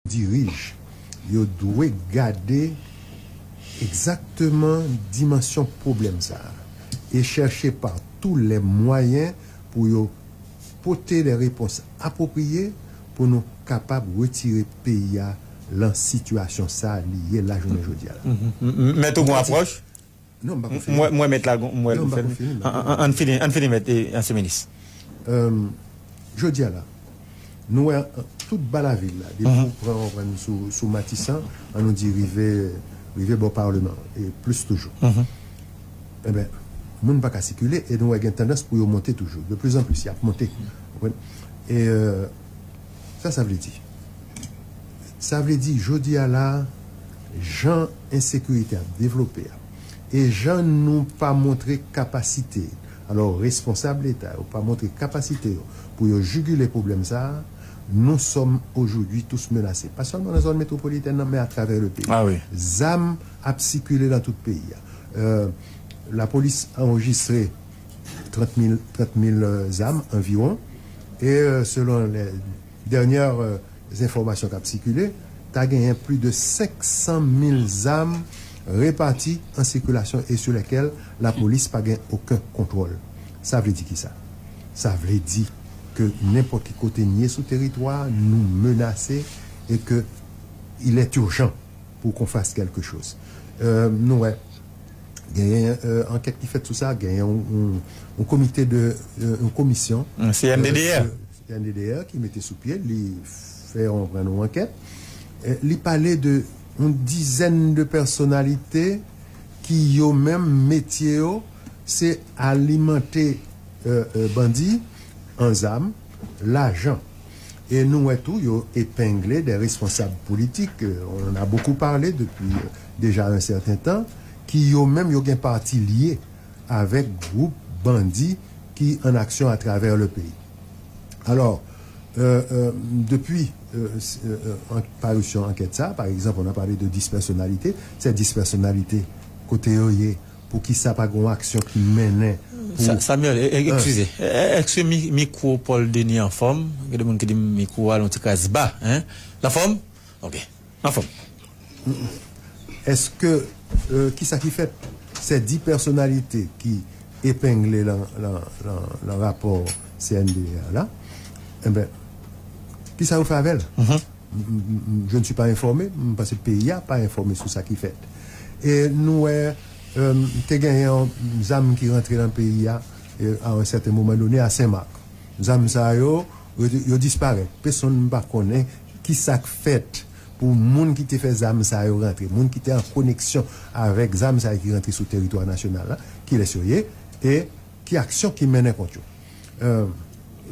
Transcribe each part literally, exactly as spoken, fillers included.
dirije, yo dwe gade egzakteman dimansyon pwoblèm sa a e chèche pa tou lè mwayen pou yo pote de repons apwopriye pou nou kapab retire peyi a lan sitiyasyon sa a li ye lajounen jodi a la. Mèt ou gon apwòch? Non, m pa konfime. Mwen mèt la mwen fè. An fini, an fini mèt ansyen minis. Jodi a la, nou wè tout ba lavil la, depi ou pran ou pran sou sou Matisan, an nou di rive rive bò Parleman e plis toujou. Enben, moun pa ka sikile e nou wè gen tandans pou yo monte toujou. De plus en plus, y ap monte. Ou konprann? E sa sa vle di? Sa vle di jodi a la, jan ensekirite ap devlope a e jan nou pa montre kapasite, alò responsab Leta yo pa montre kapasite yo pou yo jigile pwoblèm sa a, nous sommes aujourd'hui tous menacés. Pa sèlman nan zòn metwopolitèn nan, men atravè le peyi. Ah oui. Zam ap sikile nan tout peyi a. Euh, Lapolis anrejistre trant mil, trant mil zam anviwon. E euh, selon les dènyè euh, enfòmasyon k ap sikile, ta genyen plis de senk san mil zam repati an sikilasyon e sou lèkèl lapolis pa gen okenn kontwòl. Sa vle di ki sa? Sa vle di ke nenpòt ki kote n ye sou teritwa a, nou menase e ke il est urgent pour qu'on fasse quelque chose. Euh, nou wè, genyen euh, ankèt ki fèt sou sa, genyen yon, yon, yon komite de, euh, yon komisyon C N D D R. C N D D R ki mete sou pye, li fè yon pran yon ankèt. Euh, li pale de yon dizèn de pèsonalite ki yo menm metye yo se alimante euh, euh, bandi an zam, lajan. E nou wè tou yo epengle de responsab politik, euh, on en a beaucoup parlé depuis euh, déjà un certain temps, ki yo menm yo gen pati lye avèk gwoup bandi ki an aksyon atravè le peyi. Alò, euh, euh, depi euh, euh, euh, parisyon ankèt sa, par exemple, on a parlé de dix personnalités, ces dix personnalités, kote yo ye, pou ki sa pa gen yon aksyon ki mennen pou... Sa, Samuel, e, e, eskize, e, e, èske mi, mikwo Paul Denis anfòm? Gen de moun ki di mikwo a yon ti kras ba, hein? Anfòm? Ok. Anfòm. Èske, euh, ki sa ki fèt? Se dis pèsonalite ki epengle lan, lan, lan, lan rapò C N D A la, enben, ki sa yo fè avè l? Je ne suis pas informé, m panse peyi a pa enfòme sou sa ki fèt. E nou wè, euh, te genyen yon zam ki rantre nan peyi a, euh, à un certain moment donné à Saint-Marc. Zam sa yo, yo, yo disparèt. Pèsonn pa konnen ki sa k fèt pou moun ki te fè zam sa yo rantre, moun ki te an koneksyon avèk zam sa yo ki rantre sou teritwa nasyonal la, kilès yo ye, e ki aksyon ki mennen kont yo. Euh,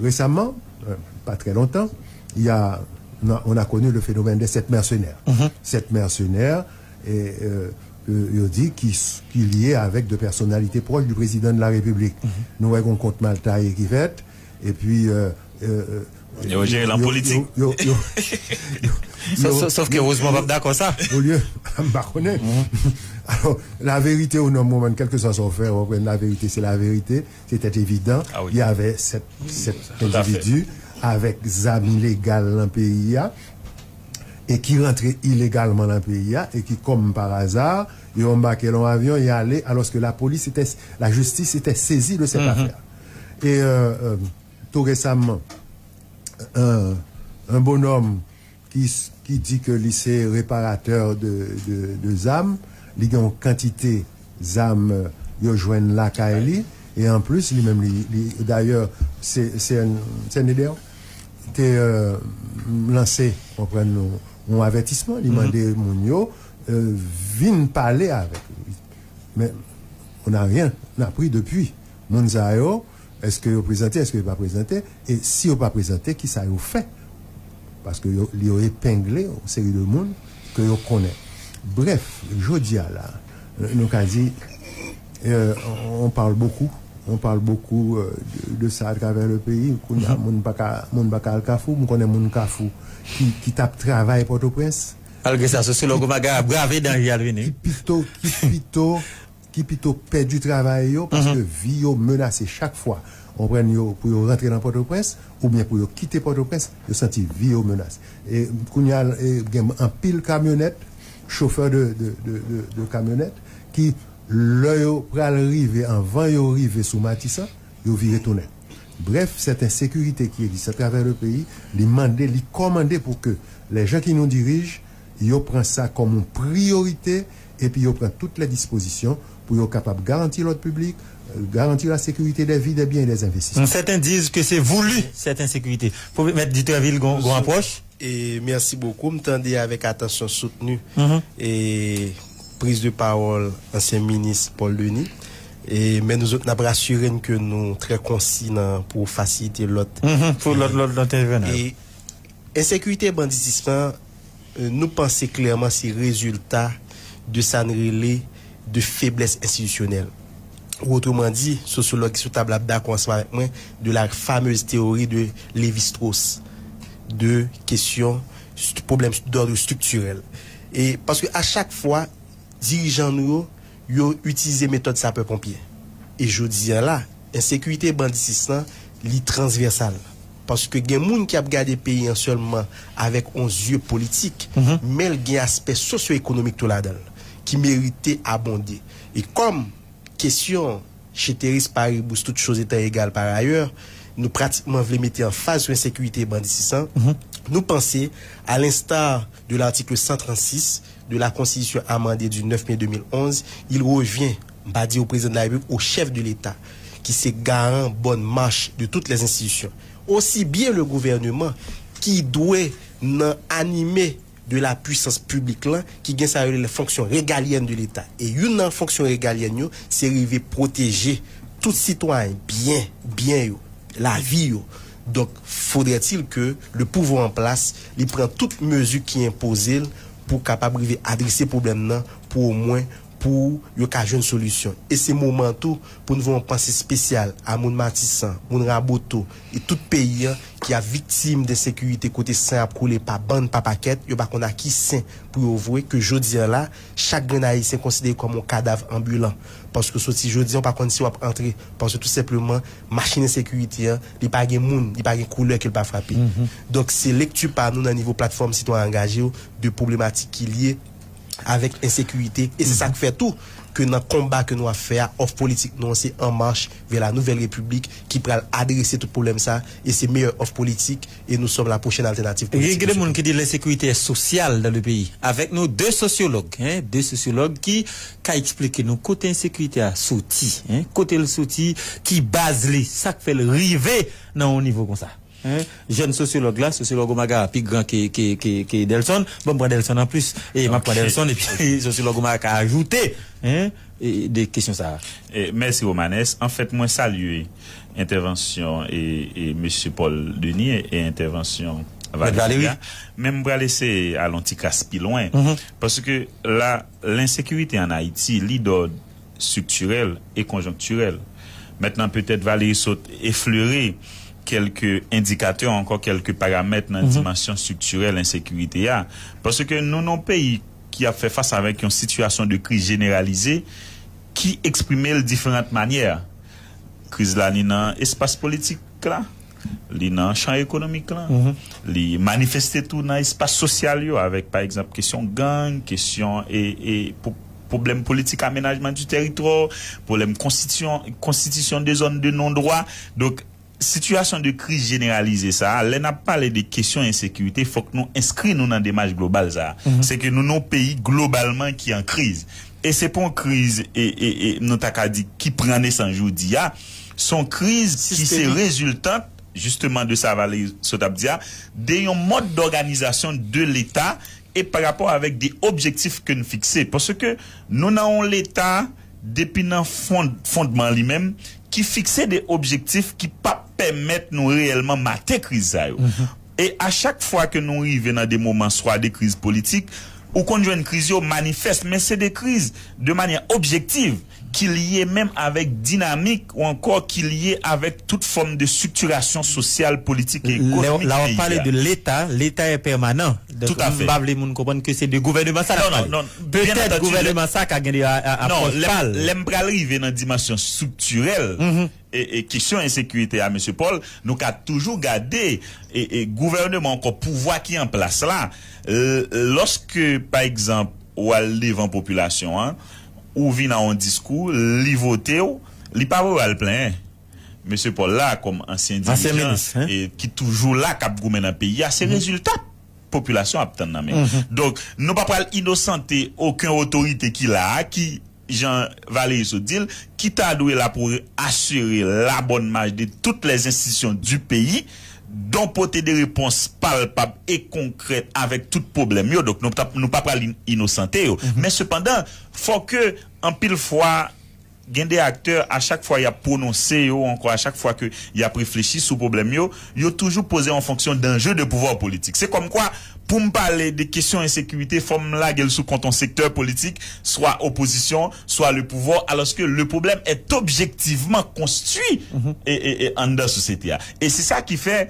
récemment, euh, pas très longtemps, il y a, on a, on a connu le phénomène des sept mercenaires. Sept mercenaires, e, euh, euh, yo di ki, ki lye avèk de pèsonalite pwòch di prezidan de la repiblik. Nou wè gon kont mal taye ki fèt, epi euh, euh, euh, Yo jere l an politik. Yo, yo, yo, Sòf, sòf, sòf ke Rosemond p ap dakò sa. Olye, m pa konnen. Alò, la vérité au nom moment, quel que soit son fait, on prend la vérité, c'est la vérité. C'était évident. Ah oui. Il y avait sept, sept Tout à fait. Individus avec zam ilegal nan peyi a e ki rantre ilegalman nan peyi a e ki, comme par hasard, yo anbake lan avyon, y ale, alors que la police était, la justice était saisie de cette affaire. Et euh, euh, tout récemment, un, un bonhomme ki, ki di ke li se reparatè de, de, de zam, li gen yon kantite zam euh, yo jwenn lakay li, e anplis, li menm, li, li, dayè, se, se, se Neder te euh, lanse, konprann nou, yon avètisman, li mande moun yo euh, vin pale avèk li. Men, on n'a rien appris depuis. Moun sa yo, èske yo prezante, èske yo pa prezante, e si yo pa prezante, ki sa yo fè? Paske yo, yo epengle yon seri de moun ke yo konnen. Bref, jodi a la, nou ka di, euh, on parle beaucoup, on parle beaucoup euh, de, de ça à travers le pays. Kounye a, moun pa ka, moun pa ka al Kafou, m konnen moun Kafou ki, ki t ap travay Pòtoprens. Malgre sa, sosyològ Omar Gary ap brave danje al vini. Ki pito, ki pito, ki pito pèdi travay yo, paske vi yo menase chak fwa. konprann yo pou yo rantre nan Pòtoprens, oubyen pou yo kite Pòtoprens, yo santi vi yo menas. E kounye a, e, gen anpil kamyonèt, chofè de, de, de, de, de kamyonèt, ki, lè yo pral rive, anvan yo rive sou Matisan, yo vire tounen. Brèf, sèten sekirite ki egziste atravè le peyi, li mande, li kòmande pou ke lè jan ki nou dirije, yo pran sa kòm yon priyorite, epi yo pran tout lè dispozisyon pou yo kapab garanti lòd piblik, garanti la sécurité des vies, des biens et des investissements. Certains disent que c'est voulu, cette insécurité. Pou Mèt Dutrèville gon, gon apwòch. E mèsi bokou. M tande avèk atansyon soutni e priz de pawòl ansyen minis Paul Denis. E, men nou zòt n ap rasire n ke nou trè konsi nan pou fasilite lòt. Mhm, pou lòt, lòt, lòt entèvenan. E ensekirite e banditis lan, e, nou panse klèman se rezilta de sa n rele de feblès enstitisyonèl. Ou otreman di, sosyològ ki sou tab la ap dakò ansanm avèk mwen, de la fameuse théorie de Lévi-Strauss, de kesyon, st-, pwoblèm d'ordre structurel. E paske a chak fwa, dirijan nou yo, yo itilize metòd sapè ponpye. E jodi a la, ensekirite e banditis lan, li transvèsal. Paske gen moun ki ap gade peyi an sèlman avèk yon zye politik, men l gen aspè sosyo-ekonomik tou ladan l, ki merite abonde. E kòm kesyon ceteris paribus, toutes choses étant égales par ailleurs, nou pratikman vle mete anfaz sou ensekirite e banditis lan, nou panse, à l'instar de l'article cent trente-six de la Constitution amendée du neuf mai deux mille onze, il revient, m pa di au président de la République, au chef de l'État, ki se garan bòn mach de toutes les institutions. Osi byen le gouvènman ki dwe nan anime de la pwisans piblik lan, ki gen sa yo rele fonksyon regalyèn de Leta. E youn nan fonksyon regalyèn yo, se rive pwoteje tout sitwayen, byen, byen yo, lavi yo. Donk, faudrait-il que le pouvoir en place, li pran tout mezi ki enpoze l pou kapab rive adrese pwoblèm nan, pou omwen pou yo ka jwenn solisyon. E se moman tou pou n voye yon panse espesyal a moun Matisan, moun Raboto e tout peyi an ki ap viktim de ensekirite kote san ap koule pa bann, pa pakèt, yo pa konn a ki sen pou yo voye, ke jodi a la, chak grenn Ayisyen konsidere kòm yon kadav anbilan. Paske soti jodi a, w pa konn si w ap antre, paske tou senpleman, machin ensekirite an, li pa gen moun, li pa gen koulè ke l pa frape. Donk, se lekti pa nou nan nivo platfòm sitwayen angaje yo de pwoblematik ki lye avèk ensekirite. E se sa k fè tou ke nan konba ke nou ap fè a, òf politik nou an se An Mach vè la Nouvèl Repiblik ki pral adrese tout pwoblèm sa. E se meyè òf politik, et nous sommes la prochaine alternative politique. Gen de moun ki di l'insécurité est sociale dans le pays. Avèk nou, de sosyològ, hein, de sosyològ ki ka eksplike nou kote ensekirite a soti, hein, kote l soti, ki baz li, sa k fè l rive nan yon nivo konsa. Hein? Jèn sosyològ la, sosyològ Omaga pi gran ke, ke, ke, ke Delson. Bon, m pran Delson anplis. E m ap pran Delson, epi sosyològ Omaga ka ajoute, hein, e, de kesyon sa a. E, mèsi, Romanes. Anfèt, mwen salye entèvansyon e, e mesye Paul Denis e, e entèvansyon Valéry a. Men m pral eseye al yon ti kras pi lwen. Paske la, lensekirite ann Ayiti, li dòd striktirèl e konjonktirèl. Mentnan, petèt, Valéry sot eflere kèlke endikatè, ankò kèlke paramèt nan dimansyon striktirèl ensekirite a. Paske nou nan yon peyi ki ap fè fas avèk yon sitiyasyon de kriz jeneralize ki eksprime l diferan manyè. Kriz la, li nan espas politik la, li nan chan ekonomik la, li manifeste tou nan espas sosyal yo, avèk, pa egzanp, kesyon gang, kesyon e, e pwoblèm politik amenajman di tèritwa, pwoblèm konstitisyon, konstitisyon de zòn de non dwa. Donk, sitiyasyon de kriz jeneralize sa a, lè n ap pale de kesyon ensekirite, fòk nou enskri nou nan demach global sa a. Se ke nou nan yon peyi globalman ki an kriz. E se pa yon kriz, e, e, e, nou ta ka di, ki pran nesans jodi a. Se yon kriz ki se reziltan, jisteman, de sa Valéry sot ap di a, de yon mòd dòganizasyon de Leta e pa rapò avèk de objektif ke n fikse. Paske nou nan yon Leta, depi nan fon-, fondman li menm, ki fikse de objektif ki p ap pèmèt nou reyèlman mate kriz sa yo. E a chak fwa ke nou rive nan de moman swa de kriz politik, ou konn jwenn kriz yo manifès, men se de kriz de manyè objektiv ki lye menm avèk dinamik ou ankò ki lye avèk tout fòm de striktirasyon sosyal, politik e ekonomik peyi a. Lè w ap pale de Leta, Leta est permanent. Tout à fait. M pa vle moun konprann ke se de gouvènman sa n ap pale. Non, non, non. Petèt gouvènman sa ka gen de a, a, apwòch pa l. Lè m pral rive nan dimansyon striktirèl, e, e kesyon ensekirite a, mesye Paul, nou ka toujou gade e, e gouvènman, ankò pouvwa ki an plas la. L-, lòske, pa egzanp, ou al devan popilasyon an, ou vin a yon diskou, li vote w, li pa voye w al plenyen. Mesye Paul la, kòm ansyen dirijan, e ki toujou la, k ap goumen nan peyi a, se rezilta popilasyon ap tann nan men. Donk, nou pa pral inosante okenn otorite ki la a, ki, jan Valery sot di l, ki ta dwe la pou asire la bonne marche de toutes les institutions du pays, dont pote de repons palpab e konkrèt avèk tout pwoblèm yo. Donk, nou pa, nou pa pral in-, inosante yo. Men sepandan, fò ke anpil fwa, gen de aktè, a chak fwa y ap pwononse yo, ankò a chak fwa ke y ap reflechi sou pwoblèm yo, yo toujou poze an fonksyon d'enjeux de pouvoir politique. Se kòmkwa, pou m pale de kesyon ensekirite, fò m lage l sou kont yon sektè politik, swa opozisyon, swa le pouvoir, alors que le problème est objectivement construit e, e, e anndan sosyete a. E se sa ki fè,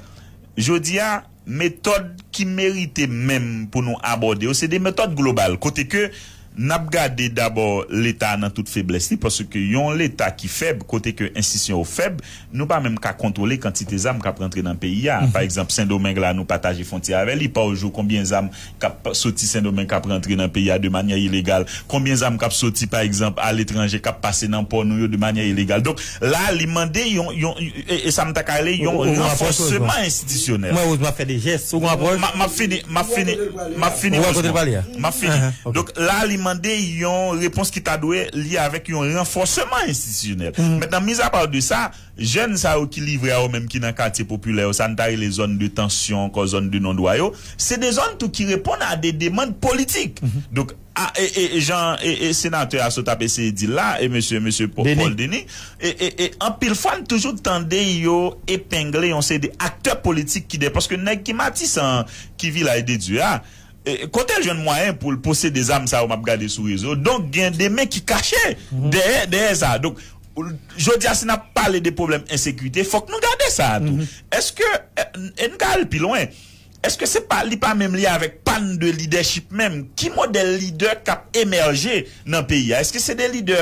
jodi a, metòd ki merite menm pou nou abòde yo, se de metòd global, kote ke n ap gade dabò Leta nan tout feblès li, paske yon Leta ki fèb, kote ke enstitisyon yo fèb, nou pa menm ka kontwole kantite zam k ap rantre nan peyi a. Pa egzanp, Sendomeng la, nou pataje fwontyè avè li, pa yon jou, konbyen zam k ap soti Sendomeng k ap rantre nan peyi a de manyè ilegal, konbyen zam k ap soti, pa egzanp, aletranje, k ap pase nan pò nou yo de manyè ilegal. Donk, la, li mande yon, yon, e, e sa m ta ka rele yon ranfòsman enstitisyonèl. Mwen, Rose, m ap fè de jès. Ou gon apwòch? M ap fini, m ap fini, m ap fini, Rose. M ap fini. Donk, la, li mande yon repons ki ta dwe lye avèk yon ranfòsman enstitisyonèl. Mentnan, mizapa de sa, jèn sa yo ki livre a yo menm ki nan katye popilè yo, sa n ta rele zòn de tansyon, ankò zòn de non dwa yo, se de zòn tou ki reponn a de demann politik. Donk, a, e, e, e jan e, e senatè a sot ap eseye di l la, e mesye, mesye Paul Denis, e, e, e anpil fwa n toujou tande yo epengle yon seri de aktè politik ki de, paske nèg ki Matisan an, ki Vilaj de Dye a, e, kote l jwenn mwayen pou l posede zam sa yo m ap gade sou rezo? Donk, gen de men ki kache dèyè, dèyè sa. Donk, jodi a, si n ap pale de pwoblèm ensekirite, fòk nou gade sa a tou. Èske, e, e n ka al pi lwen? Èske se pa, li pa menm lye avèk pàn de lidèchip menm? Ki modèl lidè k ap emèje nan peyi a? Èske se de lidè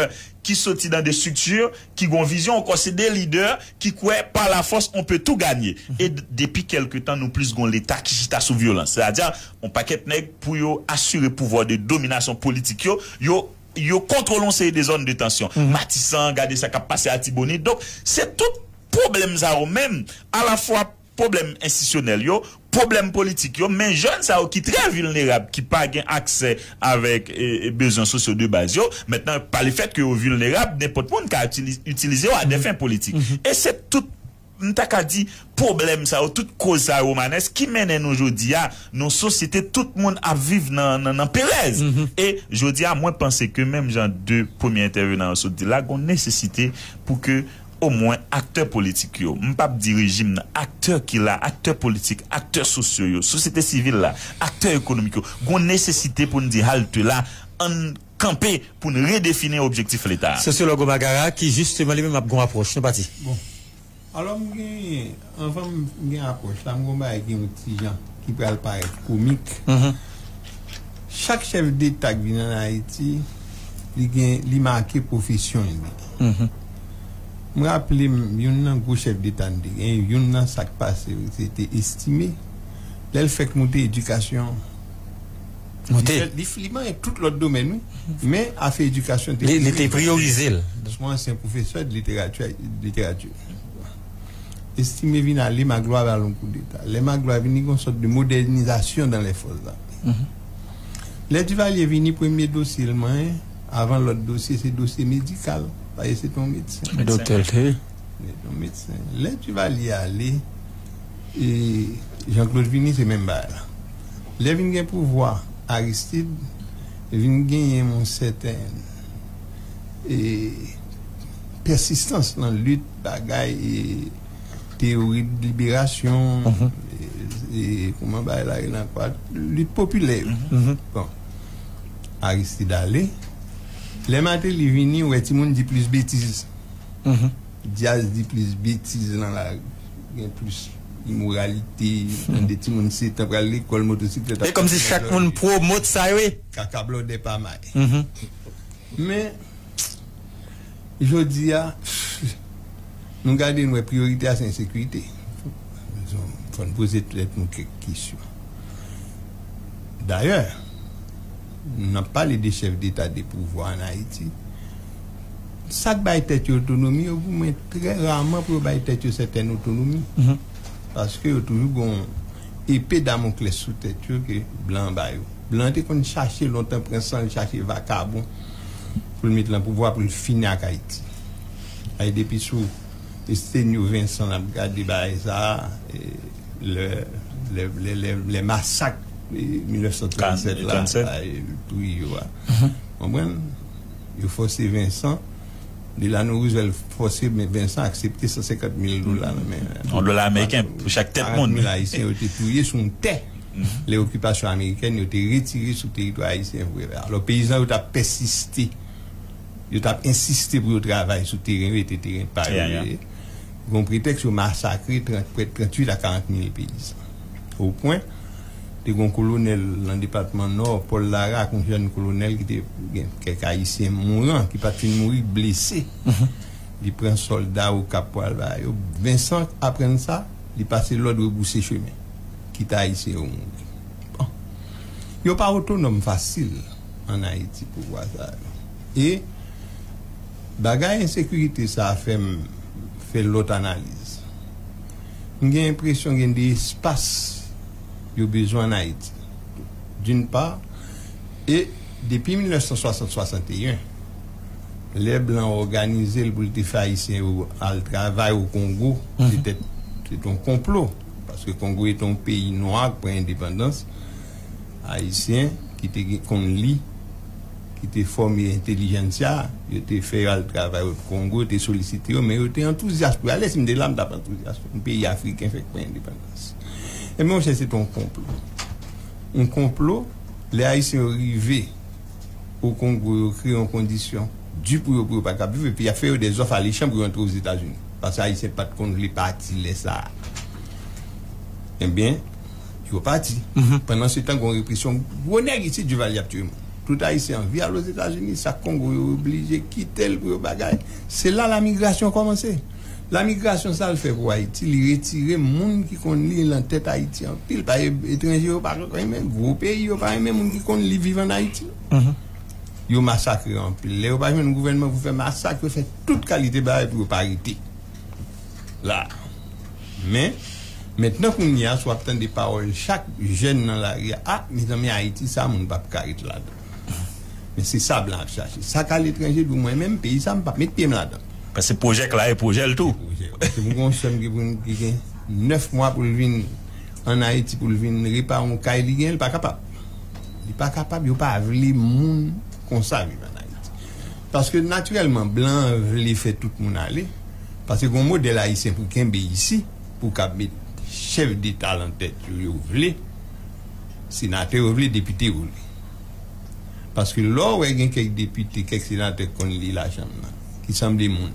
ki soti nan de estrikti ki gon vizyon, ankò se de lidè ki kwè pa lafòs on pe tou ganye? E d-, depi kèlke tan, nou plis gon Leta ki chita sou vyolans. Sètadi, on pakèt nèg pou yo asire pouvwa de dominasyon politik yo, yo, yo kontwole on seri de zòn de tansyon. Matisan, gade sa k ap pase Atibonit. Donk, se tout pwoblèm sa yo menm, alafwa pwoblèm enstitisyonèl yo, pwoblèm politik yo, men jèn sa yo ki trè vilnerab, ki pa gen aksè avèk, e, e, bezwen sosyo de baz yo, mentnan, pa lefèt ke yo vilnerab, nenpòt moun ka itili-, itilize yo a dè fen politik. E se tout, m ta ka di, pwoblèm sa yo, tout koz sa yo, Romanes, ki mennen nou jodi a, nan sosyete, tout moun ap viv nan, nan, nan perèz. E jodi a, mwen panse ke menm jan de premye entèvenan yo sot di la, gon nesesite pou ke omwen aktè politik yo, m p ap di rejim nan, aktè ki la, aktè politik, aktè sosyo yo, sosyete sivil la, aktè ekonomik yo, gon nesesite pou n di halte la, ann kanpe pou n redefini objektif Leta a. Sosyològ Omar Gara, ki jisteman li menm ap gon apwòch. Nou pati. Bon. Alò, m gen, anvan m gen apwòch la, m gon bagay ki yon ti jan, ki pral parèt komik. Chak chèf deta k vin ann Ayiti, li gen, li make pwofesyon li. M raple m, youn nan gwo chèf deta n te gen, youn nan sa k pase, se te Estimé. Lè l fèk moute edikasyon, li fè, li, li manyen tout lòt domèn, wi. Men afè edikasyon te priyorize l. Li, li te priyorize l. Se yon ansyen pwofesè de literati, literati. Estimé vin ale, Magloire ba l yon koudeta. Lè Magloire vini, gon sòt de modènizasyon dans les forces armées. Lè Duvalier vini, premye dosye l manyen, avan lòt dosye, se dosye medikal. Paske se te yon medsen. Doktè l te ye. Se te yon medsen. Lè Duvalier ale, e Jean-Claude vini, se menm bagay la. Lè vin gen pouvwa, Aristide vin genyen yon sèten, e, pèsistans nan lit, bagay, e, teyori de liberasyon, e, e, kòman bagay la rele ankò, lit popilè yo. Bon. Aristide ale. Lè Martelly vini, ou wè timoun di plis betiz. Dyaz di plis betiz nan lari. Gen plis imoralite, tande timoun sèt an pral lekòl, motosiklèt ap pase nan lòt. E kòmsi chak moun pwomot sa yo ye. Kaka blòdè pa may. Men, jodi a, Nou gade, nou wè priyorite a se ensekirite. Fò n poze tèt nou kèk kesyon. Dayè, n ap pale de chèf deta de pouvwa ann Ayiti. Sa k bay tèt yo otonomi yo, pou mwen, trè raman pou yo bay tèt yo sètèn otonomi. Paske yo toujou gon epe Damoklès sou tèt yo ke blan ba yo. Blan te konn chache lontan pran san l, chache vakabon pou l met lan pouvwa, pou l fini ak Ayiti. Ay, depi sou Estenyo Vincent n ap gade bagay sa a, e, lè, lè, lè, lè, lè masak, e, mil nèf san trannsenk la, trannsenk. Ay, touye yo a. Konprann? Yo fòse Vincent, Delano Roosevelt fòse Vincent aksepte san senkant mil dola nan men. Yon dola ameriken pou chak tèt moun. Karant mil Ayisyen yo te touye sou yon tè. Lè okipasyon amerikèn, yo te retire sou teritwa ayisyen vre. Alò, peyizan yo t ap pèsiste. Yo t ap ensiste pou yo travay sou teren yo, e te teren pa yo ye. Gon pretèks yo masakre trant, prè de tranntuit a karant mil peyizan. O pwen, te gon kolonèl nan depatman Nò, Paul Laraque, yon jèn kolonèl ki te gen kèk Ayisyen mouran, ki pa t fin mouri, blese. Li pran sòlda Okap pou al ba yo. Vincent aprann sa, li pase lòd rebouse chemen. Kite Ayisyen yo mouri. Bon. Yo pa otonòm fasil ann Ayiti, pouvwa sa yo. E bagay ensekirite sa a fè m fè lòt analiz. M gen enpresyon gen de espas yo bezwen ann Ayiti. D'une part, e depi mil nèf san swasant swasanteyen, lè blan òganize l pou l te fè Ayisyen yo al travay o Kongo, se te, se te yon konplo. Paske Kongo se te yon peyi nwa k pran endepandans. Ayisyen ki te gen, konn li, ki te fòme entèlijensya, yo te fè yo al travay o Kongo, yo te solisite yo, men yo te antouzyas pou yo ale. Si m te la, m t ap antouzyas. Yon peyi afriken fèk pran endepandans. Ebyen, monchè, se te yon konplo. Yon konplo, lè Ayisyen yo rive o Kongo, yo kreye yon kondisyon di pou yo, pou yo pa kab viv, epi y ap fè yo dèzòf alechan pou yo antre Ozetazini. Paske Ayisyen pa t konn vle pati lè sa a. Ebyen, yo pati. Pandansetan, gon represyon, gwo nèg isit, Duvalier ap tiye moun. Tout Ayisyen anvi al Ozetazini, sa Kongo yo oblije kite l pou yo bagay. Se la lamigrasyon kòmanse. Lamigrasyon sa l fè pou Ayiti, li retire moun ki konn li nan tèt Ayiti anpil. Pa e-, etranje yo pa renmen, gwo peyi yo pa renmen moun ki konn li viv ann Ayiti. Yo masakre anpil. Lè yo pa jwenn gouvènman pou fè masak, yo fè tout kalite bagay pou yo pa rete la. Men, mentnan kounye a, si w ap tande pawòl chak jèn nan lari a, a, mezanmi, Ayiti sa, moun p ap ka ret ladan. Men se sa blan ap chache. Sa k aletranje, di mwen menm, peyi sa, m p ap met pye m ladan. Paske pwojè k la e pwojè l tou. Pwojè. Paske mwen gen yon sè m ki pou, ki gen nèf mwa pou l vin ann Ayiti, pou l vin repare yon kay li gen, li pa kapab. Li pa kapab, yo pa vle moun konsa viv ann Ayiti. Paske natirèlman, blan an vle fè tout moun ale. Paske gon modèl ayisyen pou kenbe isi, pou kab met chèf deta lan tèt yo, yo vle, senatè yo vle, depite yo vle. Paske lè w wè gen kèk depite, kèk senatè k konn li lachanm nan, ki sanble moun.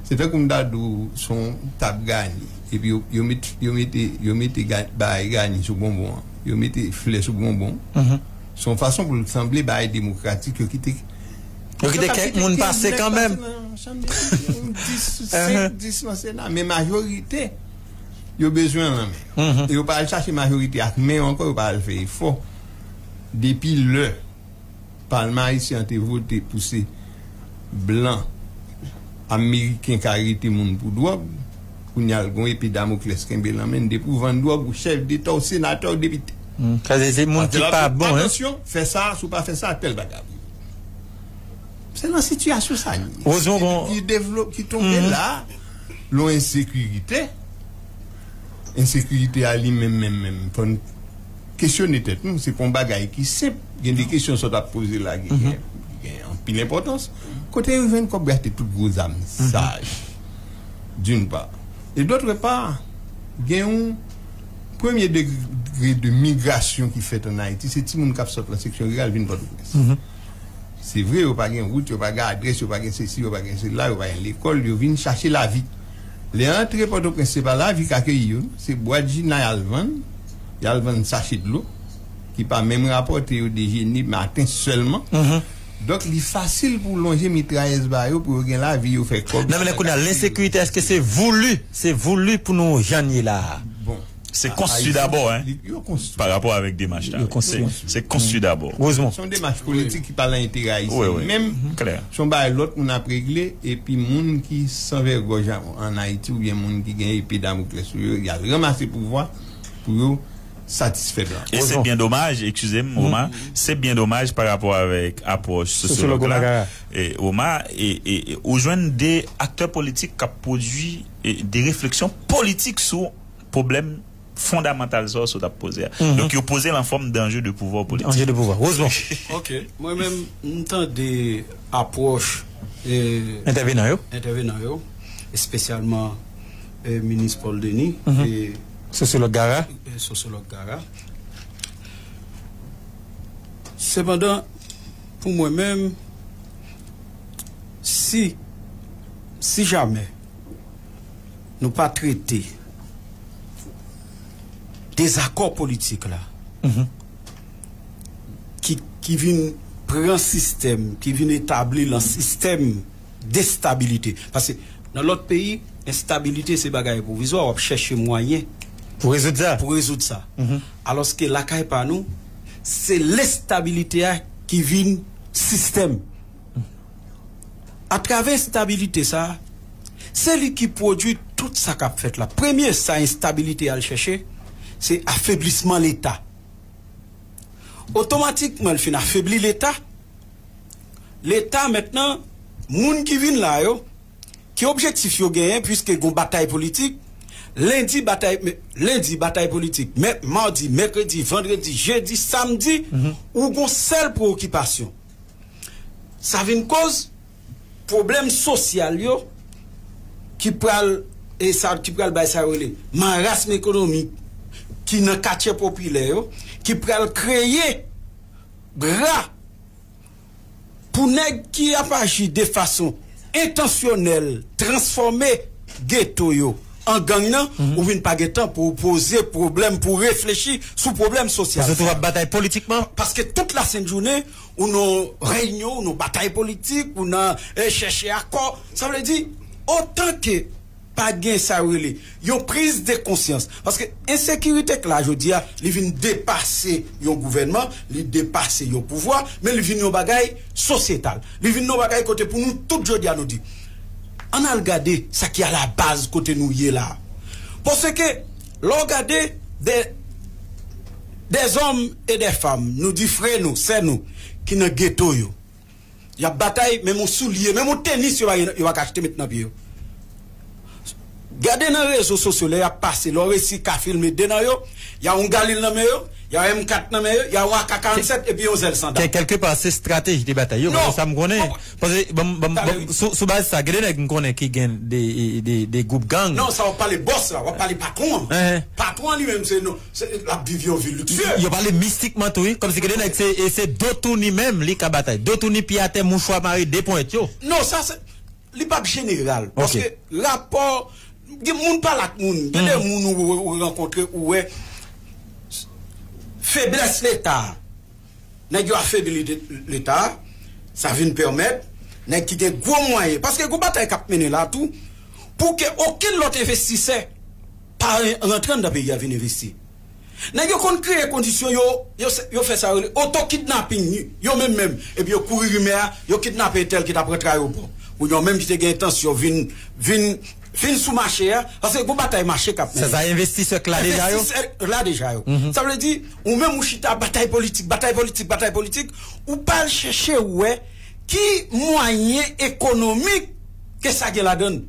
Se tankou m ta di w, se yon tab gani. Epi yo, yo met, yo mete, yo mete ga-, bagay gani sou bonbon an. Yo mete flè sou bonbon. Se yon fason pou l sanble bagay demokratik. Yo kite kèk moun pase kanmenm. Dis, senk, dis nan Sena, men majorite, yo bezwen l nan men yo. E yo pa al chache majorite ak men yo ankò, yo pa al fè efò. Depi lè Palman ayisyen an te vote pou se blan ameriken ka arete moun pou dwòg, kounye a l gon epe Damoklès kenbe l nan men l, depi w vann dwòg, ou chèf deta, ou senatè, ou depite. Hmm, sa se, se moun ki pa bon, hein? Atansyon, fè sa, si w pa fè sa, tèl bagay. Se nan sitiyasyon sa n ye. Ki devlop, ki tonbe la, lon ensekirite. Ensekirite a li menm, menm, menm, fò n kesyone tèt nou. Se pa yon bagay ki senp. Gen de kesyon sa w t ap poze la ki gen, ki gen anpil enpòtans. Kote yo jwenn kòb pou yo achte tout gwo zam sa yo? D'une part. E d'autre part, gen yon premye degre de migrasyon ki fèt ann Ayiti, se timoun k ap sot nan seksyon riral vin Pòtoprens. Se vre, yo pa gen wout, yo pa gen adrès, yo pa gen sesi, yo pa gen sela, yo pa gen lekòl, yo vin chache lavi. Lè yo antre Pòtoprens, se pa lavi k akeyi yo, non. Se bwat jina y al vann, y al vann sache dlo, ki pa menm rapòte yo dejene maten sèlman. Donk, li fasil pou lonje mitrayèz ba yo, pou yo gen lavi, yo fè kòb. Nan, men kounye a, lensekirite, èske se voulu? Se voulu pou nou jan n ye la a? Bon. Se konstwi dabò, en, pa rapò avèk demach la. Se konstwi dabò. Se yon demach politik ki pa nan enterè ayisyen menm. Se yon bagay lòt moun ap regle, epi moun ki san vègòj an Ayiti oubyen moun ki gen epe Damoklès sou yo, y al ranmase pouvwa pou yo satisfè blan. E se byen domaj, eskize m, Omar, se byen domaj pa rapò avèk apwòch sosyològ la. E, Omar, e, e, e, ou jwenn de aktè politik k ap pwodui, e, de refleksyon politik sou pwoblèm fondamantal sa w sot ap poze a. Donk, yo poze l an fòm d'enjeu de pouvoir politique. Enjeu de pouvoir. Rosemond. Ok, mwen menm, m tande apwòch, e, entèvenan yo, entèvenan yo, espesyalman, e, minis Paul Denis, e, sosyològ Gara. E, sosyològ Gara. Sepandan, pou mwen menm, si, si jamè nou pa trete dezakò politik la, ki, ki vin pran sistèm, ki vin etabli l an sistèm destabilite. Paske nan lòt peyi, enstabilite se bagay pwovizwa, w ap chèche mwayen pou rezoud sa. Pou rezoud sa. Alòske lakay pa nou, se lestabilite a ki vin sistèm. Atravè enstabilite sa, se li ki pwodui tout sa k ap fèt la. Premye sa enstabilite al chèche, se afeblisman Leta. Otomatikman, l fin afebli Leta. Leta, mentnan, moun ki vin la yo, ki objektif yo genyen, piske gon batay politik, lendi batay, me-, lendi batay politik, mè-, madi, mèkredi, vandredi, jedi, samdi, ou gon sèl prewokipasyon. Sa vin koz pwoblèm sosyal yo ki pral, e sa, ki pral bay sa yo rele marasm ekonomik ki nan katye popilè yo, ki pral kreye bra pou nèg ki ap aji de fason entansyonèl transfòme geto yo an gang nan, ou vin pa gen tan pou w poze pwoblèm, pou w reflechi sou pwoblèm sosyal. Paske w ap batay politikman. Paske tout lasentjounen, ou nan reyinyon, ou nan batay politik, ou nan, eh, chèche akò. Sa vle di, otan ke pa gen sa yo rele yon priz de konsyans. Paske ensekirite k la jodi a, li vin depase yon gouvènman, li depase yon pouvwa, men li vin yon bagay sosyetal. Li vin yon bagay kote pou nou tout jodi a nou di, ann al gade sa ki alabaz kote nou ye la. Paske lè w gade de, des hommes et des femmes, nou di frè nou, sè nou, ki nan geto yo. Y ap batay, menm yon soulye, menm yon tenis yo pa gen, yo pa ka achte met nan pye yo. Gade nan rezo sosyo lè y ap pase, lè w resi ka filme de nan yo, y a yon galil nan men yo, y a M kat nan men yo, y a yon A K karannsèt epi yon zèl sanda. Kè-, kèlkepa se estrateji de batay yo, non, sa m konnen. Paske, ban m, ban m, ban m, sou, sou baz sa, gen de nèg m konnen ki gen de, de, de gwoup gang. Non, sa w ap pale bòs la, w ap pale patwon an. Patwon an li menm se non. Se, l ap viv yon vi liksye. Yo pale mistikman tou, wi. Kòmsi gen de nèg se, e se do touni menm li ka batay. Do touni pye atè, mouchwa mare de ponyèt yo. Non, sa se, li p ap jeneral. Ok. Paske rapò, gen moun pale ak moun. Gen de moun ou, ou rankontre, ou wè feblès Leta. Nèg yo afebli de, Leta, sa vin pèmèt nèg ki gen gwo mwayen. Paske gwo batay k ap mennen la tou, pou ke okenn lòt envestisè pa ren-, rantre anndan peyi a vin envesti. Nèg yo konn kreye kondisyon, yo, yo, yo fè sa yo rele oto kidnaping, yo menm menm. Epi yo kouri rimè a, yo kidnape entèl ki t ap rantre ayewopò. Pou yo menm ki te gen entansyon vin, vin, vin sou mache a, paske gon batay mache k ap mennen. Sa, sa envestisè k la deja yo? Envestisè k la deja yo. Sa vle di, ou menm ou chita batay politik, batay politik, batay politik, ou pa al chèche wè ki mwayen ekonomik ke sa gen ladan l.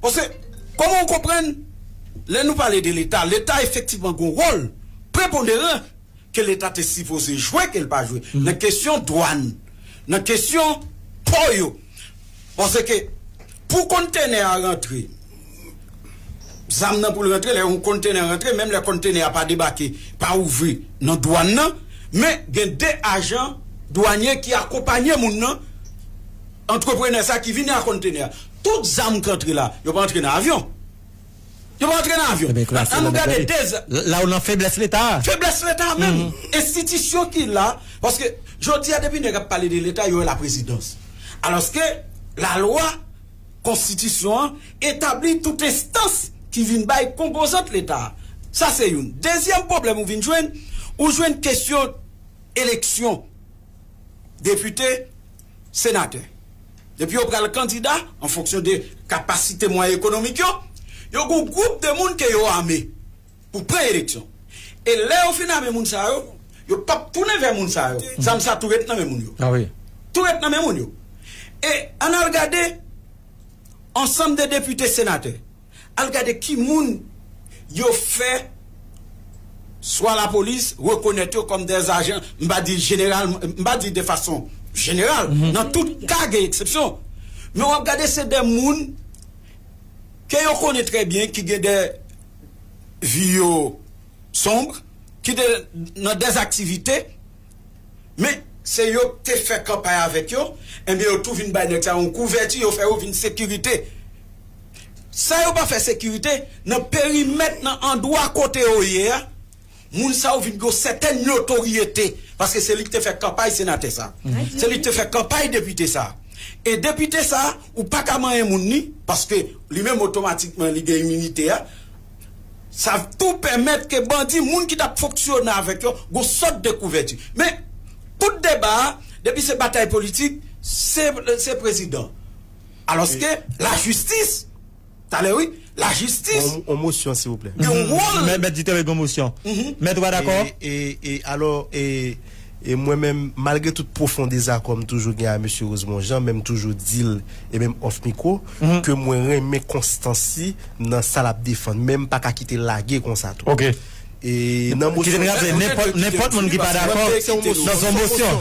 Paske, kòman w konprann, lè nou pale de Leta, Leta efektivman gen yon wòl preponderan ke Leta te sipoze jwe, ke l pa jwe. Nan kesyon dwàn, nan kesyon pò yo. Paske, pou kontenè a rantre, zam nan pou l rantre, lè yon kontenè rantre, menm lè kontenè a pa debake, pa ouvri nan dwàn nan, men gen de ajan dwanye ki akonpanye moun nan, antreprenè sa ki vini ak kontenè a. Tout zam k antre la, yo pa antre nan avyon. Yo pa antre nan avyon. Ebyen, klase, ann nou gade de... La ou nan feblès Leta. Feblès Leta menm. Enstitisyon ki la, paske jodi a depi nèg ap pale de Leta, yo wè la prezidans. Alòske lalwa, konstitisyon an, etabli tout enstans ki vin bay konpozant Leta. Sa se youn. Dezyèm pwoblèm ou vin jwenn, ou jwenn kesyon eleksyon depite, senatè. Depi yo pral kandida, an fonksyon de kapasite mwayen ekonomik yo, yo gon gwoup de moun ke yo ame pou pran eleksyon. E lè yo fin ame moun sa yo, yo p ap tounen vè moun sa yo. Zam sa tou ret nan men moun yo. Ah wi. Tou ret nan men moun yo. E ann al gade ansanm de depite, senatè. Al gade ki moun yo fè swa lapolis rekonèt yo kòm de ajan, m pa di jeneral, m pa di de fason jeneral, nan tout ka gen eksepsyon. Men w ap gade se de moun ke yo konnen trè byen, ki gen de vi yo sonb, ki te nan dèzaktivite, men se yo k te fè kanpay avèk yo, enben yo tou vin bay nèg sa yo yon kouvèti, yo fè yo vin sekirite. San yo pa fè sekirite, nan perimèt, nan andwa kote yo ye a, moun sa yo vin gen yon sètèn notoryete, paske se li ki te fè kanpay senatè sa. Se li ki te fè kanpay depite sa. E depite sa, ou pa ka manyen moun ni, paske li menm otomatikman li gen iminite a. Sa tou pèmèt ke bandi, moun ki t ap fonksyone avèk yo, gon sòt de kouvèti. Men, tout deba a, depi se batay politik, se, se prezidan. Alòske lajistis, talè wi, lajistis On, on mosyon, silvouplè. Gen yon wòl. Mèt, mèt Duterte gen yon mosyon. Mèt, ou pa dakò? E, e, e, alò, e, e mwen menm, malgre tout pwofon dezakò m toujou gen a mesye Rosemond Jean, men m toujou di l, e menm off mikwo, ke mwen renmen konstans li nan sa l ap defann. Men m pa ka kite l lage konsa tou. Ok. E nan mosyon, kite n raple, nenpòt, nenpòt moun ki pa dakò, non, se yon mosyon.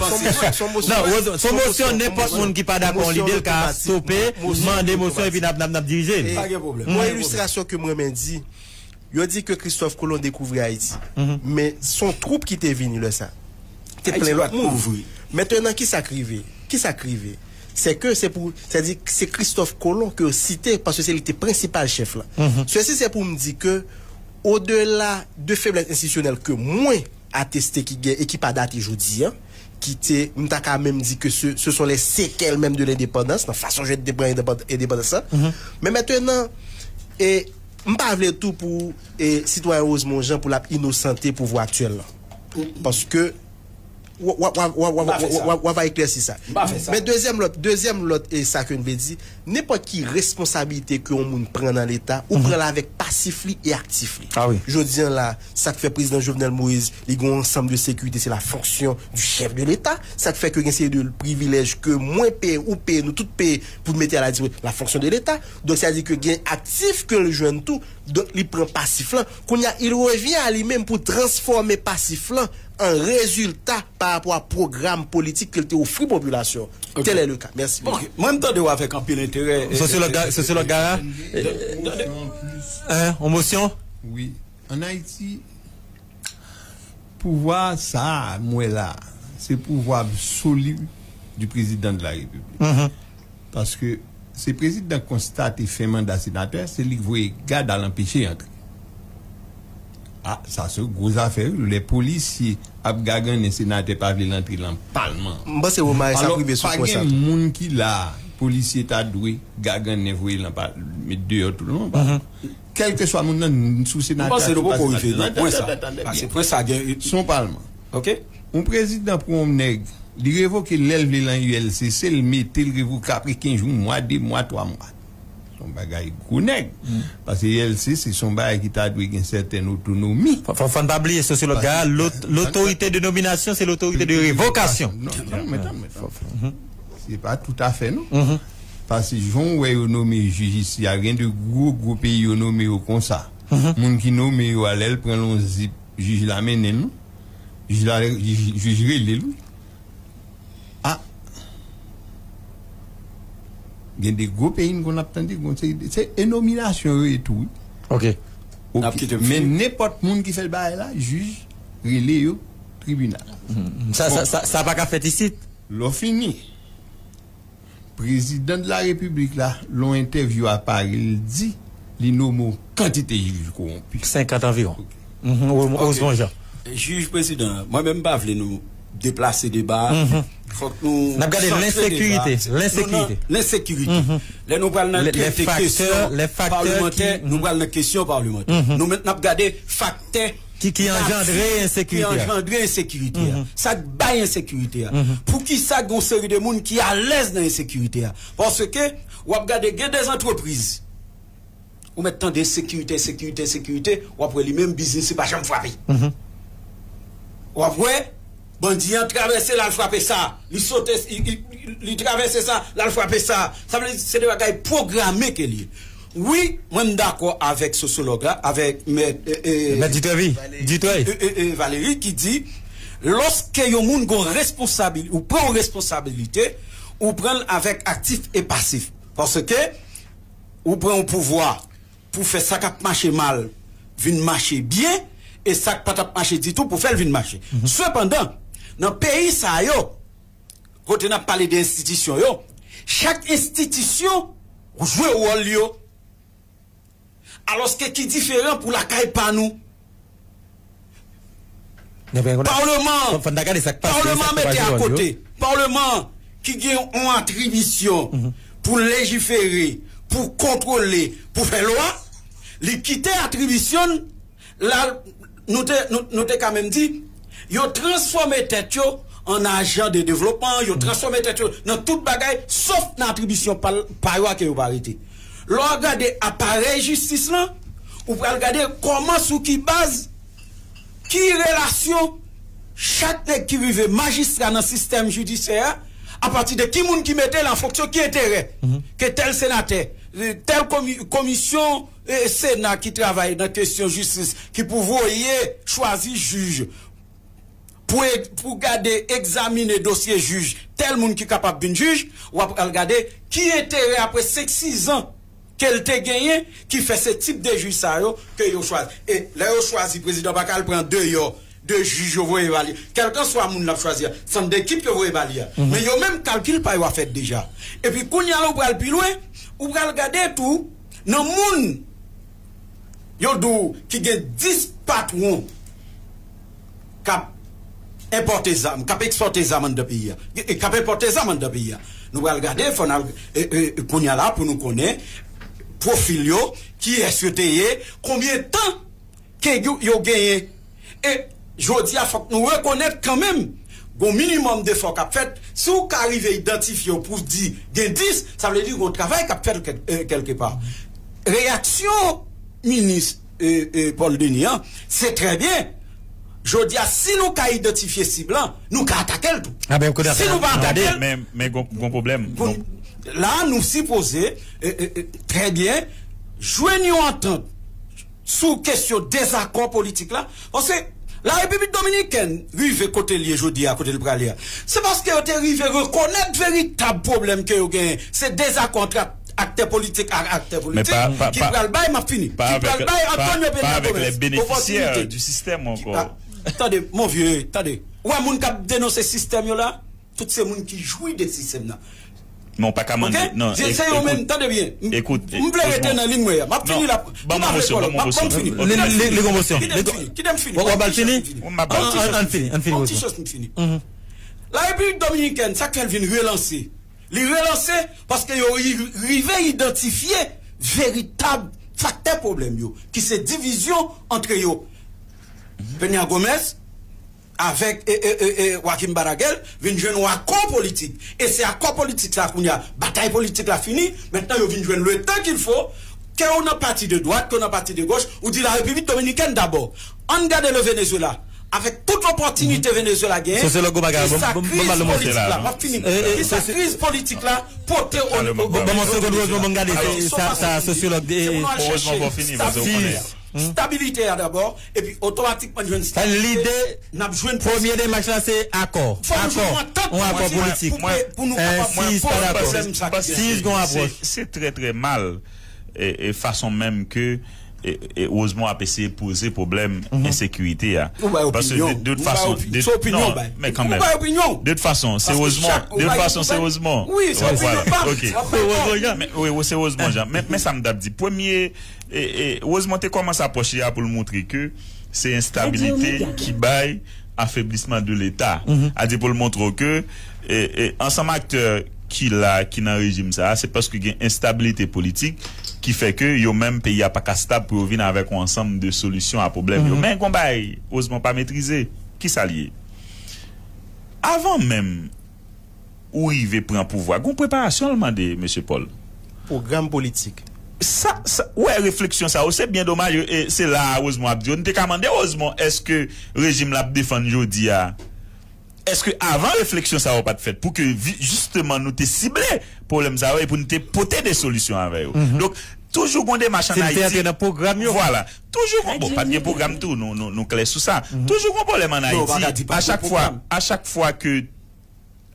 Non, se yon mosyon, nenpòt moun ki pa dakò, lide l ka stope, mande mosyon, epi n ap, n ap, n ap dirije l. Pa gen pwoblèm. Yon ilistrasyon ke m renmen di, yo di ke Christophe Colomb dekouvri Ayiti. Men se yon twoup ki te vini lè sa. Te plen lòt moun. Mentenan, kisa k rive? Kisa k rive? Se ke se pou, sètadi, se Christophe Colomb ke yo site, paske se li ki te prensipal chèf la. Sesi se pou m di ke, odela de feblès enstitisyonèl ke mwen ateste ki gen e ki pa date jodi a, ki te, m ta ka menm di ke ce, ce sont les séquelles même de l'indépendance, nan fason jan yo te pran endepandans la. Men mentenan, e, m pa vle tou pou, e, sitwayen Rosemond Jean pou l ap inosante pouvwa aktyèl la. Paske w, w, w ap eklèsi sa. Men dezyèm lòt, dezyèm lòt, e sa ke n vle di, nenpòt ki responsablite ke yon moun pran nan Leta, ou pran l avèk pasif li e aktif li. Jodi a la, sa k fè prezidan Jovenel Moïse, li gen yon ansanm de sekirite, se la fonction du chef de l'État. Sa k fè ke gen seri de privilèj ke mwen peye, ou peye, nou tout peye pou n mete a la dispo-, la fonction de l'État. Donk, sa vle di ke gen aktif ke l jwenn tou. Donk, li pran pasif lan. Kounye a, il revient à lui-même pou transfòme pasif lan an rezilta pa rapò a pwogram politik ke l te ofri popilasyon. Tel est le cas. Mèsi. Bon, mwen, m tande w avèk anpil enterè. Sosyològ Ga-, sosyològ Gara. Yon mosyon? Wi. Ann Ayiti, pouvwa sa a, m wè la, se pouvwa absoli du président de la République. Paske se prezidan k konstate fen manda senatè, se li k voye gad al anpeche antre. A, sa se gwo zafè, wi. Lè polisye ap gagannen senatè pa vle l antre nan palman. M panse Romare sa prive sou pwen sa tou. Alò, pa gen moun ki la, polisye ta dwe gagannen voye l nan pa-, met deyò tou, non? Kèlkeswa moun nan, sou senatè, sou pa senatè. Tande byen. Se yon palman. Ok. Yon prezidan pran yon nèg, li revoke l lè l vle lan U L C C, l mete l revoke apre kenz jou, yon mwa, de mwa, twa mwa. Se yon bagay gwo nèg. Paske U L C C se yon bagay ki ta dwe gen sètèn otonomi. Fò, fò, fò n pa bliye, sosyològ Gara, lot-, l'autorité de nomination, c'est l'autorité de révocation. Non, non, men tann, men tann. Se pa toutafè, non. Paske jan w wè yo nome jij isi a, gen de gwo, gwo peyi yo nome yo konsa. Moun ki nome yo a, lè l pran l yon zip, jij la mennen l, wi. Jij la, jij, jij rele l, wi. A. Gen de gwo peyi n konn ap tande, gon se, se e nominasyon yo ye tou, wi. Ok. Ok. Men nenpòt moun ki fè bagay la, jij rele yo tribinal. Sa, sa, sa, sa pa ka fèt isit. Lè w fini, prezidan de la repiblik la, lè yon entèvyou a Paris, li di, Li nonmen yon kantite jij kowonpi. Senkant anviwon. Mhm, Rose Jean. Jij prezidan, mwen menm m pa vle nou deplase deba a. Fòk nou N ap gade lensekirite. Lensekirite. Lensekirite. Lè nou pral nan kesyon palimantè, nou pral nan kesyon palimantè. Nou menm n ap gade faktè ki, ki anjandre ensekirite a. Ki anjandre ensekirite a. Sa k bay ensekirite a. Poukisa gen yon seri de moun ki alèz nan ensekirite a? Paske w ap gade gen de antrepriz. Ou mèt tande ensekirite, ensekirite, ensekirite, w ap wè li menm biznis li pa janm frape. W ap wè bandi an travèse l al frape sa, li sote, li, li, li travèse sa, l al frape sa. Sa vle di se de bagay pwograme ke l ye. Wi, mwen m dakò avèk sosyològ la, avèk mèt, e, e, Mèt Dutrevi, Dutrey. e, e, e, Valérie ki di, lòske yon moun gon responsabil, ou pran yon responsabilite, ou pran l avèk aktif e pasif. Paske ou pran yon pouvwa pou fè sa k ap mache mal vin mache byen, e sa k pa t ap mache ditou pou fè l vin mache. Sepandan, nan peyi sa yo, kote n ap pale de enstitisyon yo, chak enstitisyon jwe wòl yo. Alòske ki diferan pou lakay pa nou? Paleman, paleman mete akote. Paleman ki gen yon atribisyon pou lejifere, pou kontwole, pou fè lwa, li kite atribisyon l la, nou te, nou, nou te ka menm di, yo transfòme tèt yo an ajan de devlopman, yo transfòme tèt yo nan tout bagay, sof nan atribisyon pa, pa yo a ke yo pa rete. Lè w ap gade aparèy jistis lan, ou pral gade kòman, sou ki baz, ki relasyon chak nèg ki rive majistra nan sistèm jidisyè a, apati de ki moun ki mete l an fonksyon ki enterè, ke tèl senatè, tèl komi, komisyon e Sena ki travay nan kesyon jistis, ki pou voye chwazi jij, pou, pou gade, egzamine dosye jij, tèl moun ki kapab vin jij, w ap al gade ki enterè apre senk sizan ke l te genyen ki fè se tip de jij sa yo ke yo chwazi. E lè yo chwazi, prezidan pa ka al pran deyò de jij yo voye ba li, kèlkanswa moun l ap chwazi a, sann dekip yo voye ba li a. Men yo menm kalkil pa yo a fèt deja. Epi kounye a la ou pral pi lwen, ou pral gade tou nan moun yo di w ki gen dis patwon k ap enpòte zam, k ap ekspòte zam anndan peyi a, k ap enpòte zam anndan peyi a. Nou pral gade, fò n al, e, e, kounye a la pou nou konnen pwofil yo, kiyès yo te ye, konbyen tan ke yo, yo genyen. E jodi a, fòk nou rekonèt kanmenm, gon minimòm defò k ap fèt. Si w ka rive idantifye yo pou di gen dis, sa vle di gon travay k ap fèt kèlkepa. Reyaksyon minis, e, e, Paul Denis an, se trè byen. Jodi a, si nou ka idantifye sib lan, nou ka atake l tou. Si nou pa atake l, men, men gon, gon pwoblèm. La, nou sipoze, e, e, e, trè byen, jwenn yon antant sou kesyon dezakò politik la, paske Larepiblik Dominikèn rive kote l ye jodi a, kote l prale a, se paske yo te rive rekonèt veritab pwoblèm ke yo genyen, se dezakò ant aktè politik ak aktè politik ki pral bay, m ap fini, ki pral bay Antonio Peña Gómez opòtinite. Tande, mon vieux, tande. Ou wè moun k ap denonse sistèm yo la? Tout se moun ki jwi de sistèm nan. Men w pa ka mande. Non, se yo menm, tande byen. Ekout, m vle rete nan liy mwen an. M ap fini la. Ban m yon mosyon, ban m yon mosyon. Li gon mosyon. Kite m fini. Kite m fini. W ap al fini? Ann fini, ann fini. Yon ti chans m fini. Larepiblik Dominikèn, sa k fè l vin relanse? Li relanse paske yo rive idantifye veritab faktè pwoblèm yo, ki se divizyon ant yo. Peña Gómez avèk, e, e, e, e, Joaquim Balaguer vin jwenn yon akò politik. E se akò politik sa a kounye a, batay politik la fini, mentnan yo vin jwenn le tan kil fo, ke w nan pati de dwat, ke w nan pati de gòch, ou di Larepiblik Dominikèn dabò. Ann gade le Venezuela, avèk tout opòtinite Venezuela genyen, e sa kriz politik la, m ap fini, e sa kriz politik la pote o nivo. Ban m yon segonn, Rosemond, ban m gade sa sosyològ. Erezman fò w fini, paske w konnen. Stabilite a dabò, epi otomatikman n jwenn stabilite, n ap jwenn pwospète. Premye demach la se akò. Fò nou jwenn yon antant, yon akò politik, pou nou kapab pran pòz pwoblèm sa ki gen. Se trè, trè mal, e, e fason menm ke, e, e, Rosemond ap eseye poze pwoblèm ensekirite a. Ou bay opinyon. Paske de, de tout fason, de, se opinyon non, bay. Men kanmenm. Ou bay opinyon. De tout fason, se Rosemond. De tout fason, se Rosemond. Wi, se opinyon pa m. Ok. Rosemond Jean. Men, wi, wi, se Rosemond Jean. Men, men sa m t ap di. Premye, e, e, Rosemond te kòmanse apwòch li a pou l montre ke se enstabilite ki bay afeblisman de Leta. A di pou l montre w ke, e, e, ansanm aktè ki la, ki nan rejim sa a, se paske gen enstabilite politik ki fè ke yo menm peyi a pa ka stab pou yo vin avèk yon ansanm de solisyon a pwoblèm yo. Men gon bagay, Rosemond pa metrize. Kisa l ye? Avan menm ou rive pran pouvwa, gon preparasyon l mande, mesye Paul. Pwogram politik. Sa, sa, ou wè refleksyon sa yo, se byen domaj, e, se la a Rosemond ap di yo. Nou te ka mande Rosemond, èske rejim l ap defann jodi a, èske avan refleksyon sa yo pa t fèt pou ke vi-, jisteman nou te sible pwoblèm sa yo e pou nou te pote de solisyon avè yo? Donk, toujou gon demach an Ayiti. Si nou te antre nan pwogram yo. Vwala. Toujou gon, bon, pa t gen pwogram tou, nou, nou, nou klè sou sa. Toujou gon pwoblèm an Ayiti. A chak fwa, a chak fwa ke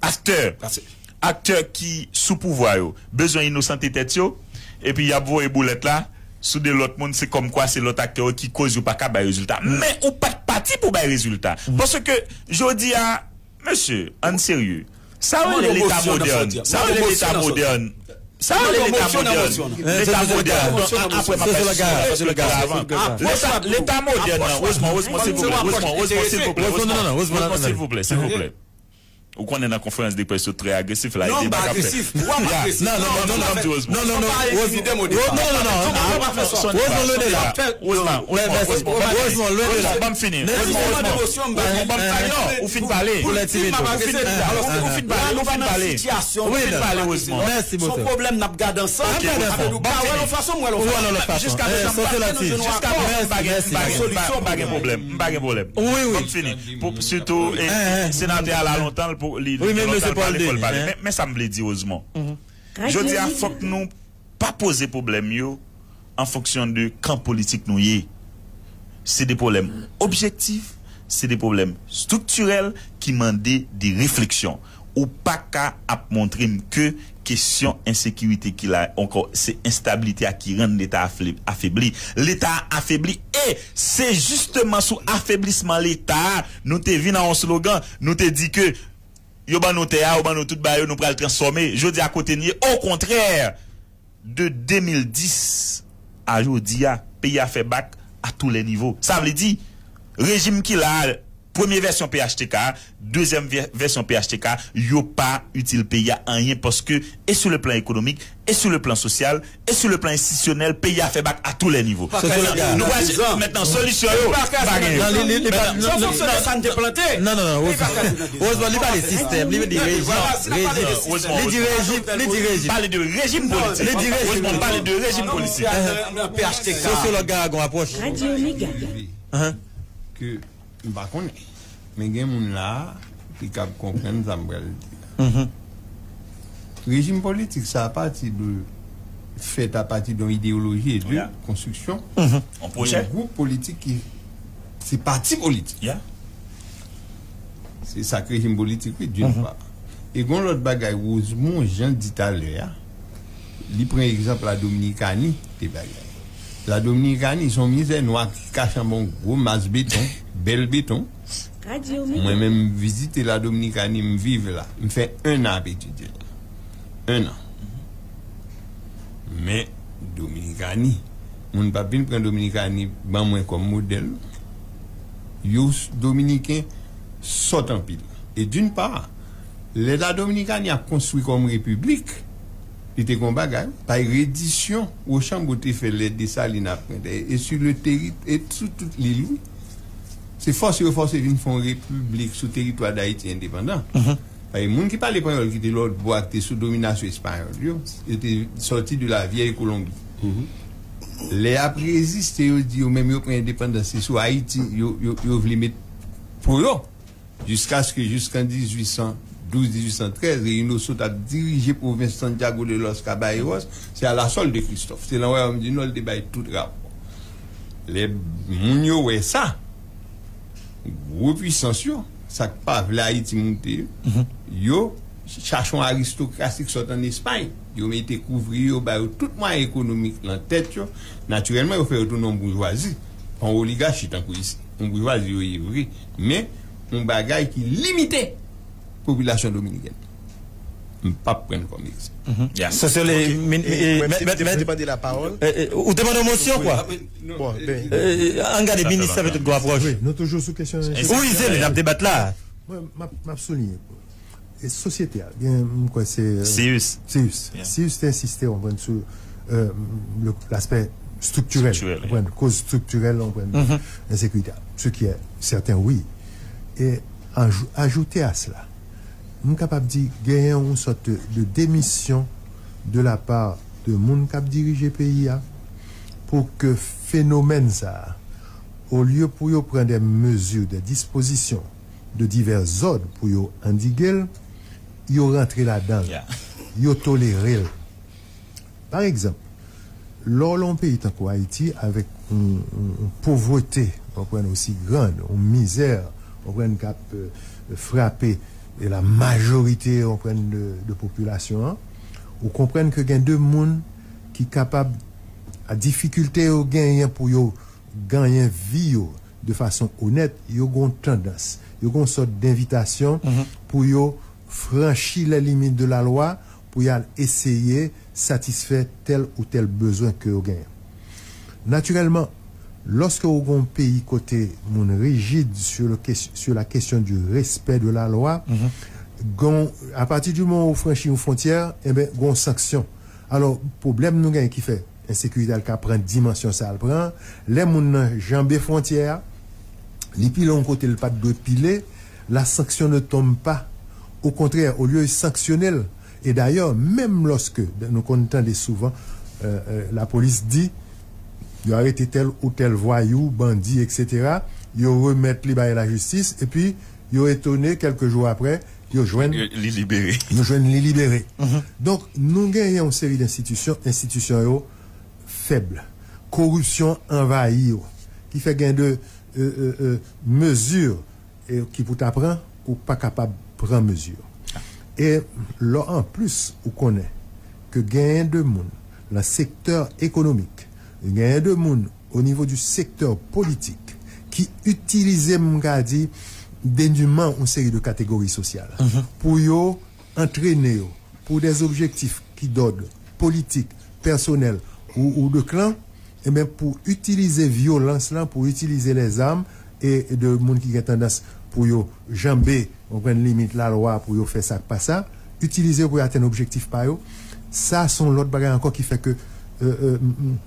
aktè, aktè ki sou pouvwa yo bezwen inosante tèt yo, epi y ap voye boulèt la sou de lòt moun, se kòmkwa se lòt aktè yo ki koz yo pa ka bay rezilta. Men ou pa t pati pou bay rezilta. Paske jodi a, mesye, ann serye. Sa yo rele Leta modèn. Sa yo rele Leta modèn. Sa yo rele Leta modèn. Leta modèn. Apre m ap bay sou Leta avan. Leta, Leta modèn nan, Rosemond, Rosemond, silvouplè, Rosemond, Rosemond, silvouplè, Rosemond, silvouplè, silvouplè. Ou konnen nan konferans de près yo trè agresif la, e deba k ap fèt. Non, non, non, non, non, non, Rosemond, lwen de la. Rosemond, Rosemond, lwen de la. Ban m fini. Rosemond, Rosemond, ban m fini. Non, ou fin pale. Ou fin pale, ou fin pale. Ou fin pale, Rosemond. Mèsi, Boto. Ban m fini. Jiska prezan, m pa gen, m pa gen, m pa gen, m pa gen pwoblèm. M pa gen pwoblèm. Ban m fini. Pou, sitou, e, senatè a la lontan, l pou, li, li gen lontan l pale, fò l pale. Men, men sa m vle di, Rosemond. Jodi a, fòk nou pa poze pwoblèm yo an fonksyon de kan politik nou ye. Se de pwoblèm objektif, se de pwoblèm estriktirèl ki mande de refleksyon. Ou pa ka ap montre m ke kesyon ensekirite ki la ankò, se enstabilite a ki rann Leta afle-, afebli. Leta a afebli e se jisteman sou afeblisman Leta a nou te vin a yon slogan, nou te di ke yo ban nou tè a, yo ban nou tout bagay yo, nou pral transfòme. Jodi a kote n ye, okontrè, de de mil dis a jodi a, peyi a fè bak a tou lè nivo. Sa vle di, rejim ki la a, premye vèsyon P H T K a, dezyèm vè-, vèsyon P H T K a, yo pa itil peyi a anyen paske, e sou le plan ekonomik, e sou le plan sosyal, e sou le plan enstitisyonèl, peyi a fè bak a tou lè nivo. Nou pral mentnan solisyon yo, pa gen yo. Non, li, li, li pa, non, non, non, non, non, non, Rosemond, Rosemond, li pale sistèm, li di rejim, rejim. Li di rejim, li di rejim. Pale de rejim politik. Li di rejim. Rosemond pale de rejim politik. Sosyològ Garagon apwòch. Radyo Mega. Ke m pa konnen. Men gen moun la a ki kab konprann sa m pral di la. Rejim politik sa a pati de, fèt apati de yon ideyoloji e de konstriksyon yon gwoup politik ki se pati politik. Se sa k rejim politik, wi, d'une part. E gon lòt bagay, Rosemond Jean di talè a, li pran egzanp la Dominikani, de bagay. La Dominikani, se yon mizè nwa ki kache anba yon gwo mas beton, bèl beton. Mwen menm, m vizite la Dominikani, m viv la. M fè en an ap etidye la. En an. Men, Dominikani, moun p ap vin pran Dominikani ban mwen kòm modèl. Yo, Dominiken, sòt anpil. E d'une part, lè la Dominikani ap konstwi kòm repiblik, li te gon bagay, bay redisyon Wochanbo te fè lè Desalin ap pran tè, e sou le teri-, e sou tout lil, wi. Se fòse yo fòse vin fè yon repiblik sou teritwa Dayiti endepandan. Paske moun ki pale panyòl ki te lòt bò a, ki te sou dominasyon espanyòl yo, yo te sòti de la vieille Colombie. Lè y ap reziste, yo di yo menm yo pran endepandans, se sou Ayiti yo, yo, yo vle met po yo. Jiskaske, jiskan dizuit san douz, dizuit san trèz, Reynoso t ap dirije pwovens Santiago de los Caballeros, se a la solde de Christophe. Se nan Wayòm di Nò l te bay tout rapò. Lè moun yo wè sa, gwo pwisans yo, sa k pa vle Ayiti moute yo, yo chache yon aristokrasi k sot ann Espay. Yo mete kouvri yo, ba yo tout mwayen ekonomik nan tèt yo. Natirèlman, yo fè yo tounen yon boujwazi. Pa yon oligachi tankou isi. Yon boujwazi yo ye vre. Men, yon bagay ki limite popilasyon dominikèn. M p ap pran l kòm egzanp. Mhm. Yeah. So, so, le, min, eh, mèt, mèt, mèt, eh, eh, ou te mande yon mosyon, kwa? Bon, ben, eh, eh, ann gade, minis sa petèt gwo apwòch. Wi, nou toujou sou kesyon. Wi, se li, n ap debat la. Mwen, m ap, m ap souliye. E sosyete a, gen, m kwè se, euh, Sirius. Sirius. Yeah. Sirius te ensiste, w konprann, sou, euh, le, l'aspect structurel, structurel, w konprann, koz striktirèl, w konprann, ensekirite a, ce qui est certain, wi. E ajou-, ajoute à cela, m kapab di genyen yon sòt de, de demisyon de la part de moun k ap dirije peyi a pou ke fenomèn sa a, olye pou yo pran de mezi, de dispozisyon de divè zòd pou yo andige l, yo rantre ladan l, yo tolere l. Pa egzanp, lè w nan yon peyi tankou Ayiti, avèk yon, yon, yon povrete, w konprann, osi grann, yon mizè, w konprann, k ap, euh, frape la majorite, w konprann, de, de popilasyon an, ou konprann ke gen de moun ki kapab, a difikilte yo genyen pou yo genyen vi yo de fason onèt, yo gen yon tandans, yo gen yon sòt denvitasyon pou yo franchi les limites de la loi, pou y al eseye satisfè tèl ou tèl bezwen ke yo genyen. Natirèlman, lòske ou gen yon peyi kote moun rijid sur le ques-, sur la question du respect de la loi, gon, à partir du moment ou franchi yon fwontyè, enben, gon sanksyon. Alò, pwoblèm nou genyen ki fè ensekirite a ka pran dimansyon sa a l pran, lè moun nan janbe fwontyè a, li pile yon kote l pa t dwe pile, la sanction ne tombe pas. Okontrè, olye yo sanksyone l, e dayè, menm lòske nou konn tande souvan, euh, euh, lapolis di, yo arete tèl ou tèl vwayou, bandi, et cetera, yo remèt li bay lajistis, epi yo etone, kèlke jou apre, yo jwenn, yo, li libere. Yo jwenn li libere. Donk, nou genyen yon seri d enstitisyon, enstitisyon yo fèb. Koripsyon anvayi yo. Ki fè gen de, euh, euh, euh, mezi, euh, ki pou ta pran, ou pa kapab pran mezi. E lò anplis, ou konnen ke genyen de moun nan sektè ekonomik, genyen de moun o nivo di sektè politik ki itilize, m ka di, deniman yon seri de kategori sosyal pou yo antrene yo pou des objectifs ki d'ordre politik, pèsonèl ou, ou de klan, enben, pou itilize vyolans lan, pou itilize lèzam e, e de moun ki gen tandans pou yo janbe, w konprann, limit lalwa, pou yo fè sa k pa sa, itilize yo pou yo atenn objektif pa yo. Sa se yon lòt bagay ankò ki fè ke, euh, euh, m, m,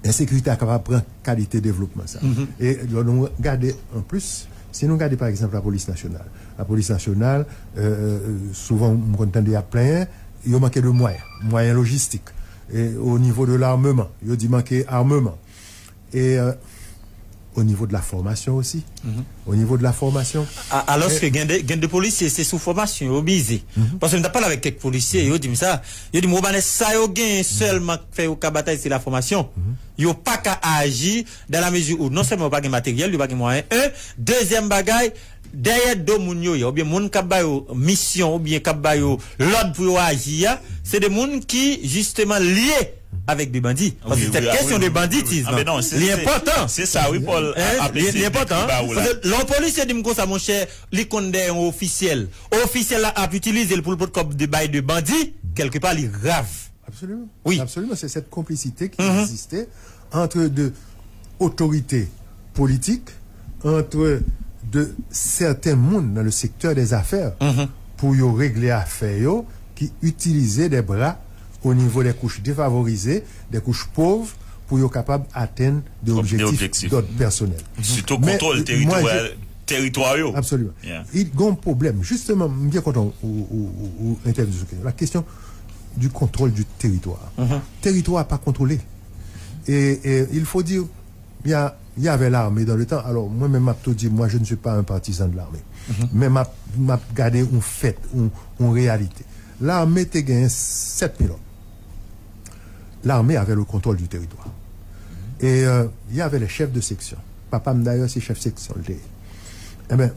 ensekirite a kapab pran kalite devlopman sa. E lè nou gade anplis, si nou gade pa egzanp lapolis nasyonal, lapolis nasyonal, euh, euh, souvan m konn tande y ap plenyen, yo manke de mwayen, mwayen lojistik, e o nivo de lameman, yo di manke ameman. E, euh, o nivo de la fòmasyon osi. O nivo de la fòmasyon. A, alòske gen de, gen de polisye, se sou fòmasyon yo mize. Paske m t ap pale avèk kèk polisye, yo di m sa. Yo di m, Romanes, sa yo genyen sèlman k fè yo ka batay, se la fòmasyon. Yo pa ka aji dan la mezi ou non sèlman yo pa gen materyèl, yo pa gen mwayen, en. Dezyèm bagay, dèyè do moun yo ye, oubyen moun k ap ba yo misyon, oubyen k ap ba yo lòd pou yo aji a, se de moun ki, jisteman, lye avèk de bandi. Paske sèt kesyon de banditis, li enpòtan. Se sa, wi, Paul. Li enpòtan. Paske lè yon polisye di m konsa, monchè, li konn dèyè yon ofisyèl. Ofisyèl la ap itilize l pou l pot kòb de bay de bandi, kèlkepa, li grav. Absoliman. Wi. Absoliman. C'est cette complicité qui existait entre de otorite politik, entre de sèten moun nan le sektè dè zafè pou yo regle afè yo, ki itilize de bra o nivo de kouch defavorize, de kouch pov, pou yo kapab atenn de objektif d'ordre personnel. Sitou kontwòl teritoryal, teritwa yo. Absoliman. Gen yon pwoblèm. Jisteman, m byen kontan ou, ou, ou, ou entèvni sou kesyon. La question du contrôle du territoire. Teritwa pa kontwole. E, e, il faut dire, il y a, il y avait l'armée dans le temps. Alò, mwen menm, m ap tou di, moi, je ne suis pas un partisan de l'armée. Men m ap, m ap gade yon fèt, yon, yon reyalite. Lame te genyen sèt mil òm. L'armée avait le contrôle du territoire. Et, euh, il y avait les chefs de section. Papa m, dayè, se chèf seksyon l te ye. Enben,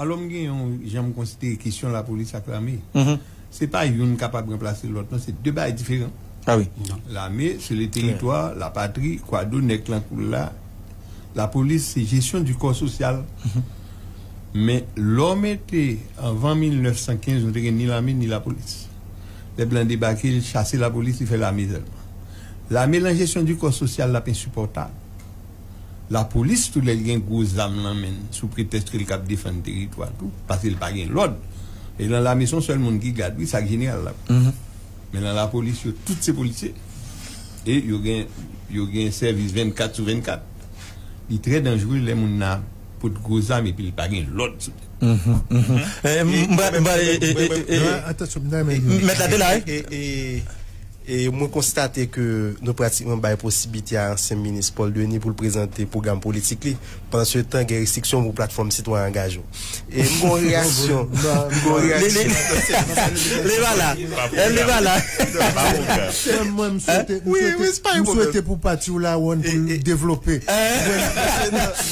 Alò, m gen yon jan m konsidere kesyon lapolis ak lame. Se pa youn kapab ranplase lòt, non, se de bagay diferan. Ah wi. Lame, se le teritwa, la patri, kwa do nèg lan koul la. Lapolis, se jesyon di kò sosyal. Men lè w mete anvan mil nèf san kenz, nou te gen ni lame, ni lapolis. Lè blan debake, li chase lapolis, li fè lame sèlman. Lame nan jesyon di kò sosyal la ap ensipòtab. Lapolis, tou lè l gen gwo zam nan men l, sou pretèks ke l kab defann teritwa tou, paske l pa gen lòd. E nan lame, se yon sèl moun ki gad, wi, sa k jeneral la. Men nan lapolis, yo tout se polisye. E yo gen, yo gen sèvis vennkat sou vennkat. Li trè danjere lè moun nan pot gwo zam epi l pa gen lòd sou tèt. Eh, m- m- m- eh, eh, eh, eh, eh, Atansyon, m ta renmen Mèt la te la, wi. E, e, e mwen konstate ke nou pratikman bay posiblite a ansyen minis Paul Denis pou l prezante pwogram politik li. Pandan se tan, gen restriksyon pou platfòm sitwayen angaje w. E m gon reyaksyon. M gon Li, li, reyaksyon. li pa la. Eh, li pa la. Mwen, mwen, m swete, m Wi, swete, wi, se pa yon m swete pwoblèm. Pou pati w la, Ron, pou l devlope.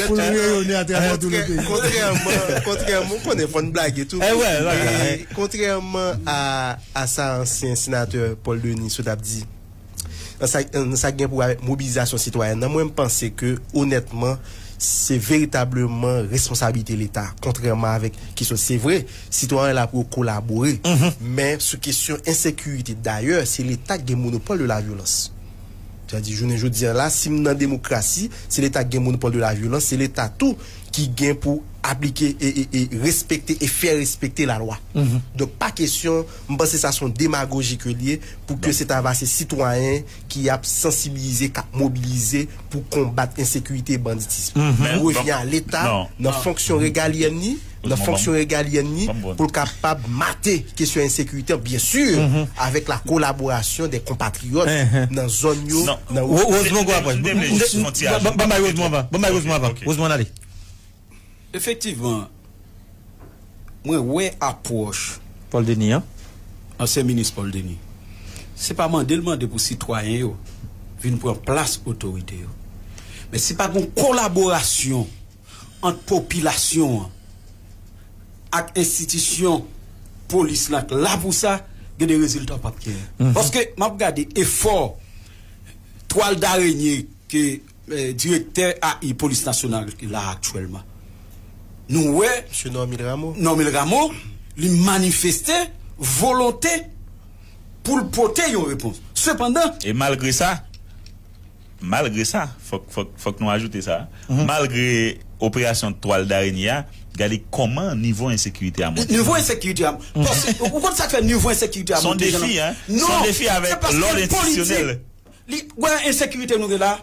Pou l reyone atravè tout le peyi. Kontrèman, kontrèman, ou konnen, fò n blage tou. Eh, wè, wè, wè. E kontrèman a, a sa ansyen senatè Paul Denis sot ap di, nan sa, nan sa k gen pou wè avèk mobilizasyon sitwayèn nan, mwen, m panse ke, onètman, se veritableman responsablite Leta. Kontrèman avèk kesyon, se vre, sitwayen la pou yo kolabore. Men sou kesyon ensekirite, dayè, se Leta ki gen monopòl de la vyolans. Sa di, jounen jodi a la, si m nan demokrasi, se Leta ki gen monopòl de la vyolans, se Leta tou ki gen pou aplike e, e, e respekte e fè respekte lalwa. Donk, pa kesyon, m panse sa se yon demagoji ke l ye, pou ke se ta va se sitwayen ki ap sansibilize, k ap mobilize pou konbat ensekirite e banditis. Revyen a Leta, nan fonksyon regalyèn li, nan fonksyon regalyèn li, pou l kapab mate kesyon ensekirite an, byen si, avèk la kolaborasyon de konpatriyòt nan zòn yo, nan Rosemond, gwo apwòch. Ban bay Rosemond avan. Ban bay Rosemond avan. Rosemond, ale. Efektivman, mwen wè apwòch Paul Denis, an? Ansyen minis Paul Denis, se pa mande l mande pou sitwayen yo vin pran plas otorite yo. Men si pa gen kolaborasyon ant popilasyon an ak enstitisyon polis la k la pou sa, gen de rezilta w p ap genyen. Paske m ap gade efò twal darenye ke eh, direktè A I Polis Nasyonal ki la aktyèlman. Nou wè Mesye Normil Rameau. Normil Rameau, li manifeste volonte pou l pote yon repons. Sepandan, E malgre sa, malgre sa, fòk, fòk, fòk nou ajoute sa, malgre operasyon twal darenye a, gade kòman nivo ensekirite a monte. Nivo ensekirite a, paske, ou konn sa k fè nivo ensekirite a monte? Se yon defi, hein? Se yon defi avèk lòd enstitisyonèl. Li, wè, ensekirite nou gen la,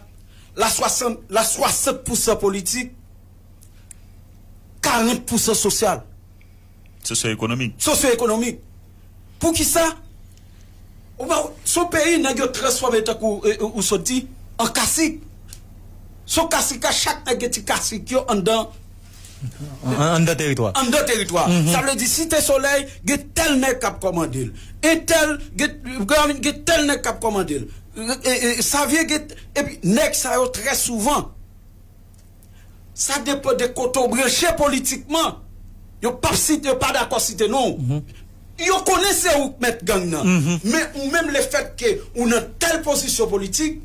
la swasant, la swasant pousan politik, karant pousan sosyal. Sosyo-ekonomik. Sosyo-ekonomik. Poukisa? Ou pa, se yon peyi nèg yo transfòme tankou, eh, ou sot di, an kasik. Se yon kasik, a chak nèg gen ti kasik yo anndan Anndan teritwa. Anndan teritwa. Sa vle di, Site Solèy, gen tèl nèg k ap kòmande l. Entèl, gen, gen tèl nèg k ap kòmande l. E, e, Savyen, gen, epi nèg sa yo, trè souvan, sa depann de kote w branche politikman. Yo p ap site, yo pa dakò site non w. Yo konnen se ou k mèt gang nan. Men ou menm, lefètke ou nan tèl pozisyon politik,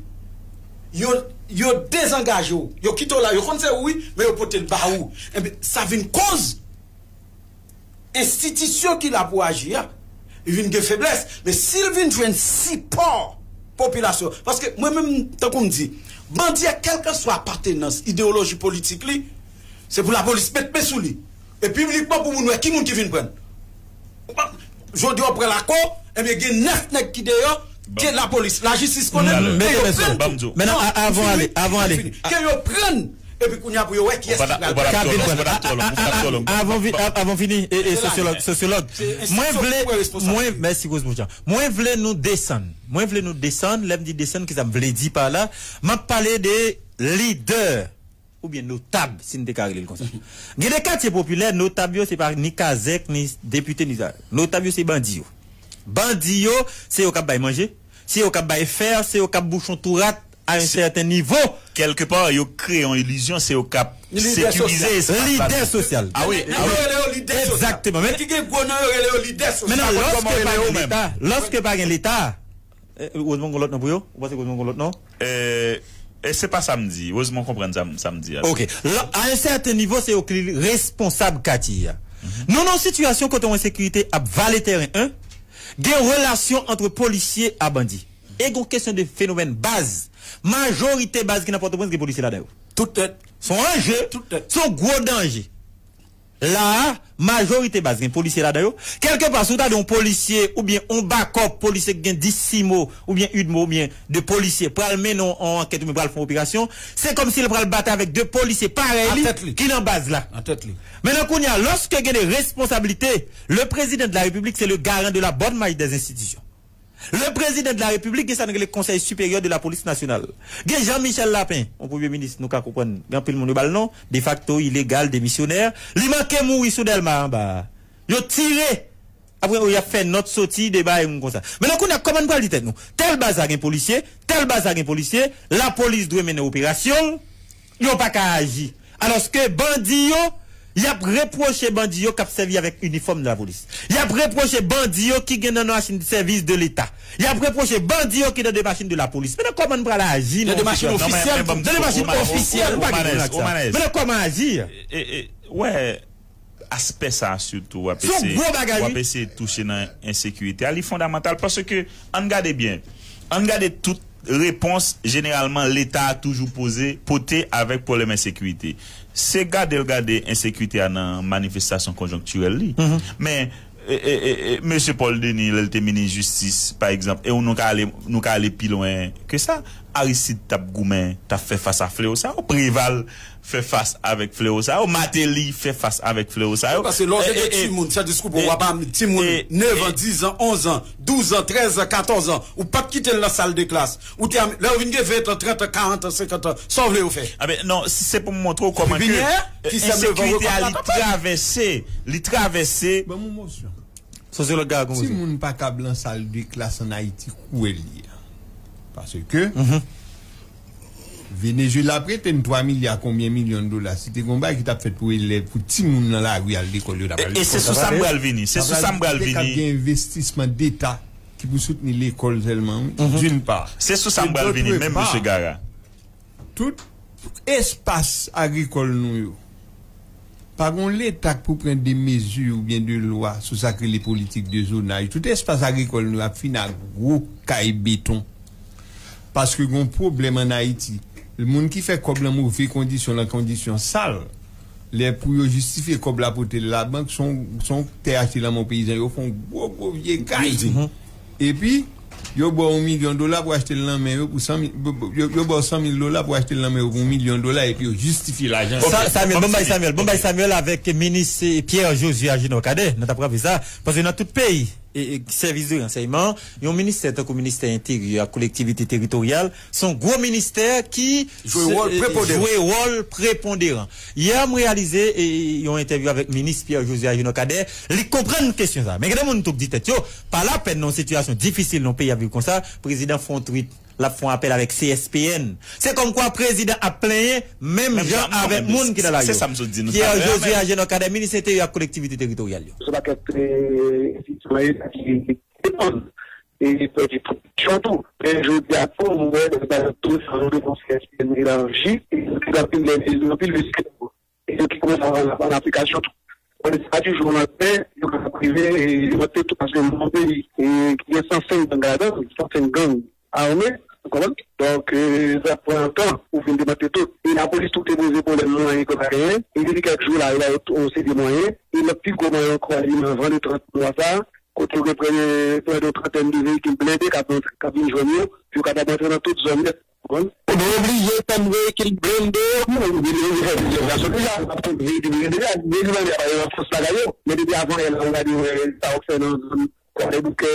yo, yo dezangaje w. Yo kite w la, yo konn se ou wi, men yo pote l ba ou. Enben, sa vin koz enstitisyon ki la pou aji a, li vin gen feblès. Men si l vin jwenn sipò popilasyon, paske mwen menm, tankou m di, bandi a, kèlkeswa apatenans, ideyoloji politik li, se pou lapolis met men sou li. E piblikman pou moun wè ki moun ki vin pran l. Jodi a w pran lakò, ebyen gen nèf nèg ki deyò, ke lapolis, lajistis konnen, ke yo pran l tou. Mennen, avan ale, avan ale. Ke yo pran l, epi kounye a pou yo wè kiyès ki pral pran l. Avan, avan fini, e, e sosyològ, sosyològ. Mwen vle, mwen, mèsi Rosemond Jean. Mwen vle nou desann. Mwen vle nou desann, lè m di desann, kisa m vle di pa la? M ap pale de lidè oubyen notab, si n te ka rele l konsa. Gen de katye popilè, notab yo, se pa ni kazèk, ni depite, ni sa. Notab yo, se bandi yo. Bandi yo, se yo k ap bay manje, se yo k ap bay fè, se yo k ap bouchon tou rat a yon sèten nivo. Kèlkepa, yo kreye yon ilizyon, se yo k ap sekirize espas la. Lidè sosyal. Ah wi, ah wi. Yo rele yo lidè sosyal. Egzakteman. Men ki gen gwo non, yo rele yo lidè sosyal. Mennen, lòske pa gen Leta, lòske pa gen Leta, Rosemond gon lòt non pou yo? Ou panse Rosemond gon lòt non? E se pa sa m di. Rosemond konprann sa m, sa m di a. Ok. A yon sèten nivo, se yo ki responsab katye a. Nou nan yon sitiyasyon kote yon ensekirite ap vale tèren, en. Gen relasyon ant polisye a bandi. E gon kesyon de fenomèn baz. Majorite baz ki nan Pòtoprens gen polisye ladan yo. Tout tèt. Se yon anje. Tout tèt. Se yon gwo danje. La a, majorite baz gen polisye ladan yo. Kèlkepa, si w ta di yon polisye oubyen yon bakòp polisye ki gen dis simo oubyen udmo oubyen de polisye pral mennen yon, yon ankèt oubyen pral fè yon operasyon, se kòmsi l pral batay avèk de polisye parèy li ki nan baz la. Nan tèt li. Mentnan kounye a, lòske gen de responsablite, le président de la République, c'est le garant de la bonne marche des institutions. Le président de la République, gen sa n rele Conseil supérieur de la police nationale. Gen Jean Michel Lapin, yon premye minis, nou ka konprann, gen anpil moun yo ba l non, defakto, ilegal, demisyonè. Li manke mouri sou Dèlma anba a. Yo tire. Apre, y ap fè nòt soti, deba e moun konsa. Mentnan, kounye a, kòman n pral di tèt nou? Tèl baz la gen polisye, tèl baz la gen polisye, lapolis dwe mennen operasyon l, yo pa ka aji. Alòske bandi yo, y ap repwoche bandi yo k ap sèvi avèk inifòm de lapolis. Y ap repwoche bandi yo ki gen nan machin sèvis de Leta. Y ap repwoche bandi yo ki nan de machin de lapolis. Mentnan, kòman n pral aji nan yon sitiyasyon? Nan de machin ofisyèl. Nan de machin ofisyèl, nou pa gen pou n ak sa. Mentnan, kòman aji? E, e, wè, aspè sa a sitou w ap eseye, w ap eseye touche nan ensekirite a, li fondamantal paske, ann gade byen, ann gade tout repons jeneralman Leta a toujou poze, pote avèk pwoblèm ensekirite. Se gade l gade ensekirite a nan manifestasyon konjonktirèl li. Men, e, e, e, e, mesye Paul Denis, lè l te minis jistis, pa egzanp, e nou ka ale, nou ka ale pi lwen ke sa. Aristide t ap goumen, t ap fè fas a fleo sa yo. Preval fè fas avèk fleo sa yo. Martelly fè fas avèk fleo sa yo. Paske lè w te gen timoun, sa diskou pou w ap timoun nèf an, diz an, onz an, douz an, trèz an, katòz an, ou pa t kite l nan sal de klas. Ou te, lè w vin gen ven an, trant an, karant an, senkant an, sa w vle yo fè? Aben, non, si se pou m montre w kòman ke ensekirite a li travèse, li travèse. Ban m yon mosyon. Sosyològ Gara gon koze. Timoun pa kab lan sal de klas ann Ayiti, kwè l ye. Paske Venezuela prete n twa milya konbyen milyon dola, si te gon bagay ki t ap fèt pou elèv, pou timoun nan lari al lekòl, yo t ap al lekòl. E se sou sa m pral vini, se sou sa m pral vini. Gen envestisman deta ki pou soutni lekòl sèlman, wi, d'une part. Se sou sa m pral vini menm, mesye Gara. Tout espas agrikòl nou yo, pa gon Leta k pou pran de mezi oubyen de lwa sou sa k rele politik de zonaj. Tout espas agrikòl nou yo ap fini ak gwo kay beton. Paske gon pwoblèm ann Ayiti. Moun ki fè kòb lan move kondisyon, lan kondisyon sal, lè pou yo jistifye kòb la pote l labank, se yon, se yon tè achte lan men yon peyizan, yo fè yon gwo, gwo vye kay. Epi, yo ba w yon milyon dola pou achte l nan men yo pou san mil, yo, yo ba w san mil dola pou achte l nan men yo pou yon milyon dola, epi yo jistifye lajan. Sa, Samuel, bon bay Samuel, bon bay Samuel avèk minis, eh, Pierre Josué Agénor Cadet, nou t ap raple sa, paske nan tout peyi, e, e, sèvis de ransèyman, yon ministè tankou ministè enteryè ak kolektivite teritoryal, se yon gwo ministè ki jwe wòl preponderan. Yè, m reyalize, e, yon entèvyou avèk minis Pierre Josué Agénor Cadet, li konprann kesyon sa. Men gen de moun tou k di tèt yo, pa lapèn nan yon sitiyasyon difisil nan yon peyi ap viv konsa, prezidan fè yon twit, l ap fè yon apèl avèk C S P N. Se kòmkwa prezidan ap plenyen menm jan avèk moun ki nan lari yo. Pierre Josué Agénor Cadet, minis enteryè ak kolektivite teritoryal yo. Se pakèt, eh, enstitisyon Leta ki depann e pèdi pwodiksyon tou. Men jodi a tou, nou wè, pa egzanp, tou sa nou depanse S P N elanji, e nou te gen anpil lè, anpil risk tou. E yo ki kòmanse an, an aplikasyon tou. Bon, se pa di jou o lannmen, yo kapab rive, e yo mete tou, paske nou nan yon peyi, e ki gen san senk gang ladan l, san senk gang ame, ou konprann? Donk, e, sa pran tan pou vin demante tout. E lapolis tou te poze pwoblèm mwayen ke pa genyen. E depi kèk jou la, yo ba yo yon seri de mwayen. E lòt pi gwo mwayen ankò, li nan van de trant mwa sa a, kote yo gen prè de, prè de yon trantèn de veyikil blende k ap rantre, k ap vin jwenn yo, pou yo kapab antre nan tout zòn nèt, ou konprann? Ebyen, oblije tann veyikil blende yo, pou yo vin, yo vin fè plizyè fason deja, yo p ap tann veyikil blende a, veyikil blende a pa gen nan fòs bagay yo, men depi avan yè la, ou gade, wè, sa yo fè nan zòn Kwadèboukè,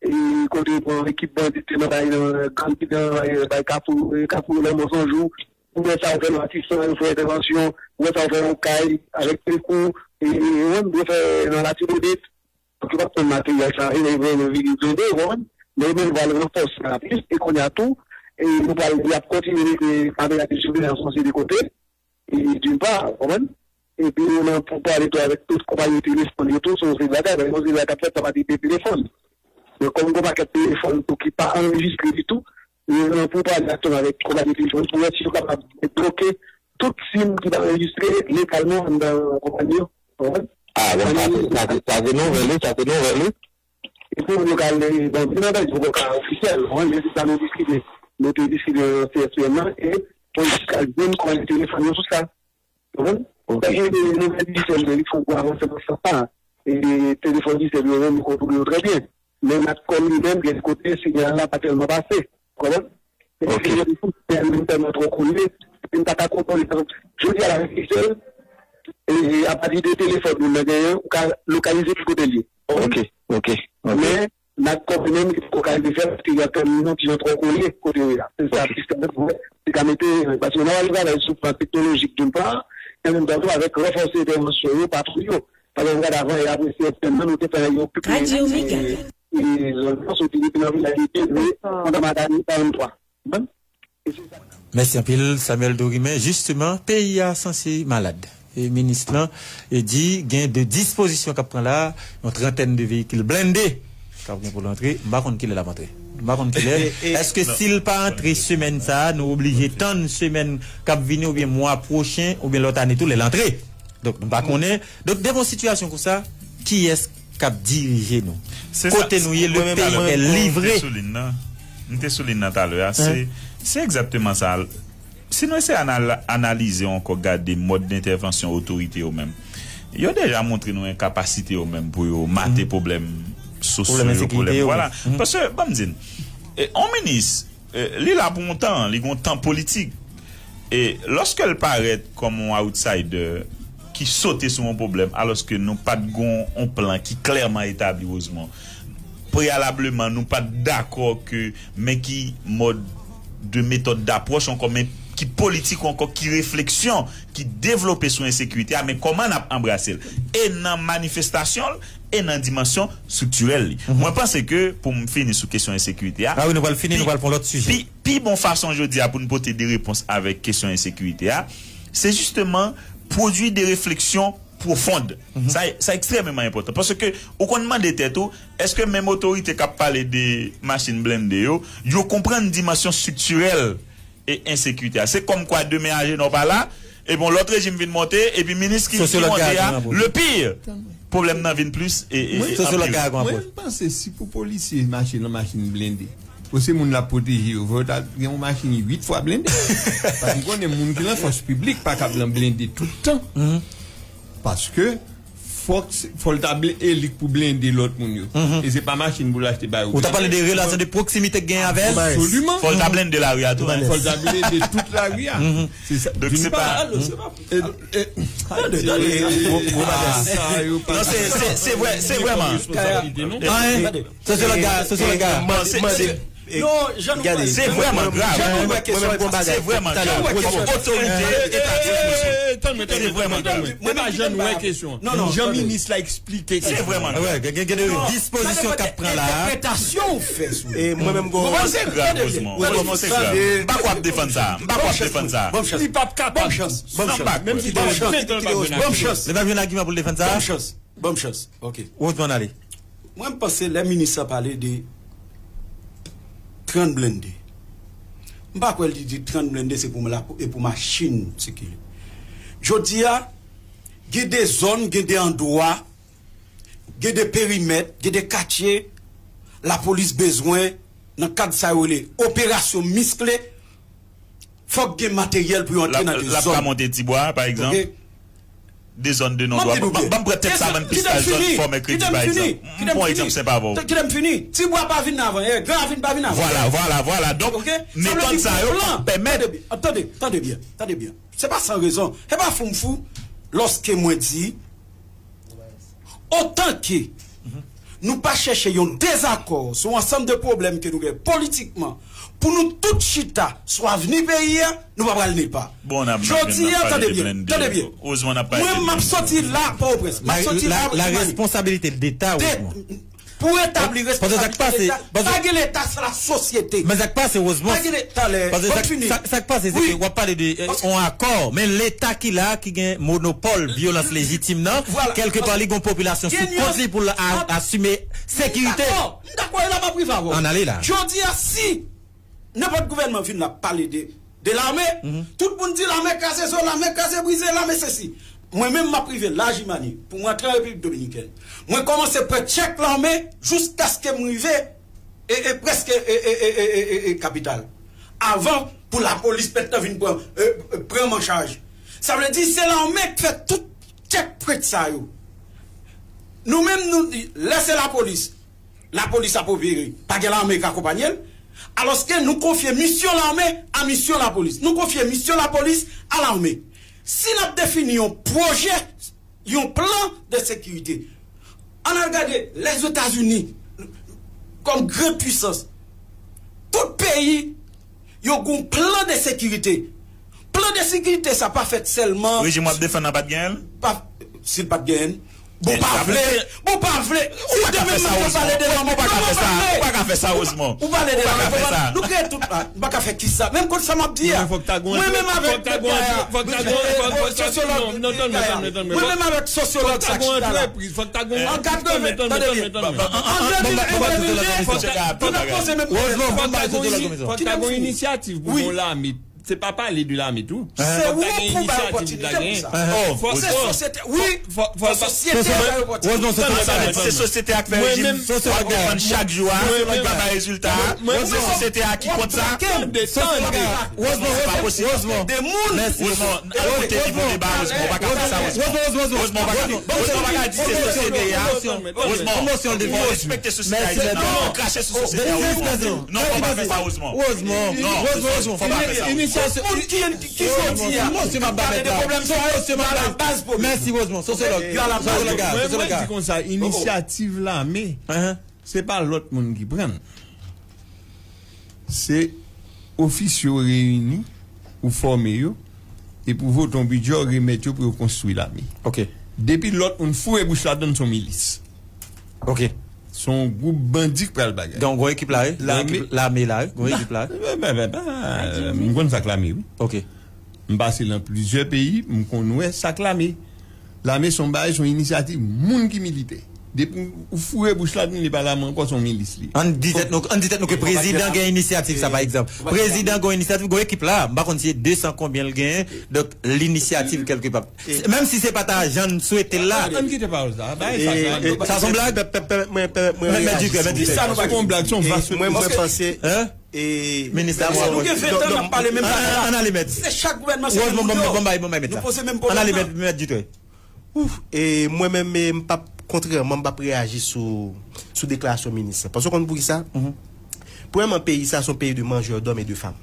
e, kote yo pran ekip bandi te nan bay, nan gang ki nan bay, bay Kafou, e, Kafou Lanmò San Jou, ou wè sa yo fè nan Matisan, yo fè entèvansyon, ou wè sa yo fè nan Okay, avèk Pekou, e, e, e, yo fè nan Latibonit. Donk, yo p ap tann materyèl sa, e, e, e, vin blende, ou konprann? Men yo menm pral ranfòse la plis, e kounye a tou, e, yo pral, y ap kontinye mete kamera de siveyans yon seri de kote, e, d'une part, ou konprann? Epi, yo nan poupale tou avèk tout konpayi telefòn yo tou, se yon seri de bagay, paske yon seri de bagay k ap fèt, sa pa t gen telefòn. Men kòm gon pakèt telefòn tou ki pa anrejistre ditou, yo nan poupale aktyèlman avèk konpayi telefòn pou wè si yo kapab debloke tout sim ki pa anrejistre legalman anndan konpayi yo. Konprann? Ah, bon, sa se, sa se, sa se nouvèl, wi, sa se nouvèl, wi. E pou moun yo ka ale, bon, byen antandi, pou yo ka ofisyèl, ou konprann, men se sa nou deside. Nou te deside nan C S P M nan, e pou yo ka jwenn kòrèk telefòn yo sou sa. Ou konprann? Sa gen de nouvèl dijitèl, men li fò pou avanse nan sans sa. E telefòn dijitèl yo menm, yo kontwole yo trè byen. Men Natcom li menm, gen kote, sinyal la pa tèlman pase. Ou konprann? E telefòn li menm tèlman twò kole, li pa ka kontwole. Jodi a la, avèk Excel, e apati de telefòn moun nan genyen, ou ka lokalize ki kote l ye. Ok, ok, ok. Men, Natcom li menm, li poko ka rive fè l, paske y ap fè moun nan ti jan twò kole kote yo ye a. Se sa plis pèmèt pou li ka mete, paske nan travay sou plan teknolojik d'une part, e an menm tan tou avèk ranfòse entèvansyon yo, patwouy yo. Paske nou gade avan e apre C S P M nan, nou te fè yon pi plen, e, e, zòn nan, soti depi nan vilaj de Dye, rive Fonda Madani, karant twa. Konprann? Mèsi anpil, Samuel Dorimen. Jisteman, peyi a sanse malad. E minis lan e di gen de dispozisyon k ap pran la, yon trantèn de veyikil blende k ap gen pou l antre. M pa konn kilè l ap antre. M pa konn kilè. Èske si l pa antre semèn sa a, nou oblije tann semèn k ap vini oubyen mwa pwochen oubyen lòt ane tou lè l antre? Donk, nou pa konnen. Donk, devan yon sitiyasyon konsa, kiyès k ap dirije nou? Kote nou ye, le pays est livré. M te sou liy nan talè a. Se, se egzakteman sa. Si nou eseye anal-, analize ankò, gade mòd dentèvansyon otorite yo menm, yo deja montre nou enkapasite yo menm pou yo mate pwoblèm sosyo yo, pwoblèm, vwala. Paske, ban m di n, e, yon minis, e, li la pou yon tan, li gen yon tan politik. E lòske l parèt kòm yon outsider ki sote sou yon pwoblèm, alòske nou pa t gen yon plan ki klèman etabli, Rosemond. Preyalableman, nou pa t dakò ke men ki mòd de metòd dapwòch ankò, men ki politik ankò, ki refleksyon ki devlope sou ensekirite a, men kòman n ap anbrase l. E nan manifestasyon l, e nan dimansyon striktirèl li. Mwen panse ke, pou m fini sou kesyon ensekirite a, a wi, nou pral fini, nou pral pran lòt sijè. Pi, pi bon fason jodi a pou n pote de repons avèk kesyon ensekirite a, se jisteman pwodui de refleksyon pwofonn. Sa, sa ekstrèmeman enpòtan. Paske ou konn mande tèt ou, èske menm otorite k ap pale de machin blende yo, yo konprann dimansyon striktirèl e ensekirite a? Se kòmkwa demen Ajenò pa la, epi yon lòt rejim vin monte, epi minis ki, ki monte a, le pire, pwoblèm nan vin plis e, e, e anpire. Mwen, mwen panse si pou polisye mache nan machin blende, pou se moun l ap pwoteje yo, fò yo ta gen yon machin uit fwa blende. Paske m konnen moun ki nan fòs piblik pa kab nan blende tout tan. Paske fòk se, fò l ta ble-, elik pou blende lòt moun yo. E se pa machin pou l achte ba yo. Ou ta pale de relasyon de pwoksimite k gen avè l? Absoliman. Fò l ta blende lari a tou. Fò l ta blende tout lari a. Se sa. Donk se pa, e, e, tande, tande. Non, se, se, se vrè, se vrèman. Sosyològ la, sosyològ la. Non, se, se, non, jan nou wè, se vrèman grav. Jan nou wè kesyon an, se vrèman grav. Otorite etatik, se vrèman grav. Mwen pa jan nou wè kesyon an. Non, non, jan minis la eksplike kesyon an. Se vrèman grav. Gen, gen, gen de dispozisyon k ap pran la. Entèpretasyon ou fè sou li. E mwen menm, bon, se grav, Rosemond. Rosemond, se grav. M pa kwè w ap defann sa. M pa kwè w ap defann sa. Li p ap kapab. Ban m chans. Ban m chans. Menm si te, menm si te, ban m chans. Li p ap jwenn agiman pou l defann sa. Ban m chans. Ban m chans. Ok. Rosemond, ale. Mwen, m panse lè minis la pale de trant blende, m pa kwè li di trant blende se pou la, e pou machin sikile. Jodi a, gen de zòn, gen de andwa, gen de perimèt, gen de katye lapolis bezwen, nan kad sa yo rele operasyon miskle, fòk gen materyèl pou yo antre nan de zòn. L ap ka monte Tibwa, pa egzanp. Ok. De zòn de non dwa. Ban m pran tèt Savann, Pistaj, zòn fò mèkredi, pa egzanp. M pran yon egzanp senp avè w. Kite m fini. Tibwa pa vin nan avanyè, Gran Ravin pa vin nan avanyè. Vwala, vwala, vwala. Donk, metòd sa yo p ap pèmèt. Tande byen, tande byen, tande byen. Se pa san rezon. Se pa fou m fou lòske mwen di, otan ke nou pa chèche yon dezakò sou ansanm de pwoblèm ke nou gen politikman, pou nou tout chita sou avni peyi a, nou pa pral nipa. Bon, n ap, n ap, jodi a, tande byen, tande byen. Mwen, m ap soti la, Pòtoprens. M ap soti la, la responsabilité de l'État, pou etabli responsabilité Leta. Pa gen Leta san lasosyete. Men sa k pase, Rosemond, pa gen Leta, talè, ban m fini. Sa k pase, se ke w ap pale de, e, yon akò, men Leta ki la, ki gen monopòl vyolans lejitim nan, kèlkepa li gen yon popilasyon sou kont li pou l a-, asime sekirite. M dakò, m dakò, e la m ap rive avè w. Ann ale la. Jodi a, si nenpòt gouvènman vin la pale de, de lame, tout moun di lame kraze zo, lame kraze brize, lame sesi. Mwen menm m ap rive Lajimani pou mwen antre an Repiblik Dominikèn. Mwen kòmanse pran tchèk lame jiskaske m rive e, e prèske e, e, e, e, e, e kapital. Avan pou lapolis mentnan vin pran, e, e, pran m an chaj. Sa vle di se lame k fè tout tchèk prèt sa yo. Nou menm nou, lè se lapolis, lapolis ap opere, pa gen lame k akonpanye l. Alòske nou konfye misyon lame a misyon lapolis. Nou konfye misyon lapolis a lame. Si n ap defini yon pwojè, yon plan de sekirite, ann al gade Lèzetazini kòm gran pwisans. Tout peyi yo gen yon plan de sekirite. Plan de sekirite sa pa fèt sèlman. Rejim w ap defann nan pa t genyen l? Pa, si l pa t genyen l, bon, pa vle, bon, pa vle. Ou pa ka fè sa, Rosemond. Ou pa ka fè sa, Rosemond. Ou pale de lame, nou kreye tout la. M pa ka fè kisa? Menm konn sa m ap di a. Mwen menm avèk nèg la, sosyològ, mwen menm avèk sosyològ sa chita la. An katreven, tande byen. An de mil venteyen, nou ap poze menm pwoblèm. Fòk ta gon inisyativ pou gon lame. Se pa pale de lame tou. Se ou pou bay opòtinite pou sa. Se sosyete, wi, se sosyete bay opòtinite. Se sosyete ak fè rejim w ap defann chak jou a ki pa bay rezilta. Se sosyete a ki kont sa. Se pa posib. De moun. Rosemond, al koute nivo deba, Rosemond, ou pa ka fè sa, Rosemond. Rosemond, ou pa ka, Rosemond, ou pa ka di se sosyete a. Rosemond, fò w respekte sosyete ayisyen. Non, ou krache sou sosyete a, Rosemond. Non, fò w pa fè sa, Rosemond. Rosemond. Non, Rosemond, fò w pa fè sa, Rosemond. Inisyativ. Pou moun ki, ki, ki jodi a pale de pwoblèm sa yo, yo a la baz pwoblèm. Mèsi, Rosemond. Sosyològ. Yo a la baz pwoblèm. Mwen, mwen di konsa, inisyativ lame, se pa lòt moun ki pran l. Se ofisye w reyini, ou fòme yo, epi w vote yon bidjè, w remèt yo pou yo konstwi lame. Ok. Depi lòt moun foure bouch ladann, se yon milis. Ok. Se yon gwoup bandi k pral bagay. Donk, gon ekip la, wi. Gon ekip lame la, wi. Gon ekip la, wi. M konn sa k lame, wi. Ok. M pase nan plizyè peyi, m konn wè sa k lame. Lame se yon bagay, se yon inisyativ moun ki militè. Depi ou foure bouch ladann, li pa lame ankò, se yon milis li. Ann di tèt nou, ann di tèt nou ke prezidan gen inisyativ sa, pa egzanp. Prezidan gen inisyativ, gon ekip la, m pa konn si se de san konbyen l genyen, donk l inisyativ kèlkepa. Menm si se pa ta jan n swete l la. Ann kite pawòl sa. Bagay sa, sa. Sa se yon blag? Pèmèt mwen, pèmèt mwen reyaji. Mèt Dutrè, Mèt Dutrè. Se pa yon blag, se yon vas. Mwen, mwen panse, e, minis la, nou gen ven tan n ap pale menm bagay la. Ann ale, Mèt. Se chak gouvènman se menm moun yo. Bon, bay, bon, bay, Mèt la. Nou poze menm pwoblèm nan. Ann ale, Mèt, Mèt Dutrè. Ouf, e mwen menm, e, m p ap, kontrèman, m p ap reyaji sou, sou deklarasyon minis la. Paske w konn poukisa? Premyèman, peyi sa se yon peyi de manjè dòm e de fanm.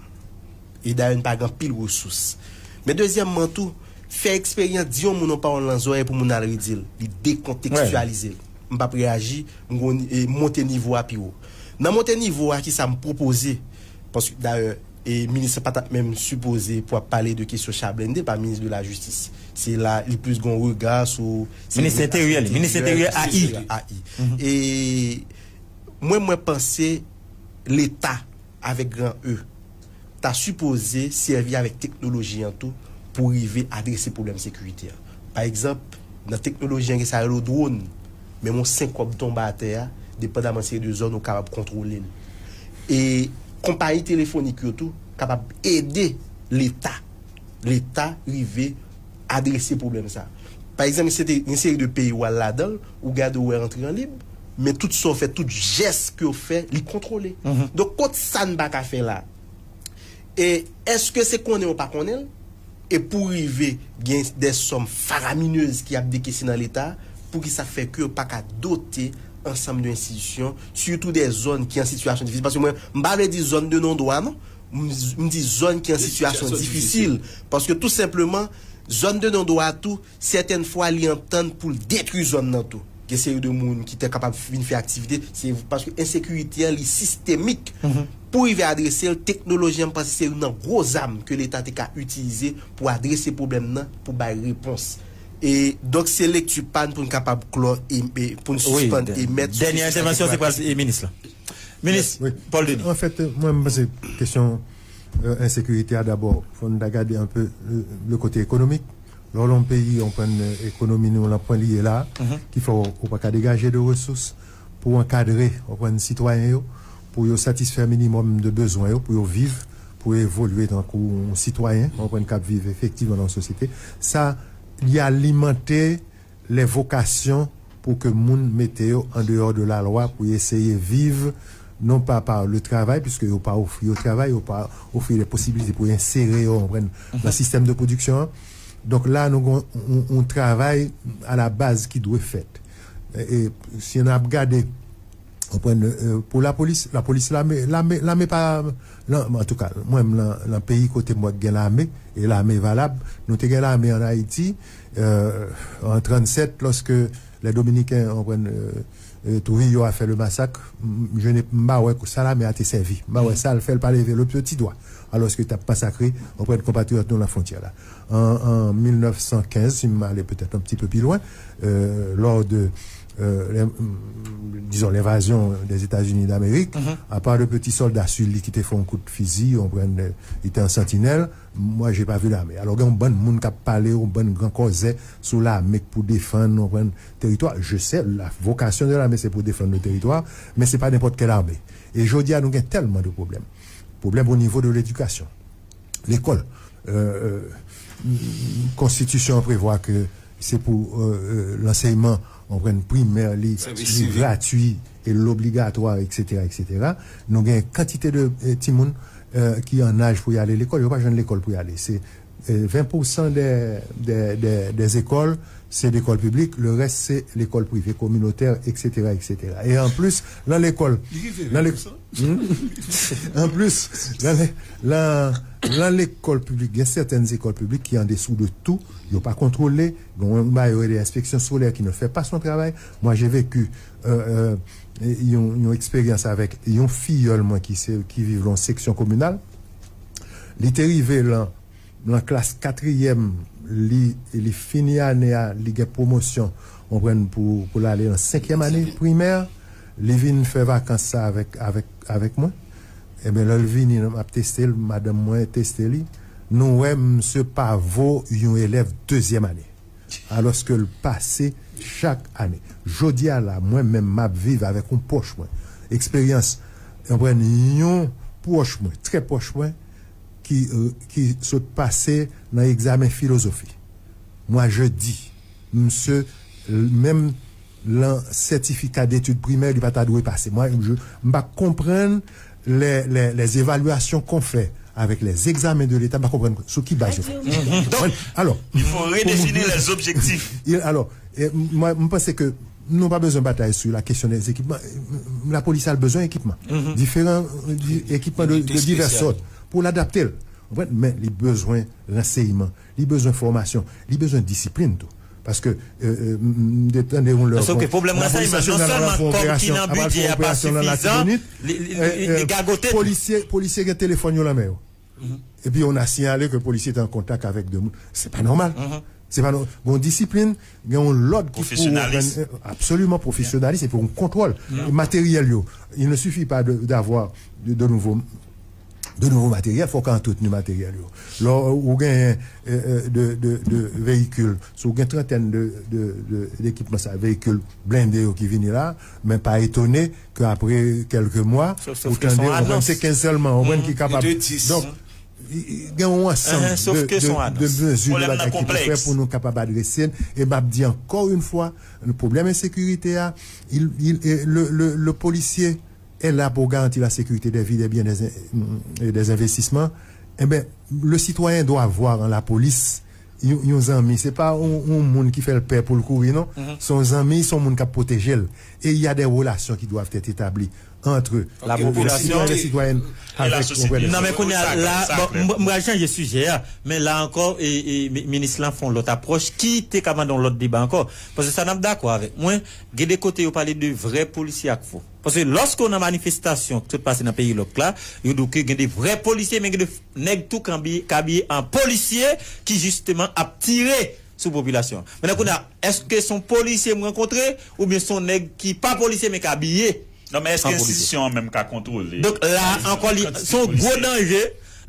E dayè, n pa gen anpil resous. Men dezyèmman tou, fè eksperyans, di yon moun yon pawòl nan zòrèy pou moun nan al redi l, li dekontekstyalize l. M p ap reyaji, m gon, e, monte nivo a pi wo. Nan monte nivo a, kisa m pwopoze? Paske dayè, e, minis la pa t ap menm sipoze pou ap pale de kesyon cha blende pa minis de la jistis. Se la, li plis gon rega sou, se minis enteryè, li, minis enteryè, A I. A I. E mwen, mwen panse Leta, avèk gran E, ta sipoze sèvi avèk teknoloji an tou pou rive adrese pwoblèm sekirite a. Pa egzanp, nan teknoloji an gen sa yo rele dwòn. Menm yon senk kòb tonbe atè a, depandaman seri de zòn ou kapab kontwole l. E konpayi telefonik yo tou kapab ede Leta, Leta rive adrese pwoblèm sa. Pa egzanp, se te yon seri de peyi w al ladan l, ou gade ou wè rantre an lib, men tout sa w fè, tout jès ke w fè, li kontwole. Donk, kot sa n pa ka fè la? E èske se konnen w pa konnen l? E pou rive gen de sòm faraminez ki ap dekese nan Leta, poukisa fè ke yo pa ka dote ansanm de enstitisyon, sitou de zòn ki an sitiyasyon difisil? Paske mwen, m pa vle di zòn de non dwa, non. M, m di zòn ki an sitiyasyon difisil. Paske tou senpleman, zòn de non dwa tou, sètèn fwa li antann pou l detwi zòn nan tou. Gen seri de moun ki te kapab vin fè aktivite, se paske ensekirite an li sistemik. Pou rive adrese l, teknoloji an, m panse se youn nan gwo zam ke Leta te ka itilize pou adrese pwoblèm nan, pou bay repons. E donk, se lekti pa n pou n kapab klò e, e pou n sispann emèt sou kesyon. Dènye entèvansyon, se pral, e, minis la. Minis Paul Denis. Anfèt, mwen, m panse kesyon, e, ensekirite a, dabò, fò n ta gade anpe, e, le kote ekonomik. Lè w nan yon peyi, w konprann, e, ekonomi nou, nan pwen li ye la, ki fè w, ou pa ka degaje de resous pou ankadre, w konprann, sitwayen yo, pou yo satisfè minimòm de bezwen yo, pou yo viv, pou yo evolye tankou yon sitwayen, w konprann, k ap viv efektivman nan yon sosyete. Sa, Li alimante les vocations pour que moun mete yo en dehors de la loi pour y essayer vivre non pas par le travail, puisque yo pa ofri yo travay, yo pa ofri les possibilités pour insere yo, konprann, nan sistèm de production. Donc là, nou gon yon travay à la base qui doit fait. Et si on a regardé, konprann, euh, pour la police, la police, l'armée, l'armée, l'armée pa, non, antouka, mwen, menm nan, nan peyi kote mwen gen lame, e lame valab, nou te gen lame an Ayiti, euh, en trente-sept, lorsque les Dominicains, konprann, euh, euh, Trujillo a fait le massacre, m- je ne m pa wè sa lame a te sèvi. M pa wè sa l fè, l pa leve le petit doigt. Alòske t ap masakre, konprann, konpatriyòt nou nan fwontyè la. En, en mil nèf san kenz, si m ale petèt yon ti pe pi lwen, euh, lors de, euh, les- disons, l'invasion des États-Unis d'Amérique, à part le petit soldat Sully ki te fè yon kout fizi, konprann, li te an santinèl, moi, j'ai pas vu l'armée. Alò, gen yon bann moun k ap pale, yon bann gran kòzè sou lame k pou defann, konprann, teritwa. Je sais, la vocation de l'armée, c'est pour défendre le territoire, men se pa nenpòt kèl lame. E jodi a, nou gen tèlman de pwoblèm. Pwoblèm o nivo de ledikasyon. Lekòl. Euh, euh, konstitisyon an prevwa ke se pou, euh, euh, lansèyman, konprann, primè, li, li gratui e l obligatwa, et cetera, et cetera. Nou gen kantite de, euh, timoun, euh, ki an aj pou y ale lekòl, yo pa jwenn lekòl pou y ale. Se, euh, ven pousan de, de, de, des écoles, se lekòl piblik, le rès se lekòl prive, kominotè, et cetera, et cetera. E an plis, nan lekòl, nan lek- Hmm? An plis, nan, nan, nan lekòl piblik, gen sètèn lekòl piblik ki an desou de tou, yo pa kontwole, gen yon bagay yo rele inspection scolaire qui ne fait pas son travail. Moi, j'ai vécu, euh, euh, yon, yon eksperyans avèk yon fiyòl mwen ki se, ki viv nan seksyon kominal. Li te rive lan, lan klas katriyèm, li, li fini ane a, li gen pwomosyon, konprann, pou, pou l ale nan senkyèm ane primè. Li vin fè vakans sa avèk, avèk, avèk mwen. Ebyen, lè l vini, m ap teste l, madanm mwen teste li. Nou wè, misye pa vo yon elèv dezyèm ane. Alòske l pase chak ane. Jodi a la, mwen menm, m ap viv avèk yon pwòch mwen. Eksperyans, konprann, yon pwòch mwen, trè pwòch mwen, ki, euh, ki sot pase nan egzamen filozofi. Moi, je dis, misye, menm lan sètifika detid primè, li pa ta dwe pase. Moi, je, m pa konprann les, les, les évaluations qu'on fait avec les examens de l'État, m pa konprann sou ki baz yo fè. Donk, alò, il faut redéfinir les objectifs. Alò, eh, mwen, m panse ke nou pa bezwen batay sou la kesyon de ekipman. Lapolis al bezwen ekipman. Diferan, euh, di- ekipman de, de divès sòt pou l adapte l. Konprann? Men li bezwen ransèyman, li bezwen fòmasyon, li bezwen disiplin tou. Paske, euh, euh, m- m- m te tande yon lè. Paske pwoblèm ransèyman, non sèlman kòb ki nan bidjè a pa sifizan, li, li, li, li gagote tou. Polisye, polisye gen telefòn yo nan men yo. Epi on a sinyale ke polisye te an kontak avèk de moun. Se pa nòmal. Se pa nò- Gen yon disiplin, gen yon lòd ki pou pran, absoliman pwofesyonalis, epi yon kontwòl. Materyèl yo, il ne suffit pas de, d'avoir de, de nouveaux de nouvo materyèl, fòk antreteni materyèl yo. Lè ou genyen, euh, euh, de, de, de veyikil, si ou gen trantèn de, de, de, dekipman sa, veyikil blende yo ki vini la, men pa etone ke apre kèlke mwa, ou tande, ou konprann, se kenz sèlman, ou konprann, ki kapab. Donk, i- i- gen yon ansanm de, de, de mezi, de bagay ki pou fè pou nou kapab adrese l. E m ap di ankò yon fwa, pwoblèm ensekirite a, il, il, e le, le, le polisye est là pour garantir la sécurité des vies, des biens, des, in- et des investissements, eh ben, le citoyen doit voir en la police yon, yon zanmi. Se pa yon, yon moun ki fè l pè pou l kouri, non. Se yon zanmi, se yon moun k ap pwoteje l. Et il y a des relations qui doivent être établies entre la population et les citoyens avec, la société. Non, men kounye a, la, bon, m- m pral chanje sijè a, men la ankò, e, e, mi- minis lan fè yon lòt apwòch ki te ka mande yon lòt deba ankò. Paske sa n ap dakò avèk mwen, gen de kote yo pale de vrè polisye ak fo. Paske lòske w nan manifestasyon ki sot pase nan peyi lòk la, yo di w ke gen de vrè polisye, men gen de nèg tou k abiye, k abiye an polisye ki jisteman ap tire sou popilasyon an. Mentnan kounye a, èske se yon polisye m rankontre, oubyen se yon nèg ki pa polisye men k abiye an polisye? Non, men èske enstitisyon an menm ka kontwole? Donk la ankò, li, se yon gwo danje.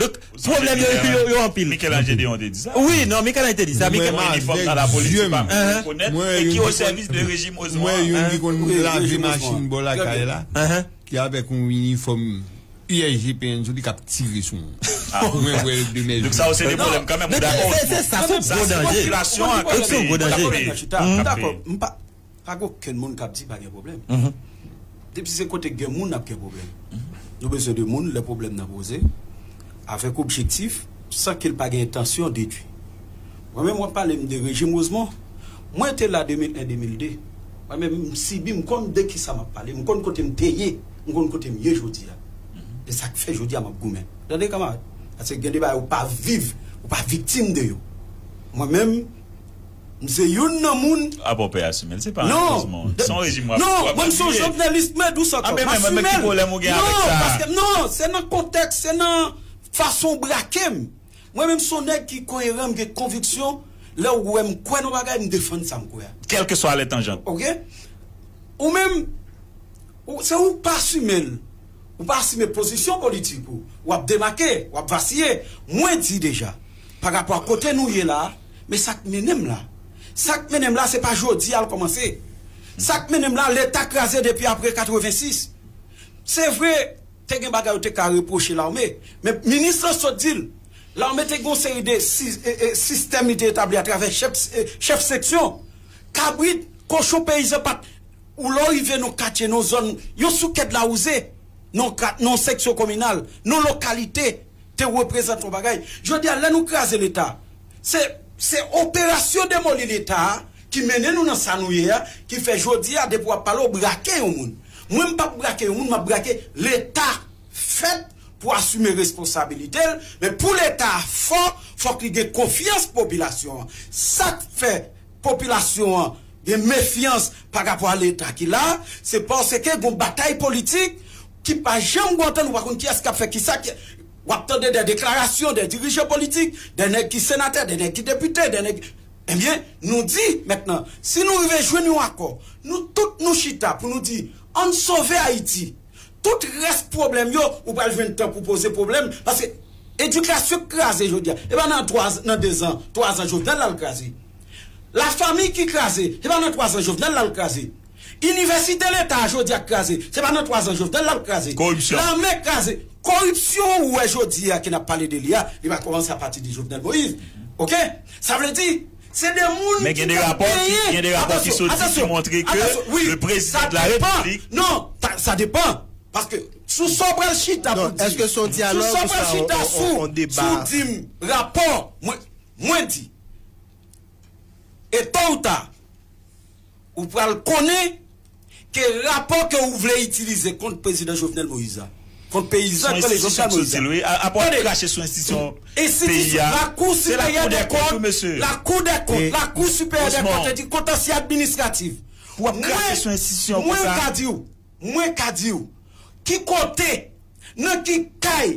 Donk, pwoblèm yo, yo, yo anpil. Michel-Ange Deon te di sa. Wi, non, Michel-Ange te di sa. Mwen, Michel-, mwen, inifòm nan lapolis, se pa pou rekonèt, men ki o sèvis de rejim Ozoan. Mwen, youn ki konn lave machin bò lakay la, ki avèk yon inifòm U S G P N sou li k ap tire sou moun. Mwen wè l de mèt. Donk sa yo se de pwoblèm kanmenm, ou dakò? Se sa, se yon gwo danje. Popilasyon an k ap peye, k ap peye. Dakò, m pa, pa gen okenn moun k ap di pa gen pwoblèm. Depi se kote gen moun ap gen pwoblèm. Nou bezwen de moun lè pwoblèm nan poze, avèk objektif, san ke l pa gen entansyon detwi. Mwen menm w ap pale m de rejim Rosemond, mwen te la de mil en, de mil de. Mwen menm m sibi, m konn de kisa m ap pale, m konn kote m te ye, m konn kote m ye jodi a. E sa k fè jodi a m ap goumen. Tande kanmarad, paske gen de bagay ou pa viv, ou pa viktim de yo. Mwen menm, m se youn nan moun. Apa w pè asime l, se pa yon rejim, se yon rejim w ap, w ap apiye. Non, mwen m se yon jovenelis, mwen dous ankò. M asime l. Non, paske, non, se nan kontèks, se nan fason w brake m. Mwen menm se yon nèg ki koyeran, m gen konviksyon, lè w wè m kwè nan bagay, m defann sa m kwè a. Kèlkeswa lè tanjan. Oke? Ou menm, ou, se ou k pa asime l. Ou pa asime pozisyon politik ou. W ap demake, w ap vasiye. Mwen di deja, pa rapò a kote nou ye la, men sa k mennen m la. Sa k mennen m la, se pa jodi a l kòmanse. Sa k mennen m la, Leta kraze depi apre katrevensis. Se vre, te gen bagay yo te ka repwoche lame, men minis lan sot di l, lame te gen yon seri de si-, e, e, sistèm li te etabli atravè chèf, e, chèf seksyon. Kabrit, kochon, peyizan pa t, ou lè w rive nan katye, nan zòn, yon soukèt lawouze, nan kat-, nan seksyon kominal, nan lokalite, te reprezante yon bagay. Jodi a, lè nou kraze Leta, se, se operasyon demoli Leta a ki mennen nou nan sa nou ye a, ki fè jodi a, depi w ap pale, w brake yon moun. Mwen, m p ap brake yon moun, m ap brake Leta fèt pou asime responsabilite l, men pou Leta a fò, fòk li gen konfyans popilasyon an. Sa k fè popilasyon an gen mefyans pa rapò a Leta ki la, se paske gen yon batay politik ki pa janm gen antann, ou pa konn kiyès k ap fè kisa, ki, w ap tande de deklarasyon de dirijan politik, de nèg ki senatè, de nèg ki depite, de nèg, ebyen, nou di mentnan, si nou rive jwenn yon akò, nou tout nou chita pou nou di, ann sove Ayiti. Tout rès pwoblèm yo, ou pral jwenn tan pou poze pwoblèm, paske edikasyon k kraze jodi a, e pa nan twa, nan dezan, twazan Jovenel la l kraze. Lafanmi ki kraze, se pa nan twazan Jovenel la l kraze. Inivèsite Leta a jodi a k kraze, se pa nan twazan Jovenel la l kraze. Koripsyon. Lame kraze. Koripsyon ou wè jodi a ke n ap pale de li a, li pa kòmanse apati de Jovenel Moïse. Oke? Sa vle di, se de moun ki t ap benyen. Men gen de rapò ki, gen de rapò ki soti ki montre ke le président de la République. Non, sa depan. Paske sou sa w pral chita pou di, sou sa w pral chita sou, sou di m rapò, mwen, mwen di, e to ou ta, ou pral konnen ke rapò ke ou vle itilize kont prezidan Jovenel Moïse la, kont peyizan ke le Jovenel Moïse la. Apa w ap krache sou enstitisyon peyi a? Enstitisyon, la Cour supérieure des comptes, la Cour des comptes, la Cour supérieure des comptes di kontansyè administratif. Pou w ap krache sou enstitisyon konsa. Mwen ka di w, mwen ka di w, ki kote, nan ki kay,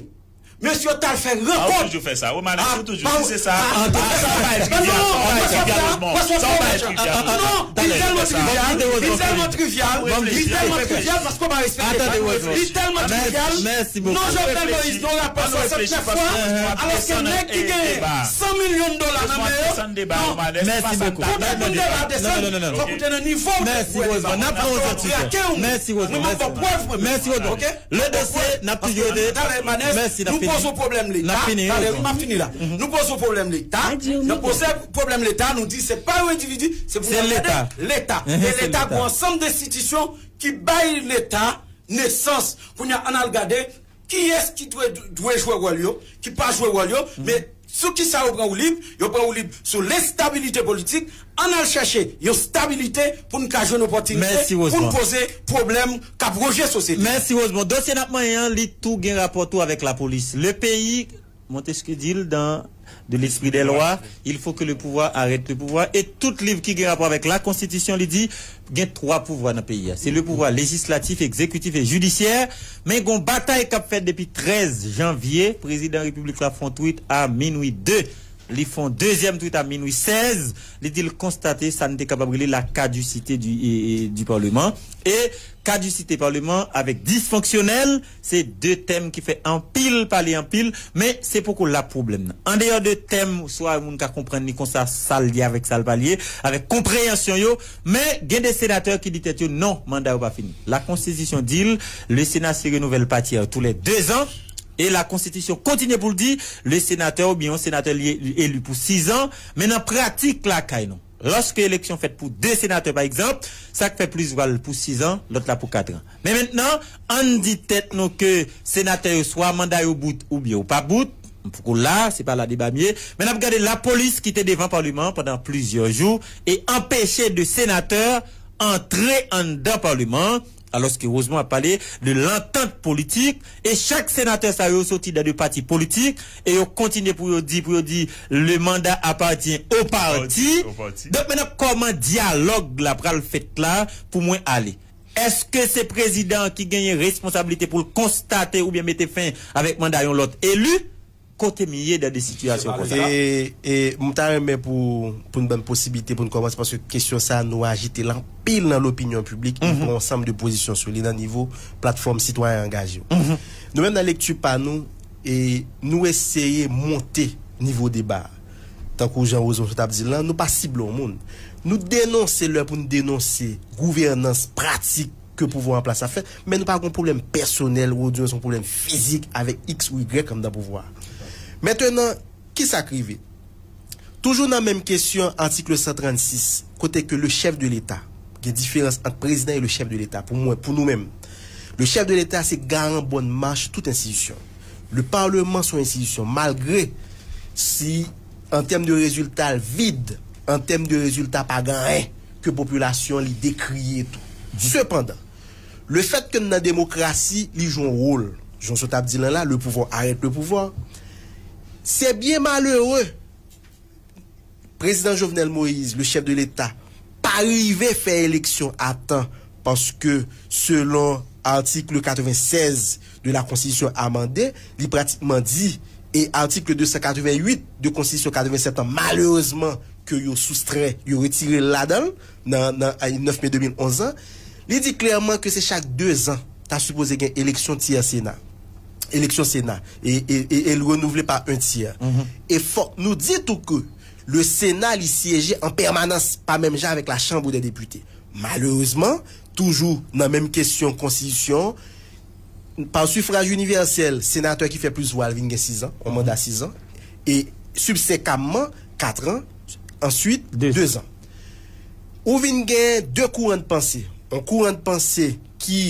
mesye yo t al fè rankont. Ou toujou fè sa. Romanes, ou toujou di se sa. Sa w pa ekspike a, sa w pa ekspike a, Rosemond. Sa w pa ekspike a. Non, li tèlman trivyal, li tèlman trivyal, li tèlman trivyal, paske w pa respekte sa. Li tèlman trivyal. Non, Jovenel Moïse, non, rapò swasantnèf fwa, alòske nèg ki genyen san milyon dola nan men yo, non, pou desann deba a desann, fòk ou te nan nivo w te kwè deba a. Mèsi, Rosemond. N ap fè yon ti pè. Mèsi, Rosemond. Mèsi, Rosemond. Mèsi, Rosemond. Le dosye, n ap toujou rete. Talè, Manès, nou poze pwoblèm Leta. Talè, m ap fini la. Nou poze pwoblèm Leta. Nou poze pwoblèm Leta, nou di se pa yon endividi, se pou nou gade Leta. E Leta gen yon ansanm de enstitisyon ki bay Leta nesans. Kounye a, ann al gade kiyès ki dwe, dwe jwe wòl yo, ki pa jwe wòl yo, men sou kisa yo pran woulib? Yo pran woulib sou lenstabilite politik. Ann al chèche yon stabilite pou n ka jwenn opòtinite pou n poze pwoblèm k ap wonje sosyete a. Mèsi, Rosemond. Dosye n ap manyen an, li tou gen rapò tou avèk lapolis. Le pays, Montesquieu di l dans de l'esprit des lois, il faut que le pouvoir arrête le pouvoir. E tout liv ki gen rapò avèk lakonstitisyon, li di, gen twa pouvwa nan peyi a. Se le pouvwa lejislatif, egzekitif e jidisyè. Men gon batay k ap fèt depi trèz janvye. Prezidan repiblik la fè yon tweet a minwi de. Li fè yon dezyèm tweet a minwi sèz. Li di l konstate sa n te kapab rele la kadisite di, e, e, di Parlement. E kadisite Parlement avèk disfonksyonèl, se de tèm ki fè anpil pale anpil, men se poko la pwoblèm nan. Andeyò de tèm, swa moun ka konprann li konsa, sa l ye avèk sa l pa l ye, avèk konpreyansyon yo, men gen de senatè ki di tèt yo, non, manda yo pa fini. Lakonstitisyon di l, le Sénat se renouvèl pa tyè tou lè de zan. E la konstitisyon kontinye pou l di, le senatè oubyen yon senatè li, li eli pou sizan, men nan pratik lakay nou, lòske eleksyon fèt pou de senatè pa egzanp, sa k fè plis vwa l pou sizan, lòt la pou katran. Men mentnan, ann di tèt nou ke senatè yo swa manda yo bout oubyen yo pa bout, m poko la, se pa la deba m ye, men n ap gade lapolis ki te devan palman an pandan plizyè jou e anpeche de senatè antre anndan palman an, alòske Rosemond ap pale de lantant politik, e chak senatè sa yo soti dan de pati politik, e yo kontinye pou yo di, pou yo di, le mandat appartient au parti. Donk, men n ap kòman dyalòg la pral fèt la pou mwen ale. Èske se prezidan ki genyen responsablite pou l konstate oubyen mete fen avèk manda yon lòt eli? Kote m ye dan de sitiyasyon konsa? E, e m ta renmen pou, pou n ban m posibilite pou n kòmanse, paske kesyon sa a nou ajite l anpil nan lopinyon piblik, e pran ansanm de pozisyon sou li nan nivo platfòm sitwayen angaje yo. Nou menm nan lekti pa nou, e nou eseye monte nivo deba a. Tankou jan Rosemond sot ap di l lan, nou pa sible yon moun. Nou denonse lè pou n denonse gouvènans pratik ke pouvwa an plas ap fè, men nou pa gen yon pwoblèm pèsonèl, ou di se yon pwoblèm fizik avèk X ou Y anndan pouvwa a. Mentenan, kisa k rive? Toujou nan menm kesyon, atik san trannsis, kote ke le chèf de Leta, gen diferans ant prezidan e le chèf de Leta, pou mwen, pou nou menm. Le chèf de Leta se garan bòn mach tout enstitisyon. Le palman se yon enstitisyon, malgre si an tèm de rezilta l vid, an tèm de rezilta pa gen anyen ke popilasyon li dekriye tou. Sepandan, le fèt ke n nan demokrasi, li jwe yon wòl. Jan w sot ap di l lan la, le pouvoir arrête le pouvoir. Se byen malere, prezidan Jovenel Moïse, le chèf de Leta, pa rive fè eleksyon a tan, paske selon atik katrevensèz de la konstitisyon amande, li pratikman di, e atik de san katrevenwit de konstitisyon katrevennsèt an, malerezman, ke yo soustrè, yo retire l ladan l, nan, nan, a, nèf me de mil onz an, li di klèman ke se chak de zan ta sipoze gen eleksyon tyè Sena. Eleksyon Sena. E, e, e, e l renouvle pa en tyè. E fòk nou di tou ke le Sena, li syeje an pèmanans, pa menm jan avèk la Chambre des députés. Malerezman, toujou nan menm kesyon konstitisyon, pa sifraj inivèsèl, senatè ki fè plis vwa, l vin gen sizan, yon manda sizan, e sibsekamman, katran, answit, dezan. Ou vin gen de kouran de panse. Yon kouran de panse ki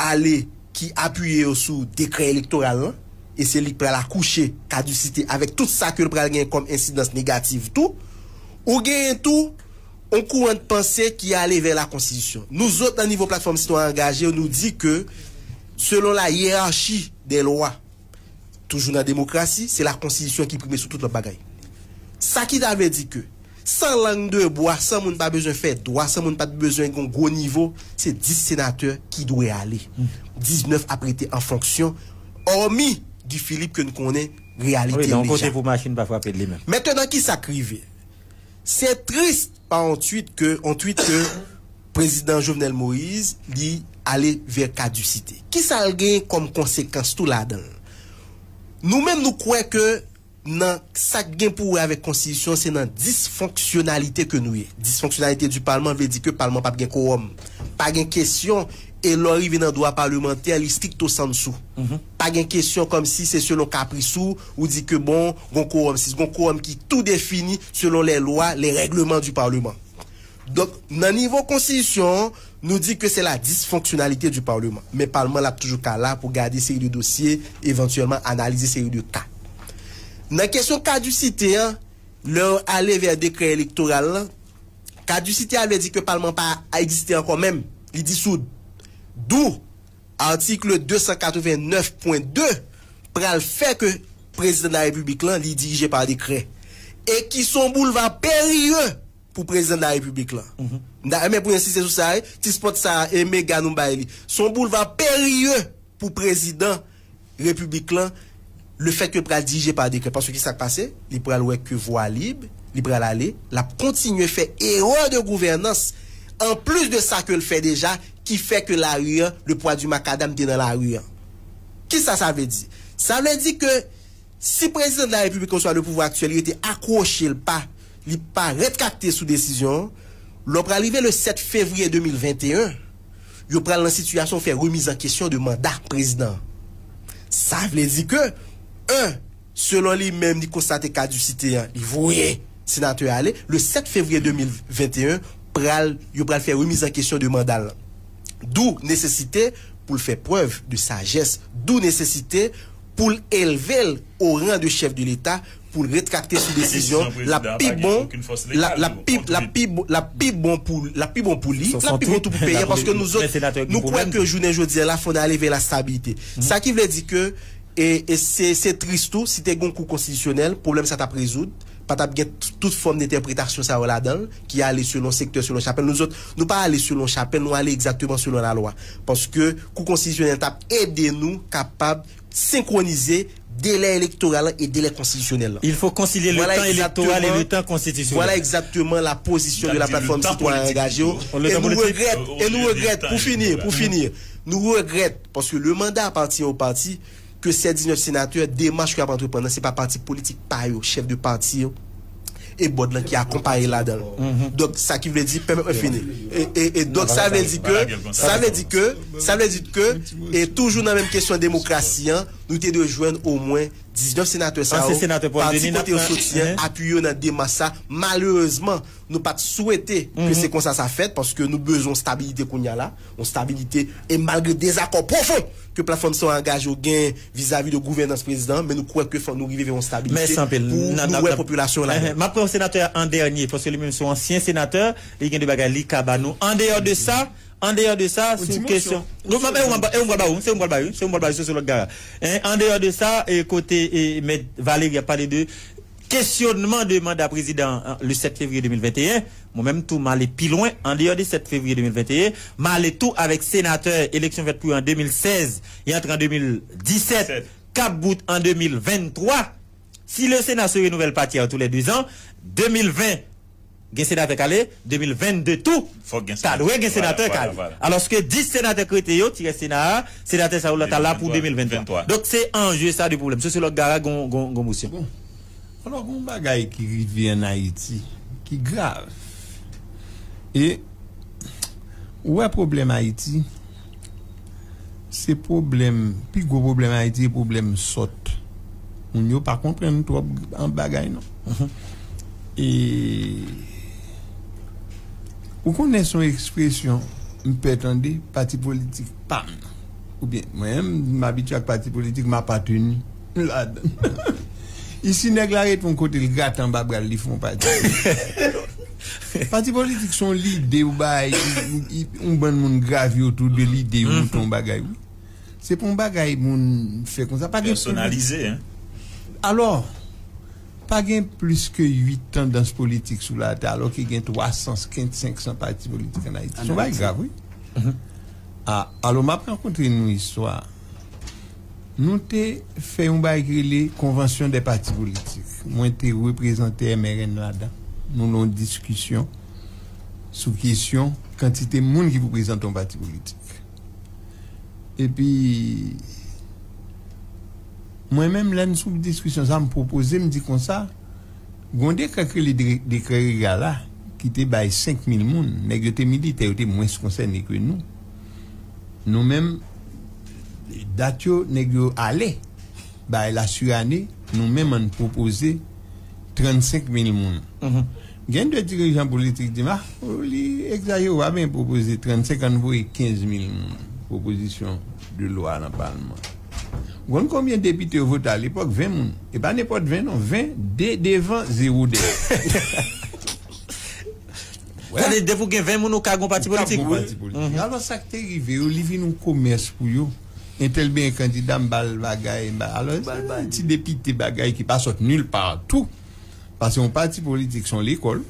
ale, ki apiye yo sou dekrè elektoral lan, e se li k pral akouche kadisite avèk tout sa ke l pral gen kòm ensidans negatif tou. Ou genyen tou yon kouran de panse ki ale vè la konstitisyon. Nou zòt, nan nivo platfòm sitwayen angaje, nou di ke, selon la yerachi dè lwa, toujou nan demokrasi, se la konstitisyon ki prime sou tout lòt bagay. Sa ki ta vle di ke, san lang de bwa, san moun pa bezwen fè dwa, san moun pa t bezwen gen gwo nivo, se dis senatè ki dwe ale. Diznèf ap rete an fonksyon, òmi Guy Philippe ke n konnen reyalite l deja. Wi, nan yon kote pou machin pa frape l li menm. Mentenan, kisa k rive? Se tris pa yon tweet ke, yon tweet ke prezidan Jovenel Moïse, li ale vè kadisite. Kisa l gen kòm konsekans tou ladan l? Nou menm, nou kwè ke nan sa k gen pou wè avèk konstitisyon, se nan disfonksyonalite ke nou ye. Disfonksyonalite di palman vle di ke palman p ap gen kowòm. Pa gen kesyon, e lè w rive nan dwa palemantè, li strikto sansu. Pa gen kesyon kòmsi se selon kapris ou, ou di ke bon, gon kowòm, si gon kowòm ki tou defini selon les lois, les règlements du parlement. Donk, nan nivo konstitisyon an, nou di ke se la disfonksyonalite di palman. Men palman l ap toujou ka la pou gade seri de dosye, evantyèlman analize seri de ka. Nan kesyon kadisite an, lè w ale vè dekrè elektoral lan, kadisite a vle di ke palman pa egziste ankò menm, li disoud. Dou, atik de san katrevennnèf pwen de pral fè ke prezidan de la repiblik lan, li dirije pa dekrè. E ki se yon boulva perye pou prezidan de la repiblik lan. M ta renmen pou n ensiste sou sa, wi. Ti spòt sa, e mega nou bay li. Se yon boulva perye pou prezidan repiblik lan, le fèt ke l pral dirije pa dekrè. Paske ki sa k pase? Li pral wè ke vwa lib, li pral ale, l ap kontinye fè erè de gouvènans, anplis de sa ke l fè deja, ki fè ke lari an, le pwa di makadam te nan lari an. Kisa sa vle di? Sa vle di ke si prezidan de la repiblik, oswa le pouvwa aktyèl, li rete akwoche, l pa, li pa retrakte sou desizyon an, lè w pral rive le sèt fevriye de mil venteyen, yo pral nan sitiyasyon fè remiz an kesyon de manda prezidan an. Sa vle di ke, en, selon li menm, li konstate kadisite an, li voye senatè a ale. Le sèt fevriye de mil venteyen, pral, yo pral fè remiz an kesyon de manda l lan. D'où nesesite pou l fè prèv de sajès, d'où nesesite pou l elve l o ran de chèf de Leta, pou l retrakte sou desizyon l ap pi bon, l ap pi bon pou li, l ap pi bon pou li, l ap pi bon tou pou peyi an, paske nou zòt, nou kwè ke jounen jodi a la fò n ale vè lastabilite. Sa ki vle di ke, e, e se, se tris tou, si te gen yon kou konstitisyonèl, pwoblèm sa t ap rezoud, pa t ap gen tout fòm de entèpretasyon sa yo ladan l, ki ale selon sektè, selon chapèl. Nou zòt, nou pa ale selon chapèl, nou ale egzakteman selon lalwa. Paske kou konstitisyonèl t ap ede nou kapab senkwonize delè elektoral lan e delè konstitisyonèl lan. Il faut concilier le temps électoral et le temps constitutionnel. Vwala egzakteman la pozisyon de la Plateforme Citoyenne Engagé. E nou regrèt, e nou regrèt, pou fini, pou fini, nou regrèt, paske le manda apatyen o pati, ke sèt diznèf senatè, demach ke y ap antreprann nan, se pa pati politik pa yo, chèf de pati yo, e bòd lan ki akonpaye ladan l. Donk, sa ki vle di, pèmèt mwen fini. E, e, e donk, sa vle di ke, sa vle di ke, sa vle di ke, e toujou nan menm kesyon demokrasi an, nou te dwe jwenn omwen diznèf senatè sa yo, pati kote yo soti an, apiye yo nan demach sa. Malerezman, nou pa t swete ke se konsa sa fèt, paske nou bezwen yon stabilite kounye a la, yon stabilite, e malgre dezakò pwofon ke Platfòm Citoyenne Engagé yo gen vizavi de gouvènans prezidan, men nou kwè ke fò nou rive vè yon stabilite pou nou wè popilasyon la. M ap pran senatè a an dènye, paske li menm se yon ansyen senatè, li gen de bagay li ka ba nou. Andeyò de sa, andeyò de sa, sou kesyon. Non, men, e ou m pral ba ou, se ou m pral ba, wi, se ou m pral ba, wi, se sou lòt gara. Andeyò de sa, e kote, e, Mèt Valéry ap pale de kesyonman de manda prezidan an, le sèt fevriye de mil venteyen, mwen menm tou m ale pi lwen, andeyò de sèt fevriye de mil venteyen, m ale tou avèk senatè eleksyon fèt pou yo an de mil sèz e antre an de mil disèt, k ap bout an de mil venntwa. Si le Sénat se renouvelle pas tiers tous les deux ans, de mil ven, gen senatè k ale, de mil vennde tou, ta dwe gen senatè k ale. Alòske dis senatè k rete yo, ti rès Sena a, senatè sa yo la ta la pou de mil venntwa. Donk, se anje sa de pwoblèm. Sosyològ Gara gon, gon, gon mosyon. Bon. Alò, gon bagay ki rive ann Ayiti, ki grav. E, ou wè pwoblèm Ayiti, se pwoblèm, pi gwo pwoblèm Ayiti, e pwoblèm sòt. Moun yo pa konprann twòp an bagay, non. E, ou konnen se yon ekspresyon, m pè tande, pati politik pa m. Oubyen, mwen menm, m abitye ak pati politik, m apateni ladan l. Isi, nèg la ret yon kote, l grate anba bra l, li fè yon pati. Pati politik se yon lide ou bay, ou, ou, ou, yon bann moun gravye otou de lide, ou monte yon bagay, wi. Se pa yon bagay moun fè konsa, pa gen pèsonalize, hein. Alò, pa gen plis ke uit tandans politik sou latè, alò ke gen twa san, senk san pati politik ann Ayiti. Se yon bagay grav, wi. A, alò, m ap rakonte nou istwa. Nou te fè yon bagay ki rele Convention des partis politiques. Mwen te reprezante M R N ladan. Nou nan yon diskisyon sou kesyon kantite moun ki pou prezante yon pati politik. Epi, mwen menm, lè n sou diskisyon sa, m pwopoze, m di konsa, gon dekrè k rele de-, dekrè Regal la, ki te bay senk mil moun. Nèg yo te militè, yo te mwens konsène ke nou. Nou menm, dat yo, nèg yo ale. Bay la sirane, nou menm, ann pwopoze trannsenk mil moun. Gen de dirijan politik di m, a, li egzajere, w ap byen pwopoze trannsenk, ann voye kenz mil moun. Pwopozisyon de lwa nan palman. Ou konn konbyen depite yo vote alepòk? Ven moun. E pa nenpòt ven, non. Ven, de devan, zewo dèyè. Sa vle di, depi w gen ven moun, ou ka gon pati politik. Alò, sa k te rive yo, li vin yon komès pou yo. Entèl benyen kandida, m ba l bagay, m ba, alò, se yon ti depite bagay ki pa sot nil pa tou. Paske yon pati politik se yon lekòl.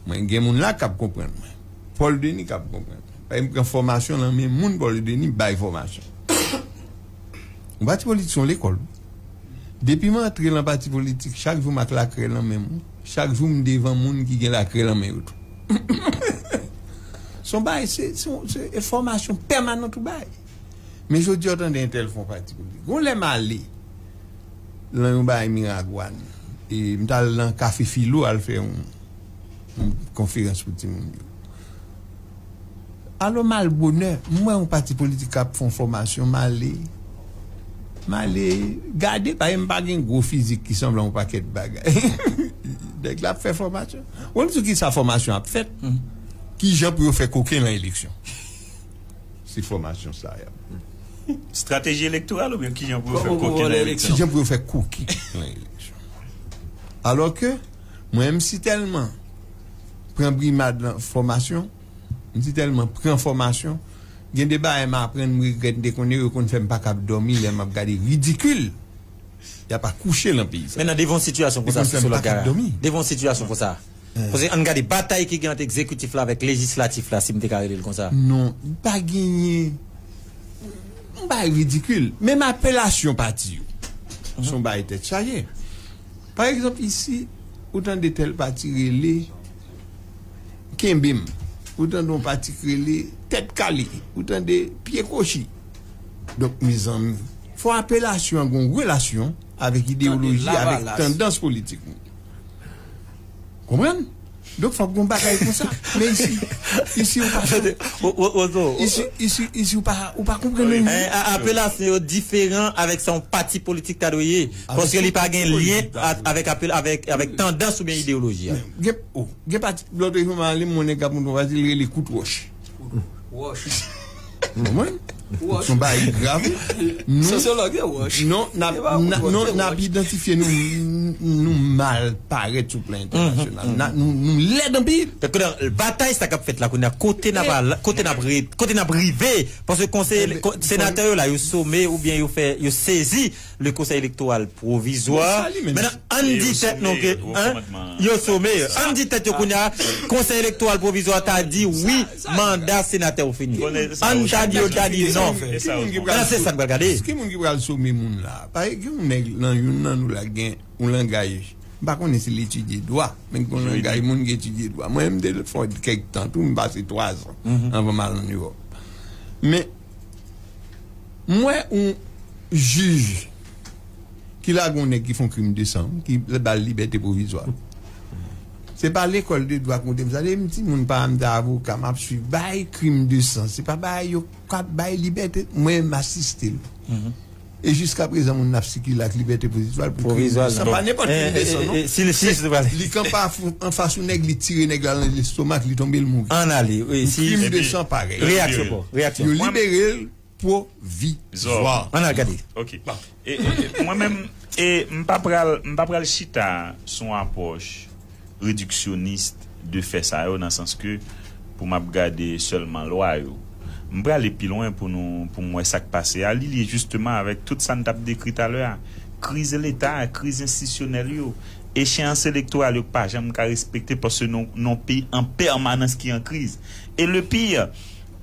Mwen, gen moun la k ap konprann mwen. Paul Denis k ap konprann mwen. Paske m pran fòmasyon nan men moun Paul Denis bay fòmasyon. Yon pati politik se yon lekòl. Depi m antre nan pati politik, chak jou m ak lakrè nan men m. Chak jou m devan moun ki gen lakrè nan men yo tou. Se yon bagay, se, se, se fòmasyon pèmanan tou bay. Men jodi a, w tande entèl fè yon pati politik. Gon lè m ale nan yon bagay Miragwàn, e m t al nan Kafe Filo al fè yon, yon konferans pou timoun yo. Alò, m al bonè, m wè yon pati politik k ap fè yon fòmasyon, m ale. M ale gade, paske m pa gen gwo fizik ki sanble yon pakèt bagay. Nèg la ap fè fòmasyon. Ou konn sou ki sa fòmasyon ap fèt? Ki jan pou yo fè koken nan eleksyon? Se fòmasyon sa y ap. Strateji elektoral oubyen ki jan pou yo fè koken nan eleksyon? Ki jan pou yo fè koken nan eleksyon? Alò ke mwen, m si tèlman pran brimad nan fòmasyon, m si tèlman pran fòmasyon, gen de bagay m aprann, m regrèt, m te konnen yo konn fè m pa kab dòmi lè m ap gade ridikil y ap akouche nan peyi sa. Men nan devan yon sitiyasyon konsa, sou lòt gara, devan yon sitiyasyon konsa, paske ann gade batay ki gen ant egzekitif la avèk lejislatif la, si m te ka rele l konsa. Non, m pa genyen. Yon bagay ridikil. Menm apelasyon pati yo, se yon bagay tèt chaje. Pa egzanp, isi, ou tande tèl pati rele Kenbe m. Ou tande yon pati k rele Tèt Kale. Ou tande Pye Kwochi. Donk, mezanmi, fò apelasyon an gen yon relasyon avèk ideyoloji, avèk tandans politik moun. Konprann? Donk, fòk gen yon bagay konsa. Men isi, isi ou pa isi, isi, isi ou pa, ou pa konprann anyen. Apelasyon yo diferan avèk sa yon pati politik ta dwe ye. Paske li pa gen lyen avèk, avèk, avèk tandans oubyen ideyoloji a. Gen, oh, gen pati, lòt jou m ale, m wè yon nèg k ap monte yon pati, li rele Kout Wòch. Wòch. Mwen? Wòch. Se yon bagay grav. Nou, sosyològ yo wòch. Non, n ap, non, n ap idantifye nou, nou mal parèt sou plan entènasyonal. Nou, nou lèd anpil. Kounye a, batay sa k ap fèt la, kounye a, kote n ap al, kote n ap ri-, kote n ap rive? Paske konseye, senatè yo la, yo some oubyen yo fè, yo sezi le Konsèy Elektoral Pwovizwa. Mentnan, ann di tèt nou ke, en, yo some. Ann di tèt yo kounye a, Konsèy Elektoral Pwovizwa ta di wi, manda senatè yo fini. Ann ta di yo ta di non. Nan se sa n pral gade. Ki moun ki pral some moun la? Paske gen yon nèg nan youn nan nou la gen yon langaj. M pa konnen si l etidye dwa, men gen yon langaj moun ki etidye dwa. Mwen, m te fè kèk tan tou, m pase twazan anvan m al ann Ewòp. Men, m wè yon jij ki lage yon nèg ki fè yon krim de san, ki ba l libète pwovizwa. Se pa lekòl de dwa k monte m sa. Depi m timoun, paran m te avoka, m ap swiv. Bay krim de san, se pa bay yo k ap bay libète. Mwen, m asiste l. E jiskaprezan, moun nan ap sikile ak libète pwovizwa pou krim de san. Pa nenpòt krim de san, non. Li kanpe anfas yon nèg, li tire nèg la nan lestomak, li tonbe, l mouri. Ann ale. Yon krim de san parèy. Yo libere l pwovizwa. Ann al gade. Ok. E, e, e, mwen menm, e, m pa pral, m pa pral chita sou yon apwòch rediksyonist de fè sa yo, nan sans ke pou m ap gade sèlman lwa yo. M prale pi lwen pou nou, pou m wè sa k pase a. Li lye jisteman avèk tout sa n t ap dekri talè a. Kriz Leta a, kriz enstitisyonèl yo, echeyans elektoral yo k pa janm ka respekte paske nou nan yon peyi an pèmanans ki an kriz. E le pire,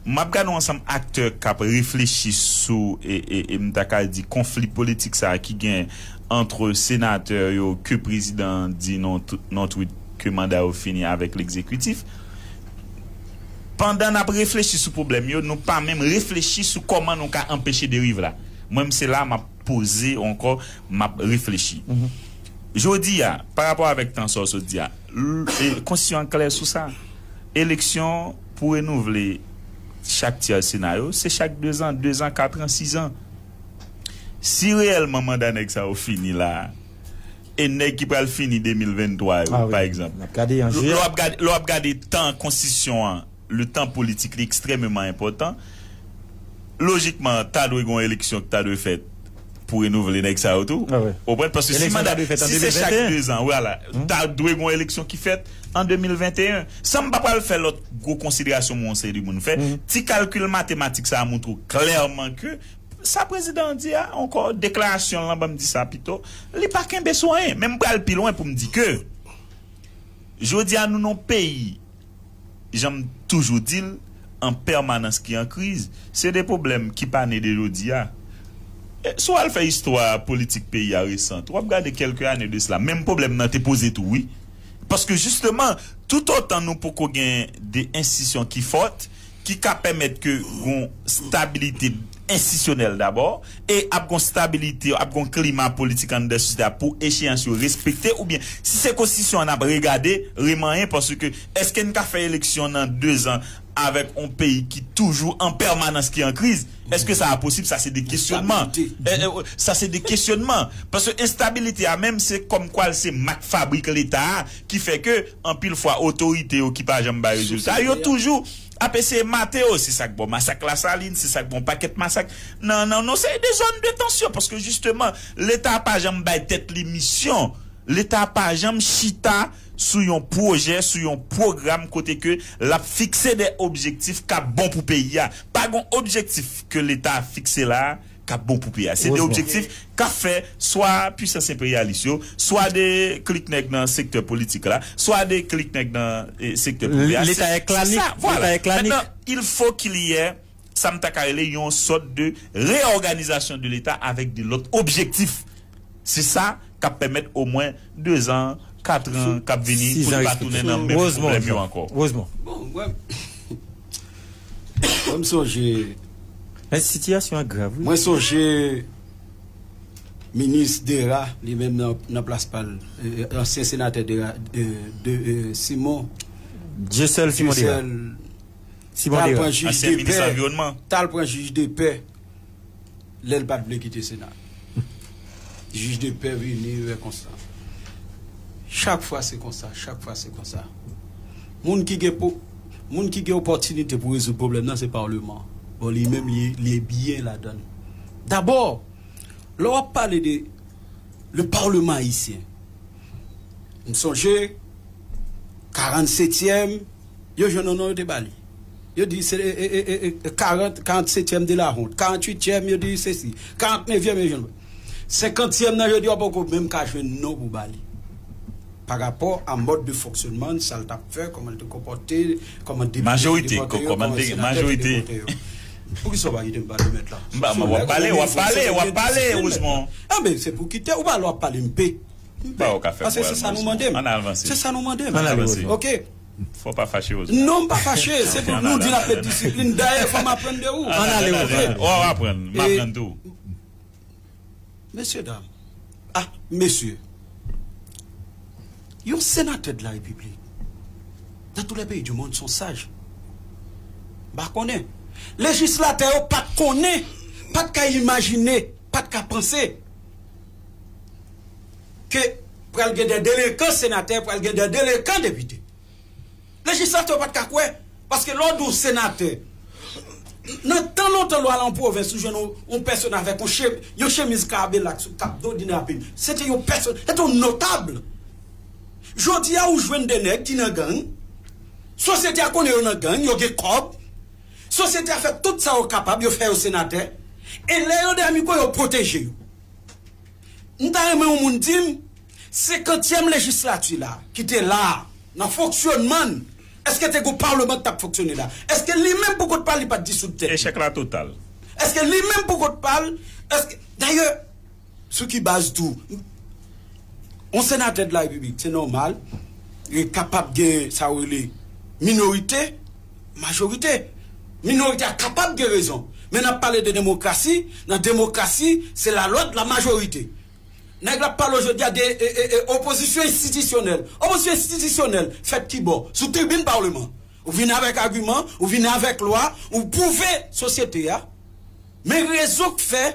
m ap gade yon ansanm aktè k ap reflechi sou, e, e, e m ta ka di, konfli politik sa a ki gen ant senatè yo ke prezidan an di nan t-, nan tweet ke manda yo fini avèk legzekitif. Pandan n ap reflechi sou pwoblèm yo, nou pa menm reflechi sou kòman nou ka anpeche deriv la. Mwen menm, se la m ap poze ankò, m ap reflechi. Jodi a, pa rapò avèk tan sa w sot di a, l-, e, konstitisyon an klè sou sa. Eleksyon pou renouvle chak tyè Sena yo, se chak dezan, dezan, katran, sizan. Si reyèlman manda nèg sa yo fini la a, e nèg ki pral fini de mil vennntwa yo, pa egzanp, lè w ap gade, lè w ap gade tan konstitisyon an, le tan politik li ekstrèmeman enpòtan. Lojikman, ta dwe gen yon eleksyon ki ta dwe fèt pou renouvle nèg sa yo tou. Ou konprann? Paske si manda, si se chak dezan, vwala, ta dwe gen yon eleksyon ki fèt an de mil venteyen. San m pa pral fè lòt gwo konsiderasyon moun, yon seri de moun fè, ti kalkil matematik sa a montre w klèman ke sa prezidan an di a, ankò, deklarasyon l lan, ban m di sa pito, li pa kenbe sou anyen. Men m pral pi lwen pou m di ke, jodi a, nou nan yon peyi, jan m toujou di l, an pèmanans ki an kriz. Se de pwoblèm ki pa ne de jodi a. E, si w al fè istwa politik peyi a resant, w ap gade kèlke ane de sila, menm pwoblèm nan te poze tou, wi. Paske jisteman, toutotan nou poko gen de enstitisyon ki fòt, ki ka pèmèt ke gon stabilite enstitisyonèl dabò, e ap gon stabilite, ap gon klima politik anndan sosyete a pou echeyans yo respekte, oubyen si se konstitisyon an n ap regade, remanyen, paske èske n ka fè eleksyon nan dezan avèk yon peyi ki toujou an pèmanans ki an kriz? Èske sa a posib? Sa se de kesyonman. Sa se de kesyonman. Paske enstabilite a menm, se kòmkwa l se mak fabrik Leta a, ki fè ke anpil fwa otorite yo ki pa janm bay rezilta, yo toujou ap eseye mate yo. Se sa k ba w masak Lasalin, se sa k ba w pakèt masak nan, nan, nan seri de zòn de tansyon, paske jisteman, Leta pa janm bay tèt li misyon. Leta pa janm chita sou yon pwojè, sou yon pwogram kote ke l ap fikse de objektif k ap bon pou peyi a. Pa gon objektif ke Leta fikse la a k ap bon pou peyi a. Se de objektif k ap fè swa pisans enperyalis yo, swa de klik nèg nan sektè politik la, swa de klik nèg nan eh, sektè prive a. Leta e klanik. Sa, vwala. Leta e klanik. Maintenant, il faut qu'il y ait sa m ta ka rele yon sòt de reyòganizasyon de Leta avèk de lòt objektif. Se sa k ap pèmèt omwen dezan, katran k ap vini pou n pa tounen nan menm pwoblèm yo ankò. Rosemond. Bon, mwen, mwen m sonje. Men sitiyasyon an grav, wi. Mwen sonje minis Dera, li menm nan, nan plas pa l, eh, ansyen senatè Dera, eh, de, eh, Simon. Dieuseul Simon Dera. Dieuseul Simon Dera. Ansyen minis anviwònman. T al pran jij de pè lè l pa t vle kite Sena. Jij de pè vini, wè konsa. Chak fwa se konsa, chak fwa se konsa. Moun ki gen po, moun ki gen opòtinite pou rezoud pwoblèm nan, se palman. Bon, li menm, li, li byen ladan l. Dabò, lè w ap pale de le Parlement haïtien, m sonje karannsetyèm, yo jwenn yon non, yo te ba li. Yo di se e, e, e, e, e, karant, karannsetyèm de la honte, karannwityèm, yo di sesi, karantnevyèm, yo jwenn. Senkantyèm nan, yo di w poko menm ka jwenn non pou ba li. Pa rapò a mòd de fonksyonman, sa l t ap fè, kòman l te konpòte, kòman depite te konpòte yo, kòman senatè te konpòte yo. Poukisa w pa kite m pale, mèt la? M pa, w ap pale, w ap pale, w ap pale, Rosemond. Anben, se pou kite, ou pa lè w ap pale, m pe. M pe. Paske se sa nou mande m. Ann avanse. Se sa nou mande m. Ann avanse. Ok. Fò w pa fache, Rosemond. Non, m pa fache. Se pou nou di n ap met disiplin. Dayè, fò m aprann de ou. Ann ale, Rosemond. W ap aprann. M aprann tou. Mesye dam. Ah, mesye. Yon senatè de la Repiblik, dans tous les pays du monde, sont sages. M pa konnen. Lejislatè yo pa t konnen, pa t ka imajine, pa t ka panse ke pral gen de delenkan senatè, pral gen de delenkan depite. Lejislatè yo pa t ka kwè, paske lè w di w senatè, nan tan lontan lè w al an pwovens, ou jwenn yon, yon pèsonn avèk yon che-, yon chemiz kabelak sou kap do di n rapid. Se te yon pèsonn, se te yon notab. Jodi a, ou jwenn de nèg ki nan gang, sosyete a konnen yo nan gang, yo gen kòb, sosyete a fè tout sa yo kapab, yo fè yo senatè, e lè yo dèyè mikwo, yo pwoteje yo. M ta renmen yon moun di m, senkantyèm lejislati la, ki te la a, nan fonksyonman l, èske te gen yon palman k t ap fonksyone la? Èske li menm pou kont pa l, li pa t disoud tèt li? Echèk la total. Èske li menm pou kont pa l, èske, dayè, sou ki baz tou, yon senatè de la Repiblik, se nòmal, li kapab gen sa yo rele minorite, majorite. Minorite a kapab gen rezon. Men n ap pale de demokrasi, nan demokrasi, se la lòd la majorite. Nèg la ap pale w jodi a de e, e, e, opozisyon enstitisyonèl. Opozisyon enstitisyonèl fèt ki bò? Sou tribin palman. Ou vin avèk agiman, ou vin avèk lwa, ou pwouve sosyete a. Men rezon k fè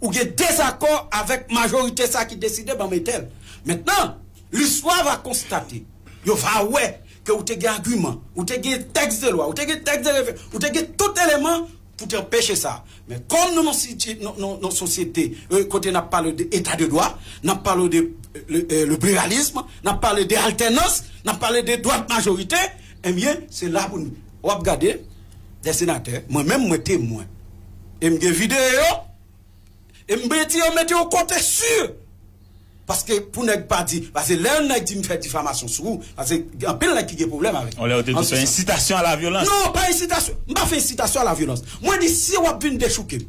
ou gen dezakò avèk majorite sa ki deside ban m entèl. Mentnan, listwa va konstate, yo va wè ke ou te gen agiman, ou te gen tèks de lwa, ou te gen tèks de refè, ou te gen tout eleman pou te anpeche sa. Men kòm nou nan siti-, nan, nan, nan sosyete, euh, kote n ap pale de eta de dwa, n ap pale de, euh, le, euh, le pluralisme, n ap pale de altènans, n ap pale de dwa majorite, ebyen, se la pou nou. W ap gade, de senatè, mwen menm, mwen temwen. E m gen videyo, e m mete yo, mete yo kote si. Paske pou nèg pa di, paske lè yon nèg di m fè difamasyon sou ou, paske gen anpil nèg ki gen pwoblèm avèk. On lè yo te di se ensitasyon a la vyolans. Non, pa ensitasyon. M pa fè ensitasyon a la vyolans. Mwen di si w ap vin dechouke m,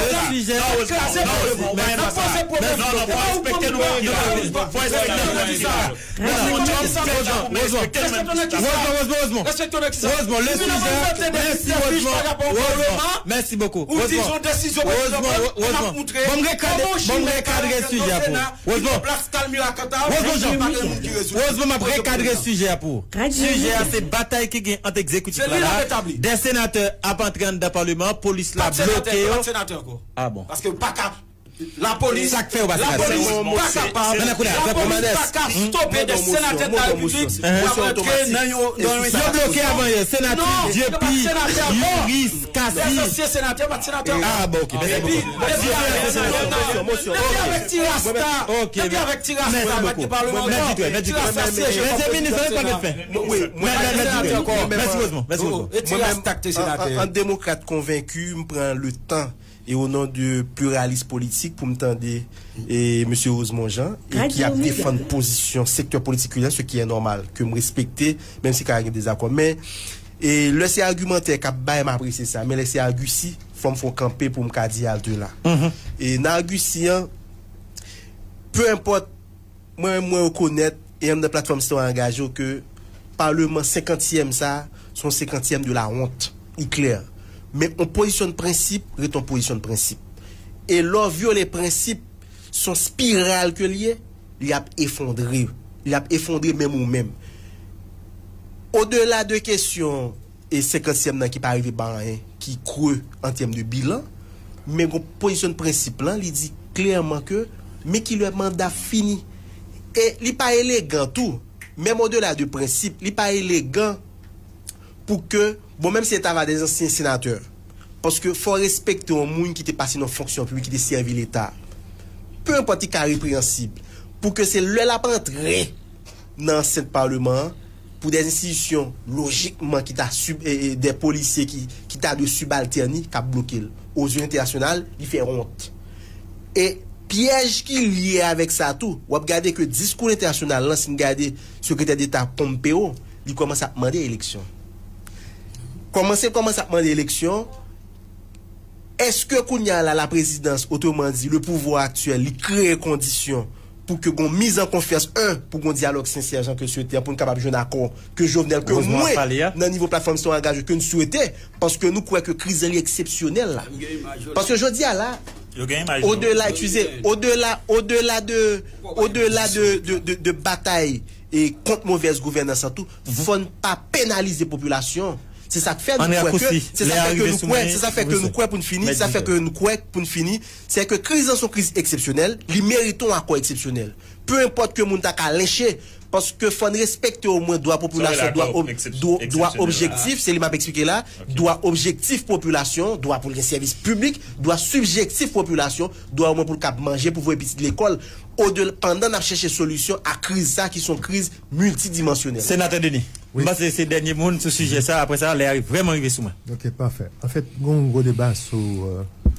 le sujet. N ap kraze pwoblèm. N ap poze pwoblèm. Fò w respekte nou. Fò w respekte nou. Rosemond, Rosemond, Rosemond, Rosemond, le sujet. Mèsi, Rosemond. Rosemond, mèsi bokou. Rosemond, Rosemond, Rosemond. Bon, m rekadre, bon, m rekadre sijè a pou ou. Rosemond. Rosemond, Jean. Rosemond, m ap rekadre sijè a pou ou. Sijè a se batay ki gen ant egzekitif la la. Dè senatè ap antre anndan palman an, polis la bloke yo. Ah bon. Paske pa ka Lapolis, lapolis pa kapab, lapolis pa ka stope de senatè de la repiblik pou ap rantre nan yon, nan yon. Yo bloke avan yè, senatè Dieupy, Youri, Cassy. Lèzansyen senatè pa t senatè ankò. Ah bon, ok, mèsi bokou. Depi avèk ti rasta, depi avèk ti rasta pa t gen palman ankò. Ti rasta syeje kòm prezidan sena. Mèsi Rosemond, mèsi Rosemond. E ti rasta k te senatè. An demokrat konvenki, m pran le tan e o non de pliralis politik pou m tande e mesye Rosemond Jean e ki ap defann pozisyon sektè politik li a, ce qui est normal, ke m respekte, menm si ka gen dezakò. Men e lè se agimantè k ap bay, m apresye sa, men lè se agisi, fò m fè yon kanpe pou m ka di al de la. E nan agisi an, pe enpòt Mwen, mwen rekonèt, e anndan platfòm Sitwayen Angaje yo, ke palman senkantyèm sa, se yon senkantyèm de la wont. Li klè. Men yon pozisyon de prensip ret yon pozisyon de prensip. E lè w vyole prensip, se yon spiral ke l ye, li ap efondre. Li ap efondre menm ou menm. Odela de kesyon e senkantyèm nan ki pa rive ba anyen, ki kre an tèm de bilan, men gon pozisyon de prensip lan, li di klèman ke men kilè manda fini. E li pa elegan tou, menm odela de prensip, li pa elegan pou ke, bon, menm si se ta va de zansyen senatè, paske fò respekte yon moun ki te pase nan fonksyon piblik, ki te sèvi Leta. Pe enpòt, li ka repreyansib. Pou ke se lè l ap antre nan ansent palman an, pou de enstitisyon lojikman ki ta sib, e, e, de polisye ki, ki ta dwe sibaltène, k ap bloke l. Ozye entènasyonal, li fè wont. E pyèj ki lye avèk sa tou, w ap gade ke diskou entènasyonal lan, si n gade Sekretè Deta Pompeo, li kòmanse ap mande eleksyon. Kòmanse, kòmanse ap mande eleksyon, Èske kounye a la, laprezidans, otreman di, le pouvwa aktyèl, li kreye kondisyon pou ke gon mizankonfyans, en, pou gon dyalòg sensè, jan ke l swete a, pou n kapab jwenn akò ke Jovenel, ke mwen, nan nivo platfòm Sitwayen Angaje, ke n swete, paske nou kwè ke kriz lan li eksepsyonèl la. Paske jodi a la, odela, eskize, odela, odela de, odela de, de, de, de batay e kont movèz gouvènans lan tou, fò n pa penalize popilasyon. Se sa k fè nou kwè ke, se sa k fè ke nou kwè, se sa k fè ke nou kwè pou n fini, se sa k fè ke nou kwè pou n fini, se ke kriz lan se yon kriz eksepsyonèl, li merite yon akò eksepsyonèl. Pe enpòt ke moun ta ka lenche, paske fò n respekte omwen dwa popilasyon, dwa ob-, dwa, dwa objektif, se li m ap eksplike la, dwa objektif popilasyon, dwa pou l gen sèvis piblik, dwa sibjektif popilasyon, dwa omwen pou l kab manje, pou voye pitit lekòl, odela, pandan n ap chèche solisyon a kriz sa ki se yon kriz miltidimansyonèl. Senatè Denis, m panse se dènye moun sou sijè sa, apre sa, lè a vrèman rive sou mwen. Ok, pafè. Anfèt, gen yon gwo deba sou, euh,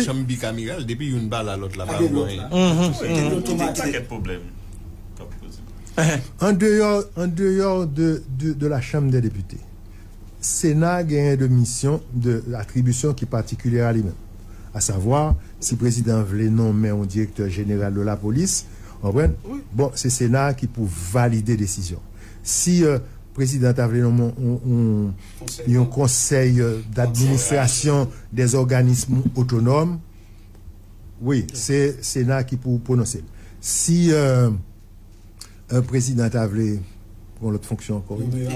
se- chanm bikamiral, depi youn pa la, lòt la pa gen lòt la. Wi, gen yon pakèt pwoblèm k ap poze. En dehors, en dehors de, de, de la Chambre des députés, Sena genyen de misyon, de atribisyon ki patikilye a li menm. A savwa, si prezidan vle nonmen yon direktè jeneral de lapolis, w konprann? Bon, se Sena ki pou valide desizyon. Si euh, prezidan ta vle nonmen yon, yon, yon konsèy euh, d'administration des organismes autonomes, wi, se Sena ki pou pwononse l. Si euh, euh, prezidan ta vle yon lòt fonksyon ankò, wi.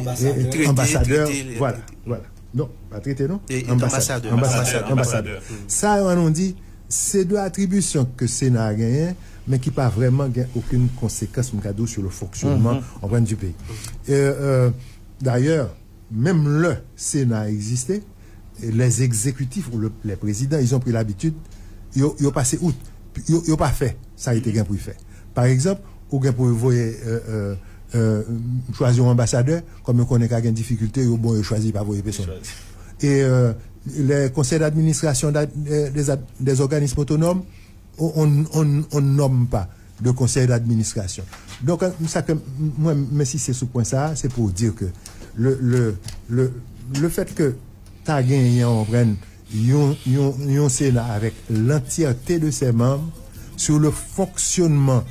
Anbasadè, vwala, vwala. Non, pa trete, non. Anbasadè. Anbasadè. Sa yo ann di, se de atribisyon ke Sena a genyen, men ki pa vrèman gen okenn konsekans, m ka di w, sur le fonctionnement, w konprann, du pays. Dayè, menm lè Sena a egziste, les exécutifs ou le, les présidents, ils ont pris l'habitude, yo, yo pase out, yo, yo pa fè sa yo te gen pou yo fè. Pa egzanp, ou gen pou yo voye euh, euh, euh, chwazi yon anbasadè, kòm yo konnen ka gen difikilte, yo bon, yo chwazi pa voye pèsonn. E euh, les conseils d'administration des organismes autonomes, on, on, on, on nomme pas de conseil d'administration. Donk, sa ke mwen m ensiste sou pwen sa a, se pou di ke le, le, le, le fèt ke ta genyen yon, yon, yon, yon Sena avèk l'entièreté de ses membres sur le fonctionnement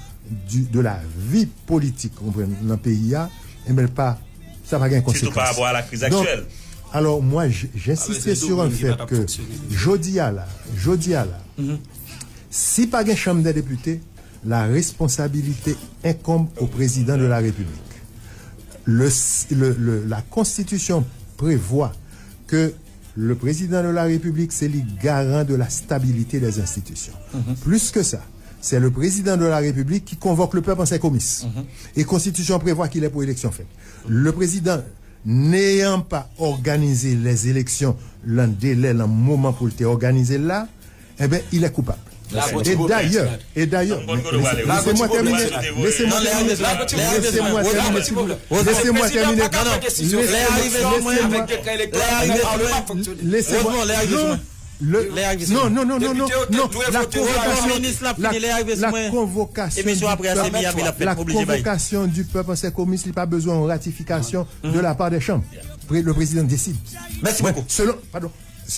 du, de la vie politique, konprann, nan peyi a, enben pa, sa pa gen konsekans. Sitou pa rapò a la kriz aktyèl. Alò, mwen, j- jensiste sur le fèt ke jodi a la, jodi a la, si pa gen Chanm dè Depite, La responsabilité incombe au président de la République. Le, le, le, la Constitution prévoit que le président de la République, c'est le garant de la stabilité des institutions. Plus que ça, c'est le président de la République qui convoque le peuple en ses comices. Et Constitution prévoit qu'il est pour élection faite. Le président, n'ayant pas organisé les élections lan delè, lan moman pou l te òganize l la, eh ben, il est coupable. Et d'ailleurs, et d'ailleurs, laissez-moi terminer, laissez-moi terminer, laissez-moi terminer, s'il vous plaît. Laissez-moi terminer. Laissez-moi, laissez-moi, non, le, non, non, non, non, non, non, la convocation, la, la convocation du peuple, la convocation du peuple en ses comices, li pa bezwen yon ratifikasyon de la part des chambres. Le président décide. Merci beaucoup. Selon, pardon,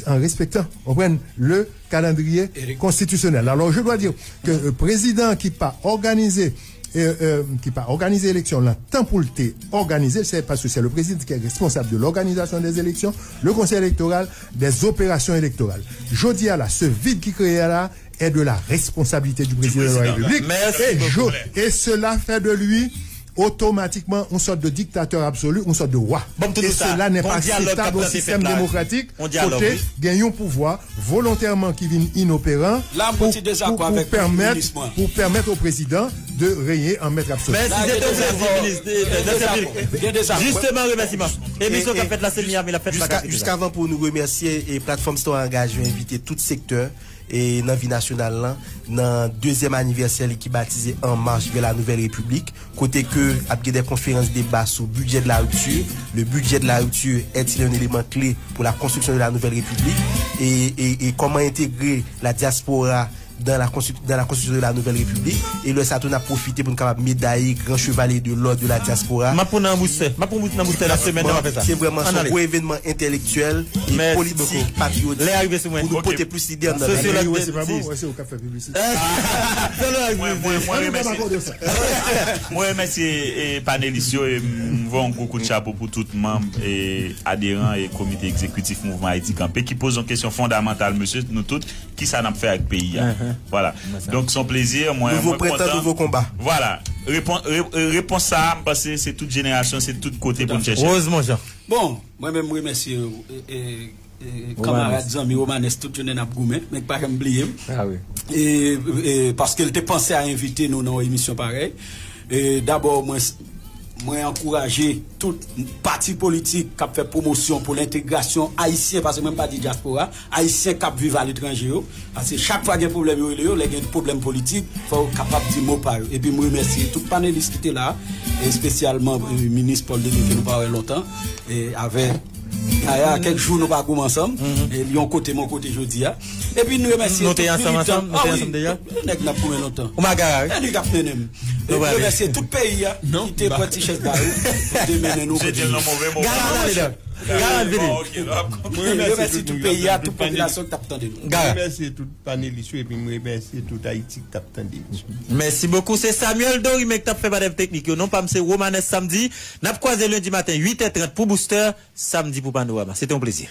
en respectant, on prend le calendrier constitutionnel. Alors, je dois dire que le président qui pas organisé, euh, euh, qui pas organisé élection là, tant pour le t organisé, c'est parce que c'est le président qui est responsable de l'organisation des élections, le conseil électoral, des opérations électorales. Je dis à la, ce vide qui créé là est de la responsabilité du président de la République. Et, je, et cela fait de lui automatiquement une sorte de dictateur absolu, une sorte de roi. Et cela n'est pas acceptable au système démocratique, kote gen yon pouvwa volontèman ki vin inoperan pou, pou, pou pèmèt, pou pèmèt au président de régner en maître absolu. Mèsi, se te yon plezi, minis. Justement, remèsiman. Emisyon k ap fèt la, se Miami l ap fèt, pa Kapitòl. Jiska avan pou nou remèsye e platfòm Star Angajman envite tout sektè e nan vi nasyonal lan, nan dezyèm anivèsè li ki batize An Mach vè la Nouvèl Repiblik, kote ke ap gen de konferans deba sou budget de la rupture, le budget de la rupture est-il un élément clé pour la construction de la nouvelle république, e, e, e kòman entegre la diaspora dans la constru-, dans la construction de la nouvelle république, e lè sa tou n ap pwofite pou n kapab medaye gran chevalye de lòd de la diaspora. M ap pran nan boustè, m ap pran nan boustè la semèn nan, m ap fè sa. Se vrèman, se yon gwo evènman entèlektyèl e politik, patriyotik, pou nou pote plis lide anndan. Sosyo lòt se pa bon, wè, se ou k ap fè piblisite. Mwen, mwen, mwen remèsye, mwen remèsye, e, panelis yo, e m voye yon gwo kout chapo pou tout manm e aderan e komite egzekitif Mouvman Ayiti Kanpe ki poze yon kesyon fondamantal, mesye, nou tout, kisa n ap fè ak peyi a? Vwala. Donk, se yon plezi. Mwen, mwen kontan. Nouvo prentan, nouvo konba. Vwala. Repon-, re-, e, repons sa a, m panse se tout jenerasyon, se tout kote pou n chèche. Rosemond Jean. Bon, mwen menm, m remèsye, e, e, e, kanmarad, zanmi Romanes, tout jounen n ap goumen, men k pa janm bliye m. E, e, paske l te panse a envite nou nan yon emisyon parèy. E, dabò, mwen, mwen ankouraje tout pati politik k ap fè pwomosyon pou lentegrasyon ayisyen, paske mwen m pa di dyaspora, ayisyen k ap viv aletranje yo. Paske chak fwa gen pwoblèm, yo rele yo, lè gen pwoblèm politik, fò yo kapab di mo pa yo. Epi m remèsye tout panelis ki te la, espesyalman, e, minis Paul Denis ke nou pa wè lontan, e avè Aya, kèk jou nou pa goumen ansanm, e, li yon kote, m yon kote jodi a. Epi n remèsye tout militan. Nou te ansanm, ansanm? Nou te ansanm deja? Nèg n ap goumen lontan. Ou Magara, wi. E li k ap mennen m. E n remèsye tout peyi a ki te pran ti chèz ba yo, ki te mennen nou kote nou. Gara ale la. Gara vini. Mwen remèsye tout peyi a, tout popilasyon ki t ap tande nou. Mwen remèsye tout panelis yo, epi mwen remèsye tout Ayiti ki t ap tande nou. Mèsi bokou. Se Samuel Dorimen ki t ap fè batèm teknik yo. Non pa m se Romanes Samdi. N ap kwaze lendi maten, uit è trant pou Booster, samdi pou Panorama. Se te yon plezi.